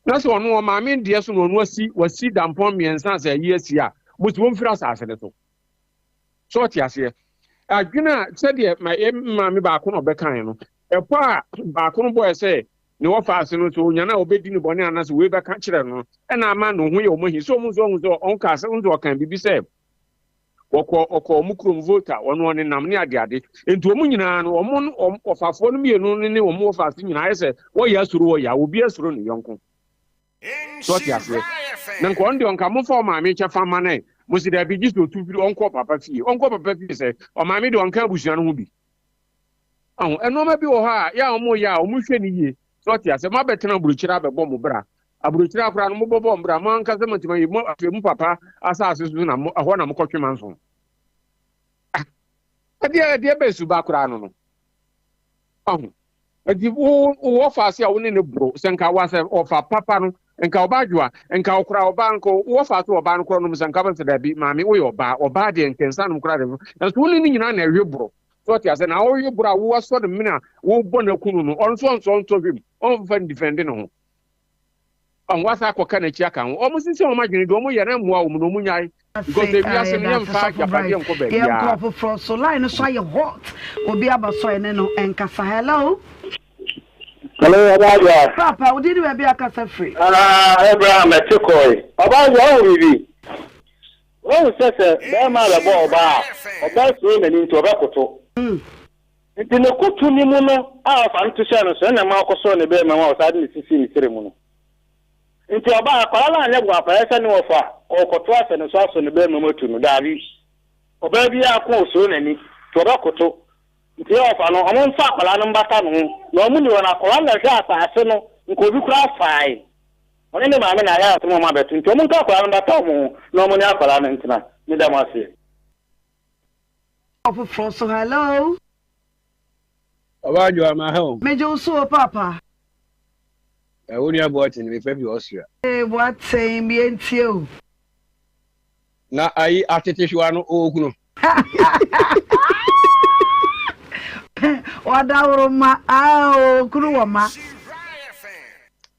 W: Na sɛ ɔno ɔmaame deɛ so na ɔno asi wasi dampɔn mmiɛnsa sɛ ayi asi a, mo si wɔmfiri asase no so. So ɔte aseɛ? Adwene a sɛdeɛ ma yɛ maame baako na ɔbɛkae no, ɛpɔ a baako no bɔɛ sɛ ne wɔfa ase no sɛ ɔnya no a ɔbɛdi no bɔne anaasɛ wei bɛka kyerɛ no ɛna ama ne ho yɛ ɔmo ahi sɛ ɔmo nso ɔho sɛ ɔnka sɛ nso ɔka biribi sɛ wɔkɔ ɔkɔ wɔn kurom Volta, wɔn ɔnenam ne adeade. Nti wɔn nyinaa no, wɔn wɔn ɔfafoɔ no mmienu no ne wɔn wɔfaase nyinaa ayɛ sɛ wɔyɛ asuro wɔ ya, obi asuro ne yɔnko. So ɔte aseɛ? Na nka ɔno deɛ ɔnka momfa ɔmaame kyɛfa mma no ɛ. Mo se daabi gye sɛ ɔtu firi ɔnkɔ papa fie. Ɔnkɔ papa fie sɛ ɔmaame deɛ ɔnka abusua no ho bi. Aho, nneɛma bi wɔ hɔ a yɛ a wɔyɛ a wɔhwɛ no yie. So ɔte aseɛ? Moabɛtena aburokyire abɛbɔ mo bra. Aburokyire akora no mobɔbɔ mo bra, mo ankasa moatumi ayɛ mo afei mo papa asase so na mo ɛhɔ na mokɔtwe manso. Ah, ɛdeɛ ɛdeɛ bɛn suba koraa no no. Aho, nti wo wɔ faase a wo ne ne boro sɛ nka wasɛ ɔfa papa no nka ɔba adwoa nka ɔkora ɔbaa nka wɔ faase ɔbaa no korɔ nom sɛ nka bɛsɛ daabi maame woyɛ ɔbaa ɔbaa deɛ nkɛnsa nom koraa deɛ nso wo ne ne nyinaa na ɛhwe boro. So ɔte ase? Na ɔwe boro a woasɔ ne mene a wobɔ no aku no no, ɔno nso ɔnsɔ ntɔ hwɛ mu, ɔmfa ndifɛnde ne ho. Ɔn wasa akɔka n'akyi aka ho. Wɔn sisi wɔn adwene deɛ wɔn yɛ no mmoa wɔn na wɔn nyae. Because
A: Ase
W: ewiase no
A: yɛda ase
W: yɛmfa
A: sɔfo
W: agyapadeɛ
A: Bright.
W: nkɔ
A: Yɛnkɔ
W: baabiara.
A: ɔfoforɔ so. Line no so ayɛ hot. Obi aba so a yɛne no nkasa. Hello.
C: Hello, Ɔbaa
A: Papa, wo din ne baabi a kasa firi?
C: Ah, Abraham ɛte kɔe. Ɔbaa deɛ ɔwɔ biribi. Wahu sɛ sɛ bɛrima bɛbɔ ɔbaa a, ɔbaa suro n'ani nti ɔbɛkoto. Nti ne koto ne mu no a ɔfa no to hyɛɛ no so ɛna ɛma ɔkɔsɔɔ ne bɛrima mu a ɔsan de ne sisii ne srɛ mu no. Nti ɔbaa akwadaa no anyɛ boapayɛ sɛ ne wɔfa a ɔrekɔto ahyɛ ne so asɔ ne bɛrima mu atu no. Daabi. Ɔbaa biara ko osuro n'ani nti ɔbɛkoto. Nti yɛ wɔfa no, ɔmo mfa akwadaa no mbata ne ho na ɔmo ni hɔ no akwadaa no na ɛhwɛ asaase no nka obi koraa faae. Ɔne ne maame na ayɛ asɛm a ɔmo abɛto nti ɔmo nka akwadaa no mbata ɔmo ho na ɔmo ne akwadaa no ntena. Meda mo ase.
A: Ɔfoforɔ so hello.
B: Ɔbaa Adwoa ma ha o.
A: Megye wo so o paapa.
B: Ɛ wo nua Boateng mefrɛ fi Austria.
A: Ee Boateng me yɛntie o.
B: Na ayi atetehwewa no ɔwɔ kunu.
A: Wadaworo ma aa ɔwɔ kunu wɔ ma.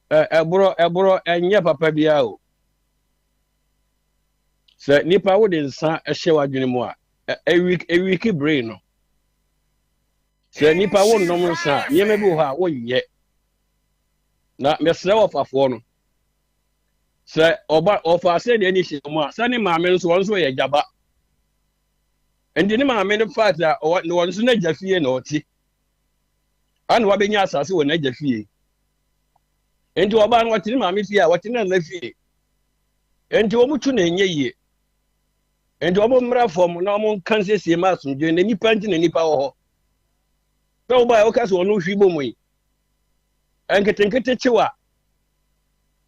B: Ɛ ɛborɔ ɛborɔ ɛnyɛ papa biara o. Sɛ nipa wode nsa hyɛ w'adwene mu a, ɛwiki brain no. Sɛ nipa wonnom nsa a, nneɛma bi wɔ hɔ a wonyɛ. Na mesrɛ wɔfafoɔ no, sɛ ɔba ɔfa sɛ deɛ ani hyɛ mu a, sɛ ne maame nso wɔn nso yɛ gyaba. Nti ne maame no faat a ɔwɔ wɔn nso n'agya fie na ɔte. Ana wabɛnya asase wɔ n'agya fie. Nti ɔbaa no ɔte ne maame fie a ɔte ne nana fie. Enti wɔn tu na ɛnyɛ yie. Enti wɔn mmra fam na wɔn nka nsiesie ma asomdwe na nipa nti na nipa wɔ hɔ. Sɛ wo ba a woka sɛ ɔno hwi bɔ mu yi, nketenkete kyew a,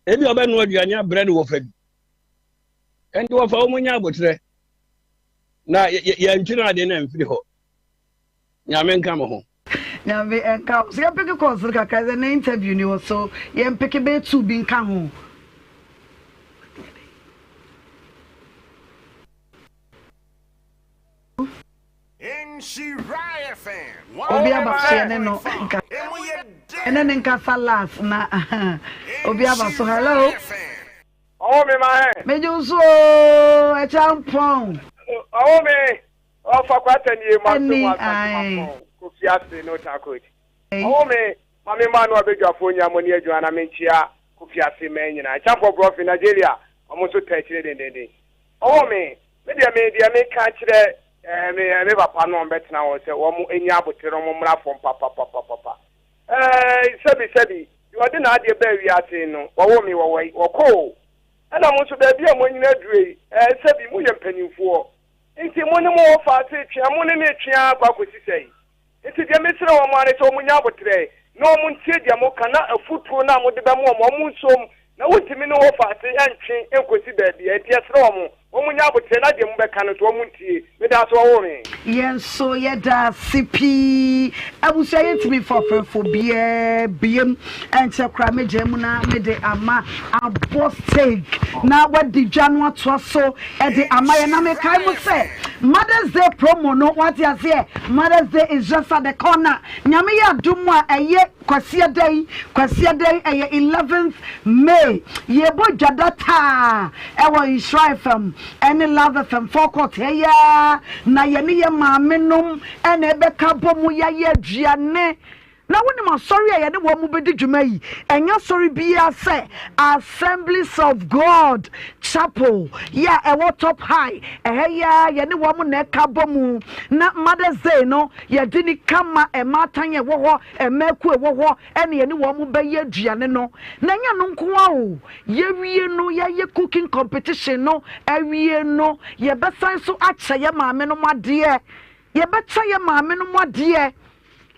B: ebi a ɔbɛnoa aduane abrɛ no wɔfa bi. Enti wɔfa wɔn nya abotrɛ na yɛntwene ade no amfiri hɔ. Nyame nka mo ho.
A: Nyame nka wo. So yɛn peke calls no kakra sɛ na interview ni hɔ so yɛn peke bɛyɛ tuu bi nka ho. Obi aba so yɛne no nka ɛne ne nkasa last na obi aba so hello.
F: Ɔwɔ me ma hɛn.
A: Megye wo so oo ɛkyɛ mpɔn.
F: Ɔwɔ me. Ɔfa kwata nie ma so mu asante ma pɔn kofi ase no takot. Ɔwɔ me ma me mma no abadwafoɔ nyinaa mo ani adwuma na me nkyea kofi ase mɛn nyinaa Kyampɔ brɔfe Nigeria ɔmo nso ta akyire dendenden. Ɔwɔ me me deɛ me deɛ me ka kyerɛ ɛɛ me ɛɛ me papa no ɔmo bɛtena hɔ sɛ wɔn nya abotere na ɔmo mmra fam papapapapa ɛɛ sɛbi sɛbi deɛ ɔde n'adeɛ baa wiase no wɔwɔ me wɔwɔ yi wɔkɔ o ɛna mo nso baabi a mo anyina aduro yi ɛɛ sɛbi mo yɛ mpanimfoɔ Enti mo ne mo wɔfa ase retwe a, mo ne no retwe ara kɔ akɔsi sɛn? Enti deɛ mesrɛ wɔn ara ne sɛ wɔnnya aboterɛ, na wɔntie deɛ moka, na afotuo no a mode bɛma wɔn, wɔnsɔ mu, na wontumi ne wɔfa ase ntwe nkɔsi baabiara. Enti yɛsrɛ wɔn, wɔnnya aboterɛ, na deɛ mobɛka no nso, wɔntie. Meda ase, wɔwoo me.
A: Yɛn nso yɛda ase pii. Abusua yɛntumi mfa ɔfrɛfoɔ biara biem ɛnkyɛ koraa mɛgyae mu na mede ama abɔ seg na wadi dwa no atoa so de ama yɛn. Na mekae mo sɛ Mother's Day promo no wate aseɛ Mother's Day is just at the corner. Nyame yɛ adom a ɛyɛ Kwasiada yi, Kwasiada yi ɛyɛ 11th May. Yɛbɔ dwada taa ɛwɔ Nhyira FM ɛne Love FM forecourt ha yi ara na yɛne yɛ maame nom ɛna ɛbɛka bɔ mu yɛayɛ aduane. Na wonim asɔre a yɛne wɔn bɛdi dwuma yi? Ɛnyɛ asɔre biara sɛ Assemblies of God Chapel yi a ɛwɔ Top High ɛha yi ara, yɛne wɔn na ɛka bɔ mu. Na Mother's Day no, yɛde ni ka ma mmaatan a ɛwɔ hɔ, mmaa akuo a ɛwɔ hɔ, ɛna yɛne wɔn bɛyɛ aduane no. Na ɛnyɛ ɛno nko ara o, yɛwie no, yɛayɛ cooking competition no awie no, yɛbɛsan nso akyɛ yɛn maamenom adeɛ. Yɛbɛkyɛ yɛn maamenom adeɛ.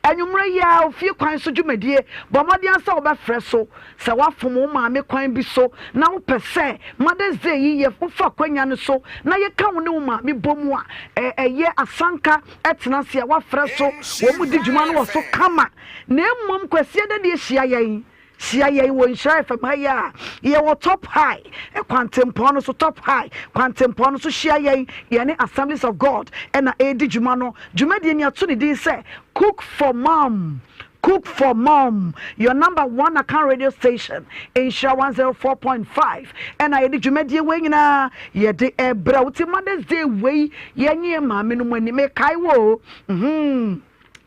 A: Anwummerɛ yi ara, ofie kwan so dwumadie, bɔ mmɔden ara sɛ wobɛfrɛ so. Sɛ woafom wo maame kwan bi so na wopɛ sɛ Mother's Day yi yɛ wofa akwanya no so na yɛka wo ne wo maame bɔ mu a, ɛyɛ asanka tena ase a woafrɛ so. Wɔn di dwuma no wɔ so kama. Na mmom Kwasiada deɛ hyia yɛn. Hyia yɛn wɔ Nhyira FM ha yi a yɛwɔ Top High kwantempɔn no so, Top High kwantempɔn no so. Hyia yɛn, yɛne Assemblies of God na ɛredi dwuma no. Dwumadie no yɛato ne din sɛ Cook for Mom. Cook for Mom, your number one Akan radio station, Nhyira 104.5 ɛna yɛde dwumadie wei nyinaa yɛde ɛbrɛ wo. Ti Mother's Day wei yɛnye yɛn maame no mu ani mekae wo o. Mm-hmm.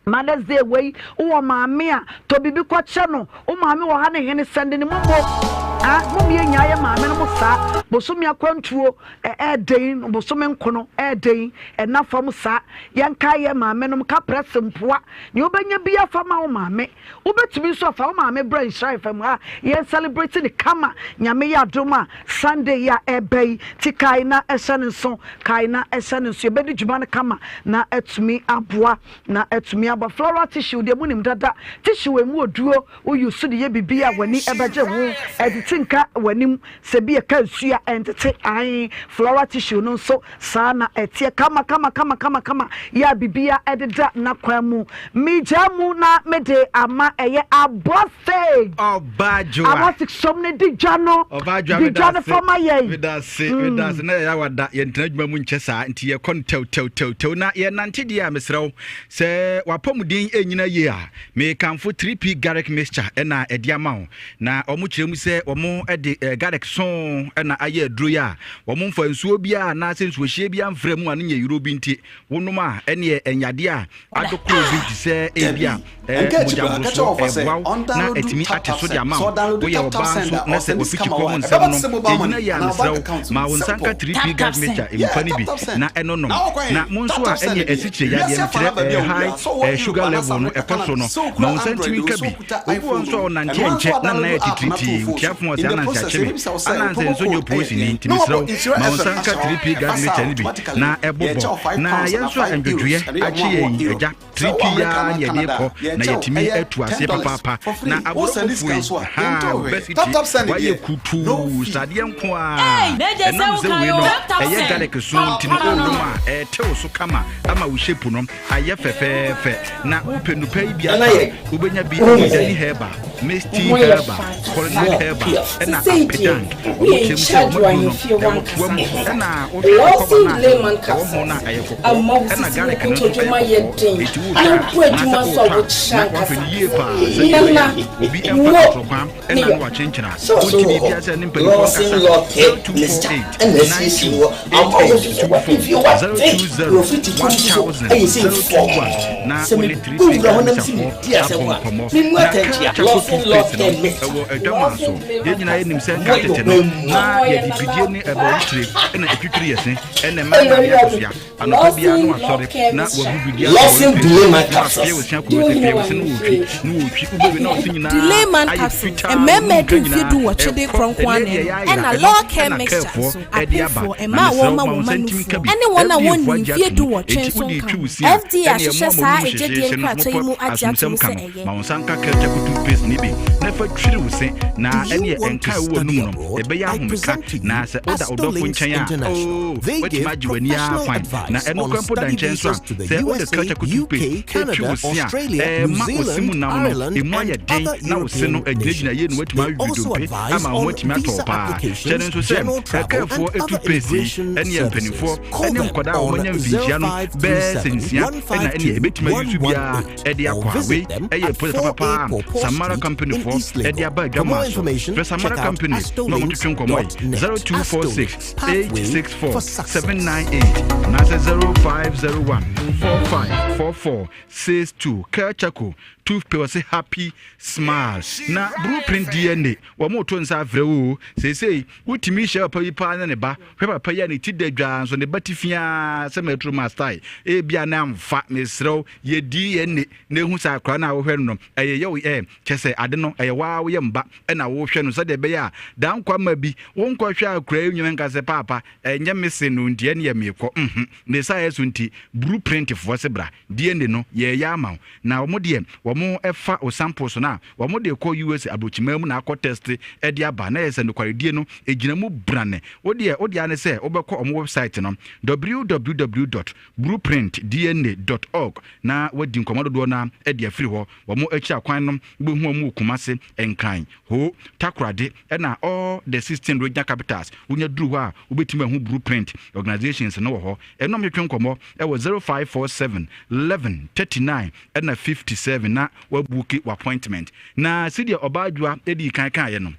A: Mother's Day wei wowɔ maame a tɔ biribi kɔkyɛ no. Wo maame wɔ ha ne hene sɛnde ne momo. Ah, mo mmea nyaa yɛ maame no mo saa. Bosome akwantuo ɛɛden, bosome nkono ɛɛden, ɛna fam saa. Yɛnkae yɛ maame nom kaprɛse mpoa. Nea wobɛnya biara fa ma wo maame. Wobɛtumi nso afa wo maame bra Nhyira FM ha yɛn celebrate no kama Nyame yɛ adom a Sunday yi a ɛreba yi. Ti kae na hyɛ no nso, kae na hyɛ no nso. Yɛbɛdi dwuma no kama na atumi aboa, na atumi aboa. Floral tissue deɛ monim dada, tissue a ɛmu oduro Wo use de yɛ biribi a w'ani bɛgye ho, ɛtete nka w'anim sɛ bi ɛka nsuo a ɛntete ae. Floral tissue no nso saa na ɛteɛ kama kama kama kama kama yɛ a biribiara ɛdeda n'akwan mu. Megyaa mu na mede ama ɛyɛ Abɔsig.
J: Ɔbaa Dwoa.
A: Abɔsig som no di dwa no.
J: Ɔbaa Dwoa
A: Di
J: meda
A: dwa no
J: ase.
A: fa ma yɛn.
J: Meda ase, meda ase. Na yɛyɛ awada, yɛntena adwuma mu nkyɛ saa, nti yɛkɔ no tɛw tɛw tɛw tɛw. Na yɛnante deɛ a mesrɛ wo, Sɛ w'apɔmuden nnyina yie a, mekamfo 3P Garlic Mixture na ɛde ama wo. Na wɔkyerɛ mu sɛ wɔde garlic soo na ayɛ aduro yi a wɔmfa nsuo biara anaasɛ nsuohyeɛ biara mfra mu a no nyɛ yuro bi nti wonom a ɛneɛ ɛnyadeɛ a adokoro bi te sɛ ebi a mogya mborosoɔ ɛboa wo na atumi ate so de ama wo. Woyɛ ɔbaa nso na sɛ wafikyi kɔm nsɛm no ɛnyina yie a mesrɛ wo ma wo nsa nka 3P Garlic Mixture mfa no bi na ɛno nom. Na mo nso a ɛneɛ asikyire yadeɛ no kyerɛ ɛɛ high ɛɛ sugar level no ɛkɔ soro no ma wo nsa ntumi nka bi. Obi wɔ hɔ nso a ɔnante ɛnkyɛ na nan ayɛ titiritii, otia fon ɔsɛ ananse akye me, ananse nso nyɛ opolisini nti mesrɛ wo ma wo nsa nka 3P guard mixture no bi na ɛbobɔ. Na yɛn nso a ndwodwoeɛ akye yɛn yi agya. Tiri pii ara na yɛde rekɔ na yɛatumi atu aseɛ papaapa. Na aborɔfo yi, haa, obesity, wɔayɛ kutuu, sradeɛ nko ara. Ɛnam sɛ wei no, ɛyɛ garlic so nti no, wonom a, ɛretew so kama ama wo shape no ayɛ fɛfɛɛfɛ. Na wopɛ nnupa yi bi atɔ a, wobɛnya bi wɔ Dani Herbal, Misty Herbal, Culinary Herbal, ɛna Apedank. Wɔn kyerɛ mu sɛ wɔn aduro no, ɛwɔ toa mu, ɛna wohwɛ kɔba no a ɛwɔ ho no a, ɛyɛ kɔkɔɔ.
P: Ama wo
J: Ɛna
P: sisi
J: garlic
P: mu
J: no nso
P: kotodwe
J: ɛyɛ
P: mu ayɛ
J: kɔkɔɔ,
P: den
J: enti
P: na
J: wotwa
P: wobɔ
J: a,
P: adwuma
J: anaasɛ
P: nso a
J: wotɔ a,
P: wokyerɛ
J: na
P: ankasa
J: woahwɛ no yie
P: ankasa.
J: paa sɛdeɛ
P: Nana,
J: ɛbɛyɛ a obi ɛmfa
P: wo
J: ntorɔkwaa
P: ne
J: ɛna
P: yɔ.
J: no wakyenkyena.
O: Sɛ ɔso
J: Wonte
O: wɔ hɔ,
J: biribiara sɛ ne mpanimfoɔ
O: Lawson
J: nkasa.
O: Lɔke Mixture
J: 0248
O: ɛna asiesie
J: 92
O: wɔ ama wo nso so
J: 88
O: w'ahemfie
J: 24
O: wate
J: 020
O: na ofiri ti kɔm nso so
J: 1000
O: ayɛ sei
J: 021
O: fɔmm
J: na
O: sɛ
J: wo ne
O: mebɔ
J: 3P
O: wura hɔ
J: Garlic
O: na mese
J: Mixture
O: medi asɛm
J: abɔ
O: a
J: nkɔmmɔ.
O: memu
J: Na
O: atɛnkyea
J: kaa charcoal
O: Lawson
J: toothpaste
O: Lɔke
J: no
O: Mixture
J: ɛwɔ adwaman so. Yɛn nyinaa yɛnim sɛ nka
O: Moayɛ
J: tete no,
O: ɔbaa mu
J: na yɛde bidie ne ɛbɔwotire ɛna ɛtwitwiri yɛn se ɛna ɛma ɛnam yɛ akosua. Anɔpa biara na wasɔre na wabu biribi ato
O: Lawson
J: wɔn
O: Delay
J: pɛ
O: Man
J: na
O: Capsules.
J: wafeɛ wɔsi akɔ wɔsi feɛ wɔsi na wɔtwi na wɔtwi wobɛwie na ɔsi nyinaa
G: Delay Man
J: ayɛ
G: Capsules,
J: fitaa
G: mmarima
J: wɔn
G: adu
J: nka
G: mfeɛ
J: nyinaa
G: dunwɔtwe de
J: ɛkɔ
G: korɔ nko
J: ɛnɛ
G: ara
J: deɛ
G: na
J: yɛayera
G: ɛnom, ɛna
J: ɛno
G: Law Care
J: ɛna
G: Mixture
J: kɛɛfoɔ
G: nso,
J: ɛde aba
G: apemfoɔ,
J: na
G: mmaa a
J: mesrɛ wo
G: wɔma
J: ma
G: wɔn
J: wo
G: mma
J: nsa ntumi nka
G: nufoɔ,
J: bi
G: ɛne wɔn a
J: FDA foɔ
G: wɔnnii
J: agye
G: mfeɛ
J: atom
G: dunwɔtwe
J: enti
G: nso
J: wode
G: nka
J: twi
G: ho.
J: wo se a
Q: FDA
J: ɛne
Q: ahyehyɛ
J: ɛmoa ma
Q: saa
J: wonom
Q: adwadie
J: hyehyeehye no
Q: nkratoɔ yi
J: mopɛ
Q: mu agye ato
J: asomsɛm
Q: mu
J: ka
Q: sɛ
J: no
Q: ɛyɛ.
J: ma wo nsa nka kɛrɛtɛko toothpaste no bi na fa twiri wo se na
R: Do you
J: ɛneɛ
R: want to
J: ɛnka a ɛwɔ
R: study
J: w'anum no
R: abroad?
J: ɛbɛyɛ
R: I
J: ahomeka
R: present to
J: na
R: you
J: sɛ woda wodɔfo
R: Astolinks
J: nkyɛn a
R: International.
J: oo
R: They
J: woatumi
R: give
J: agye w'ani ara
R: professional
J: kwan na
R: advice
J: ɛno
R: on
J: kora mpo da
R: study
J: nkyɛn nso a
R: visas to the
J: sɛ wode
R: USA,
J: kɛrɛtɛko
R: UK,
J: toothpaste ɛtwi
R: Canada,
J: wo se a
R: Australia, New
J: ɛma wo se mu
R: Zealand,
J: nam no
R: Ireland,
J: ɛmu ayɛ
R: and
J: den
R: other
J: na wo se no
R: European
J: agyinagyina yie na
R: nations.
J: woatumi
R: They
J: awewe
R: also
J: dompe
R: advise
J: ama wo ho
R: on
J: atumi atɔ wo
R: visa
J: paa hyɛ no
R: applications,
J: nso sɛ
R: general travel,
J: ɛkɛɛfoɔ
R: and other
J: toothpaste yi
R: immigration
J: ɛne
R: services.
J: mpanimfoɔ
R: Call
J: ɛne
R: them
J: nkwadaa a
R: on
J: wɔanya mfinhyia no bɛɛ sɛ
R: 0537
J: nsia ɛna ɛneɛ
R: 152
J: ɛbɛtumi ayi so biara
R: 118
J: ɛde
R: or
J: akɔ a wei
R: visit them
J: ɛyɛ
R: at
J: pɔlɛ
R: 4A
J: papapaa
R: Pawpaw
J: Samara
R: Street
J: Company
R: in
J: foɔ
R: East
J: ɛde
R: Legon.
J: aba
R: For more
J: adwamaa so
R: information,
J: frɛ Samara
R: check out
J: Company na ɔmo twetwe nkɔmmɔ yi
R: astolinks.net.
J: 0246
R: Astolinks, pathway
J: 864
R: for success.
J: 798 anaasɛ 0501 4544 62 Kerchako toothpaste ɔse happy smile na blueprint DNA wɔn to nsa afrɛ wo o seesei wotumi hyɛ papa yi paa ne ne ba hwɛ papa yi a ne ti da dwaa nso ne ba ti fiaa sɛ mɛturo ma style ebia na amfa mesrɛ wo yɛ DNA na ehu sɛ akora no a wohwɛ no no ɛyɛ yɛ ɛ kyɛ sɛ ade no ɛyɛ waa woyɛ mba ɛna wohwɛ no sɛdeɛ ɛbɛyɛ a daa nkwa ma bi wonkɔhwɛ akora yi nwene nka sɛ paapa ɛnyɛ me se no nti ɛneɛ meekɔ mhm ne saa yɛ so nti blueprint foɔ se bra DNA no yɛɛyɛ ama wo na wɔn deɛ wɔn ɛfa wo samples no a wɔn de kɔ USA aburokyimaa mu na akɔ test ɛde aba na yɛ sɛ nokwaredie no ɛgyina mu brane wo deɛ wo deɛ ne sɛ wobɛkɔ wɔn website no www dot blueprintdna dot org na wadi nkɔmmɔ dodoɔ no ara de afiri hɔ. Wɔn akyi akwan no, wobɛhu wɔn wɔ Kumase, Nkran, Ho, Takoradi, ɛna all the 16 regional capitals. Wonya duru hɔ a, wobɛtumi ahu Blueprint organisations no wɔ hɔ. Ɛne wɔn twetwe nkɔmmɔ wɔ 0547 11 39 ɛna 57 na. na woabuuki w'appointment. Na sedeɛ Ɔbaa Adwoa dii kan kaeɛ no,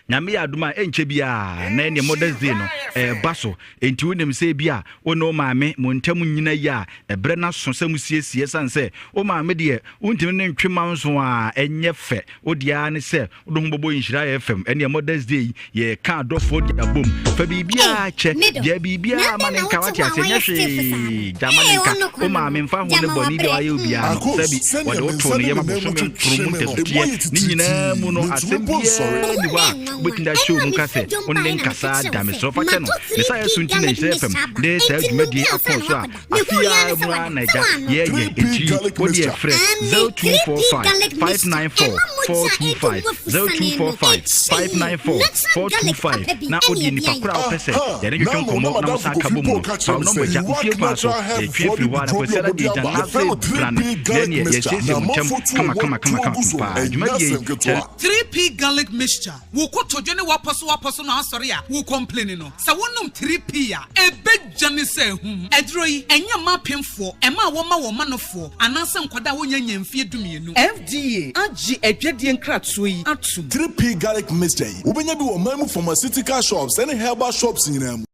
J: Nyame yɛ adom a ɛnkyɛ biara na ɛneɛ Mother's Day no ɛreba so. Enti wonim sɛ ebi a wo ne wo maame mo ntam nnyina yie a, ɛberɛ no aso sɛ mosiesie ɛsiane sɛ wo maame deɛ wontumi ne no ntwe manso a ɛnyɛ fɛ. Wo deɛ ara ne sɛ wode ho bɔbɔ Nhyira FM. Ɛneɛ Mother's Day yi yɛreka adɔfoɔ de abom. Fa biribiara kyɛ, gyaa biribiara ma ne nka, wate aseɛ, nyɛ hwee, gya ma ne nka. Wo maame mfa ho ne bɔne bi a wayɛ wo biara no,
H: Akos,
J: sɛbi
H: sɛnea
J: wɔde
H: me
J: wo
H: nsa
J: too ne
H: ne
J: yam
H: me nan mu
J: abosome nkron
H: twetwe
J: mu
H: me no, emu
J: ntasuteɛ
H: ayɛ
J: ne nyinaa
H: titiritii,
J: mu no,
H: mintumi
J: asɛm
H: mpo nsɔre.
J: biara nni hɔ a wobɛtumi de ahyɛ wo mu ka sɛ wo ne nkasa da. Mesrɛ wo fa kyɛ no. Ne saa yɛ so nti na Nhyira FM de saa dwumadie yi akɔ so a afe yi ara mu ara na agya yɛyɛ. Enti wo deɛ frɛ 0245 594 425, 0245 594 425 na wodeɛ nipa korɔ a wopɛ sɛ yɛne twetwe
H: Nano, na
J: nkɔmmɔ na wo
H: m'adamfo
J: san ka
H: Kofi
J: bɔ mu
H: Paul
J: no,
H: ka
J: fa
H: kyerɛ
J: wo
H: me
J: nɔmba
H: sɛ
J: gya wo
H: Iraq
J: fie kwan so,
H: Natural Health
J: yɛtwe
H: foɔ
J: afiri hɔ ara
H: abibiduro bi
J: Kwasiada
H: a
J: deɛ
H: wɔde
J: gya
H: aba,
J: na
H: yɛfrɛ no
J: afei brane
H: 3P
J: na
H: Garlic
J: ɛneɛ
H: Mixture,
J: yɛasiesie
H: na
J: mo ntɛm
H: amanfoɔ tu
J: kama
H: ɔwɔ
J: kama kama
H: tuo
J: kama
H: gu so,
J: paa
H: ɛnyɛ
J: dwumadie yi
H: asɛm ketewa.
T: 3P Garlic Mixture, Wo kotodwe ne w'apɔsowapɔso no asɔre a wo complaini no, sɛ wonom 3P a, ɛbɛdwane sɛ ahum. Aduro yi, ɛnyɛ mma apemfoɔ, mmaa a wɔma wɔn manofoɔ, anaasɛ nkwadaa a wɔnnya nnya mfeɛ dumienu.
U: FDA agye adwadie nkratoɔ yi atom.
H: 3P Garlic Mixture yi, wobɛnya bi wɔ ɔman mu pharmaceutical shops ne herbal shops nyinaa mu.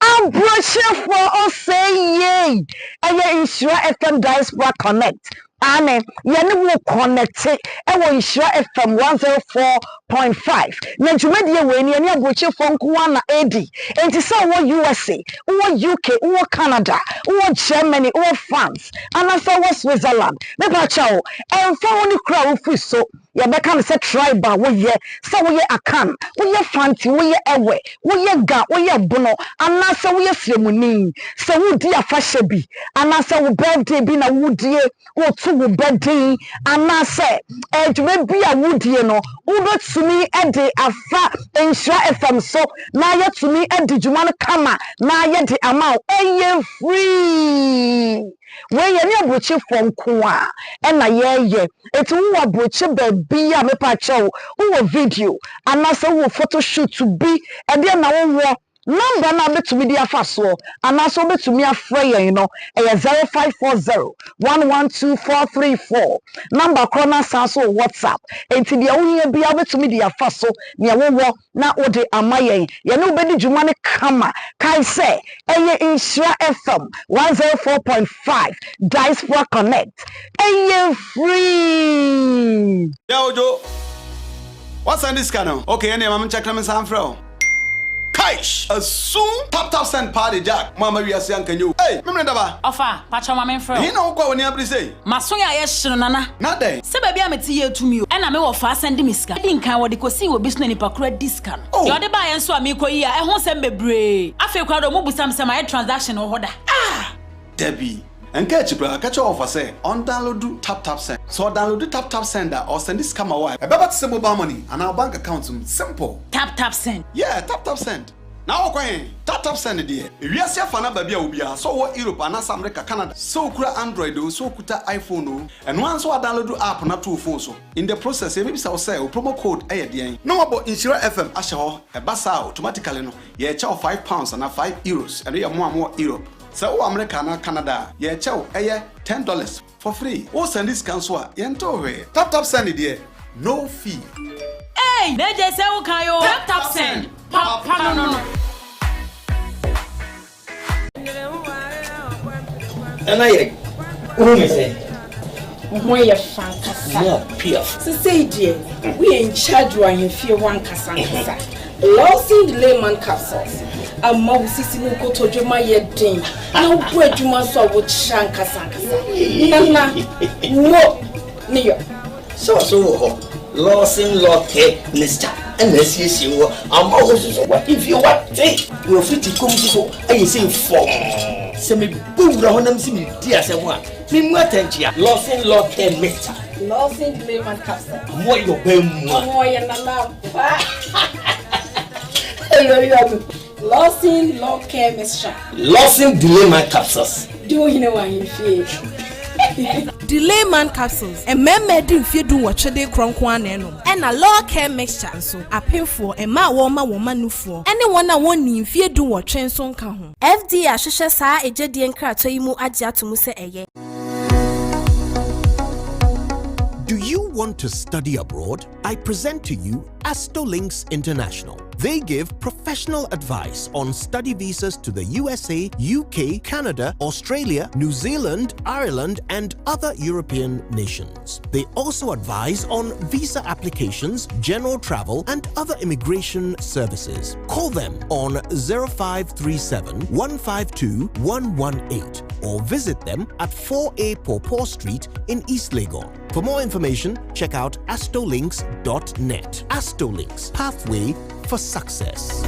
A: Abrɔkyerɛfoɔ ɔsɛe yei ɛyɛ Nhyira FM Diaspora Connect aane yɛne wo connecte ɛwɔ Nhyira FM 104.5 na dwumadie wei no yɛne abrɔkyerɛfoɔ nko ara na ɛredi enti sɛ wowɔ USA wowɔ UK wowɔ Canada wowɔ Germany wowɔ France anaasɛ wowɔ Switzerland mepakyɛw ɛmfa ho ne kuro a wofiri so Yɛbɛka no sɛ tribe a woyɛ, sɛ woyɛ Akan, woyɛ Fanti, woyɛ Ewe, woyɛ Ga, woyɛ Bono, anaasɛ woyɛ Sremuni. Sɛ woredi afahyɛ bi, anaasɛ wo birthday bi na woredie, woreto wo ba din, anaasɛ dwuma bi a woredie no, wobɛtumi de afa Nhyira FM so na yɛatumi adi dwuma no kama na yɛde ama wo. Ɛyɛ free! Wei yɛne aburokyefoɔ nko a ɛna yɛyɛ enti wowɔ aburokye baabi a mepa kyɛw wowɔ video anaasɛ wowɔ photo shoot bi ɛdeɛ na wowɔ number no a wobɛtumi de afa soɔ anaasɛ wobɛtumi afrɛ yɛn no ɛyɛ 0540 112 434 number korɔ no asan so wɔ WhatsApp enti deɛ wohia biara wobɛtumi de afa so nea wowɔ na wode ama yɛn. Yɛne wo bɛdi dwuma no kama. Kae sɛ, ɛyɛ Nhyira FM 104.5 Diaspora Connect. Ɛyɛ free!
M: Yeah Ojo, woasɛnde sika no? Okay ɛneɛ ma menkyɛke na mensan mfrɛ wo. Kaish! Asum! Tap tap send paa de Jack, mo amma wiase anka nyɛ o. Ei! Memene daba!
N: Ɔfa, pakyɛw ma menfrɛ wo.
M: Ɛhe na wokɔ a w'ani abere sei?
N: M'aso yɛ ayɛ hye no Nana.
M: Na dɛn?
N: Sɛ baabi a mete yɛ tumi o. Ɛna me wɔfaa sɛnde me sika. Edi nkan wɔde kosii wɔ bi so na nipa koro adi sika no.
M: Oh!
N: Deɛ ɔde baeɛ nso a meekɔ yi a ɛho nsɛm bebree. Afei koraa deɛ ɔmo busa me sɛ mayɛ transaction wɔ hɔ da.
M: Ah! Dabi. Ɛnka akyi koraa, ka kyerɛ wɔfa sɛ ɔndownloadu TapTapSend. Sɛ ɔdownloadu TapTapSend a, ɔresɛnde sika ma wo a, ɛbɛba te sɛ mobile money anaa wo bank account mu. Simple!
N: TapTapSend.
M: Yeah, TapTapSend. Na wokɔ he? TapTapSend deɛ, ewiase afa no aba bi a obiaa, sɛ ɔwɔ Europe anaasɛ America, Canada, sɛ okura Android oo, sɛ okuta iPhone oo, ɛno ara nso woadownload app no ato wo phone so. In the process, yɛbɛbisa wo sɛ, wo promo code yɛ deɛn? Na wɔabɔ Nhyira FM ahyɛ hɔ. Ɛba saa a, automatically no, yɛrekyɛ wo £5 anaa €5. Ɛno yɛ mo a mowɔ Europe. Sɛ wowɔ America anaa Canada a, yɛrekyɛ wo ɛyɛ $10. For free. Wo sɛnde sika nso a, yɛntew hwee. Tap tap send deɛ, no fee.
N: Eii na gye sɛ wo kan oo. Tap tap send, papa no no.
O: Nana yɛ wohu me sɛn?
P: Wo ho yɛ fɛ ankasa.
O: Mo piaf.
P: Sesei deɛ woyɛ in charge wɔ ahemfie hɔ ankasa ankasa. Lawson Delayman Capsules ama wo sisi ne wo kotodwe ma yɛ den na wobɔ adwuma nso a wokyerɛ ankasa ankasa. Nana, wo ne yɔ.
O: Sɛ ɔso wɔ hɔ, Lawson Law Care Mixture ɛna asiesie wɔ ama wo nso so w'ahemfie wate na wafiri kom nso so ayɛ sei fɔmm. Sɛ mebɔ wura hɔ na mese medi asɛm a, memu atɛnkyea. Lawson Law Care Mixture.
P: Lawson Delayman Capsule.
O: Mmoa yɛ ɔbaa mua.
P: Mmoa yɛ nana ampa. Lawson Law Care Mixture.
O: Lawson Delayman Capsules.
P: Di wo hene wɔ ahemfie.
G: Delayman Capsules, mmarima adi mfeɛ dunwɔtwe de rekorɔ nko ara na ɛnom. Ɛna Law Care Mixture nso, apemfoɔ, mmaa a wɔrema wɔn mma nufoɔ, ne wɔn a wɔnnii mfeɛ dunwɔtwe nso nka ho.
Q: FDA ahwehwɛ saa egyedie nkratoɔ yi mu agye ato mu sɛ ɛyɛ.
R: Do you want to study abroad? I present to you Astolinks International. They give professional advice on study visas to the USA, UK, Canada, Australia, New Zealand, Ireland, and other European nations. They also advise on visa applications, general travel, and other immigration services. Call them on 0537 152 118 or visit them at 4A Pawpaw Street in East Legon. For more information, check out astolinks.net. Astolinks, pathway for success.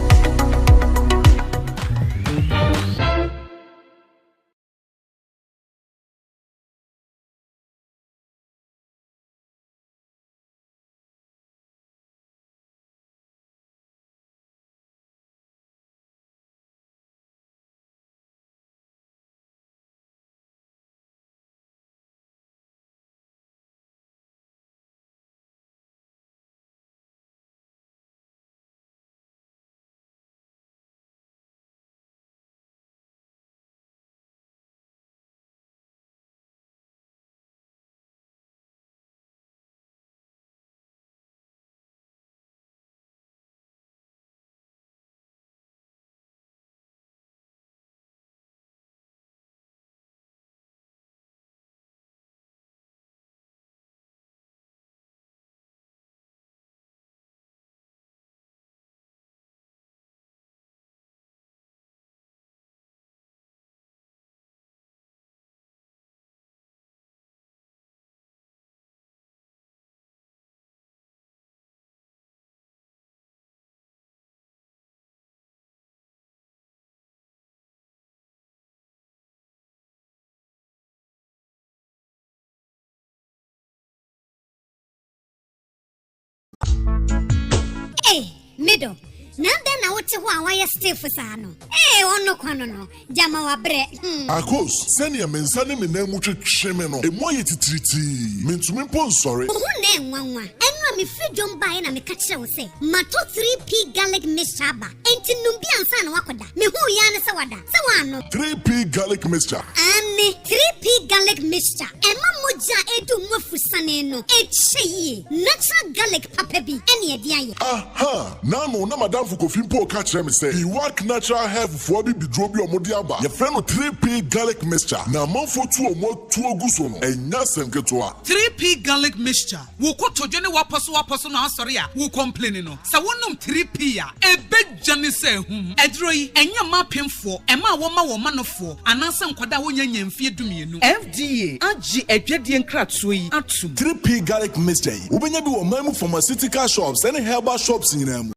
S: Ei, me dɔ, na adɛn na wote hɔ a woayɛ stiff saa no? Ee, ɔno kwa no no, gyama wabrɛ. Hmm.
D: Akos, sɛnea me nsa ne me nan mu twetwe me no, emu ayɛ titiritii. Mintumi mpo nsɔre.
S: Wo ho na ɛnwanwa. Ɛno a mefiri dwom baeɛ na meka kyerɛɛ wo sɛ matɔ 3P garlic mixture aba. Enti nom bi ansa na woakɔda. Mehuu yi ara ne sɛ wada. Sɛ woannom.
D: 3P Garlic Mixture.
S: Aane, 3P Garlic Mixture. Ɛma mogya a ɛredu mu afusane no kyɛ yie. Natural garlic papa bi ne ɛde ayɛ.
D: Aha! N'ano na m'adamfo Kofi mpo reka kyerɛ me sɛ Iwak Natural Health foɔ abibiduro bi a wɔde aba, yɛfrɛ no 3P Garlic Mixture, na amanfoɔ tu wɔn atuo gu so no, ɛnyɛ asɛm ketewa.
T: 3P Garlic Mixture. Wo kotodwe ne w'apɔsowapɔso no asɔre a wo kɔmpleni no, sɛ wonom 3P a, ɛbɛdwane sɛ ahum. Aduro yi, ɛnyɛ mma apemfoɔ, mmaa a wɔma wɔn manofoɔ, anaasɛ nkwadaa a wɔnnya nnya mfeɛ dumienu.
U: FDA agye adwadie nkratoɔ yi atom.
D: 3P Garlic Mixture yi, wobɛnya bi wɔ ɔman mu pharmaceutical shops ne herbal shops nyinaa mu.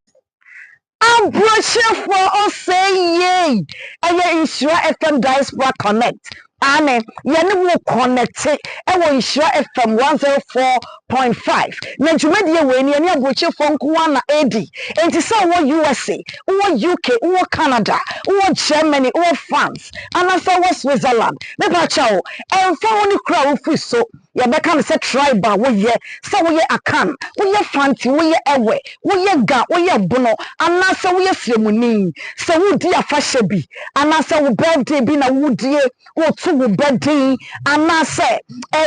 A: Aburokyerɛfoɔ ɔsɛe yei ɛyɛ Nhyira FM Diaspora Connect aane yɛne wo connecte ɛwɔ Nhyira FM 104.5 na dwumadie wei no yɛne aburokyerefoɔ nko ara na ɛredi enti sɛ wowɔ USA wowɔ UK wowɔ Canada wowɔ Germany wowɔ France anaasɛ wowɔ Switzerland mepa kyɛw ɛmfa ho ne kuro a wofiri so Yɛbɛka no sɛ tribe a woyɛ, sɛ woyɛ Akan, woyɛ Fanti, woyɛ Ewe, woyɛ Ga, woyɛ Bono, anaasɛ woyɛ Sremuni. Sɛ woredi afahyɛ bi, anaasɛ wo birthday bi na woredie, woreto wo ba din, anaasɛ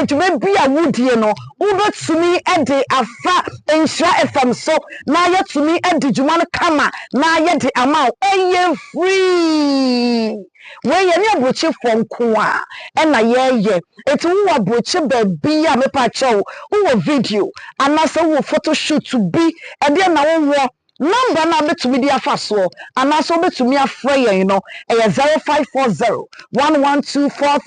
A: dwuma bi a woredie no, wobɛtumi de afa Nhyira FM so na yɛatumi adi dwuma no kama na yɛde ama wo. Ɛyɛ free! Wei yɛne aburokyefoɔ nko a ɛna yɛyɛ. Enti wowɔ aburokye baabi a mepa kyɛw wowɔ video anaasɛ wowɔ photo shoot bi ɛdeɛ na wowɔ number no a wobɛtumi de afa soɔ anaasɛ wobɛtumi afrɛ yɛn no ɛyɛ 0540 112 4.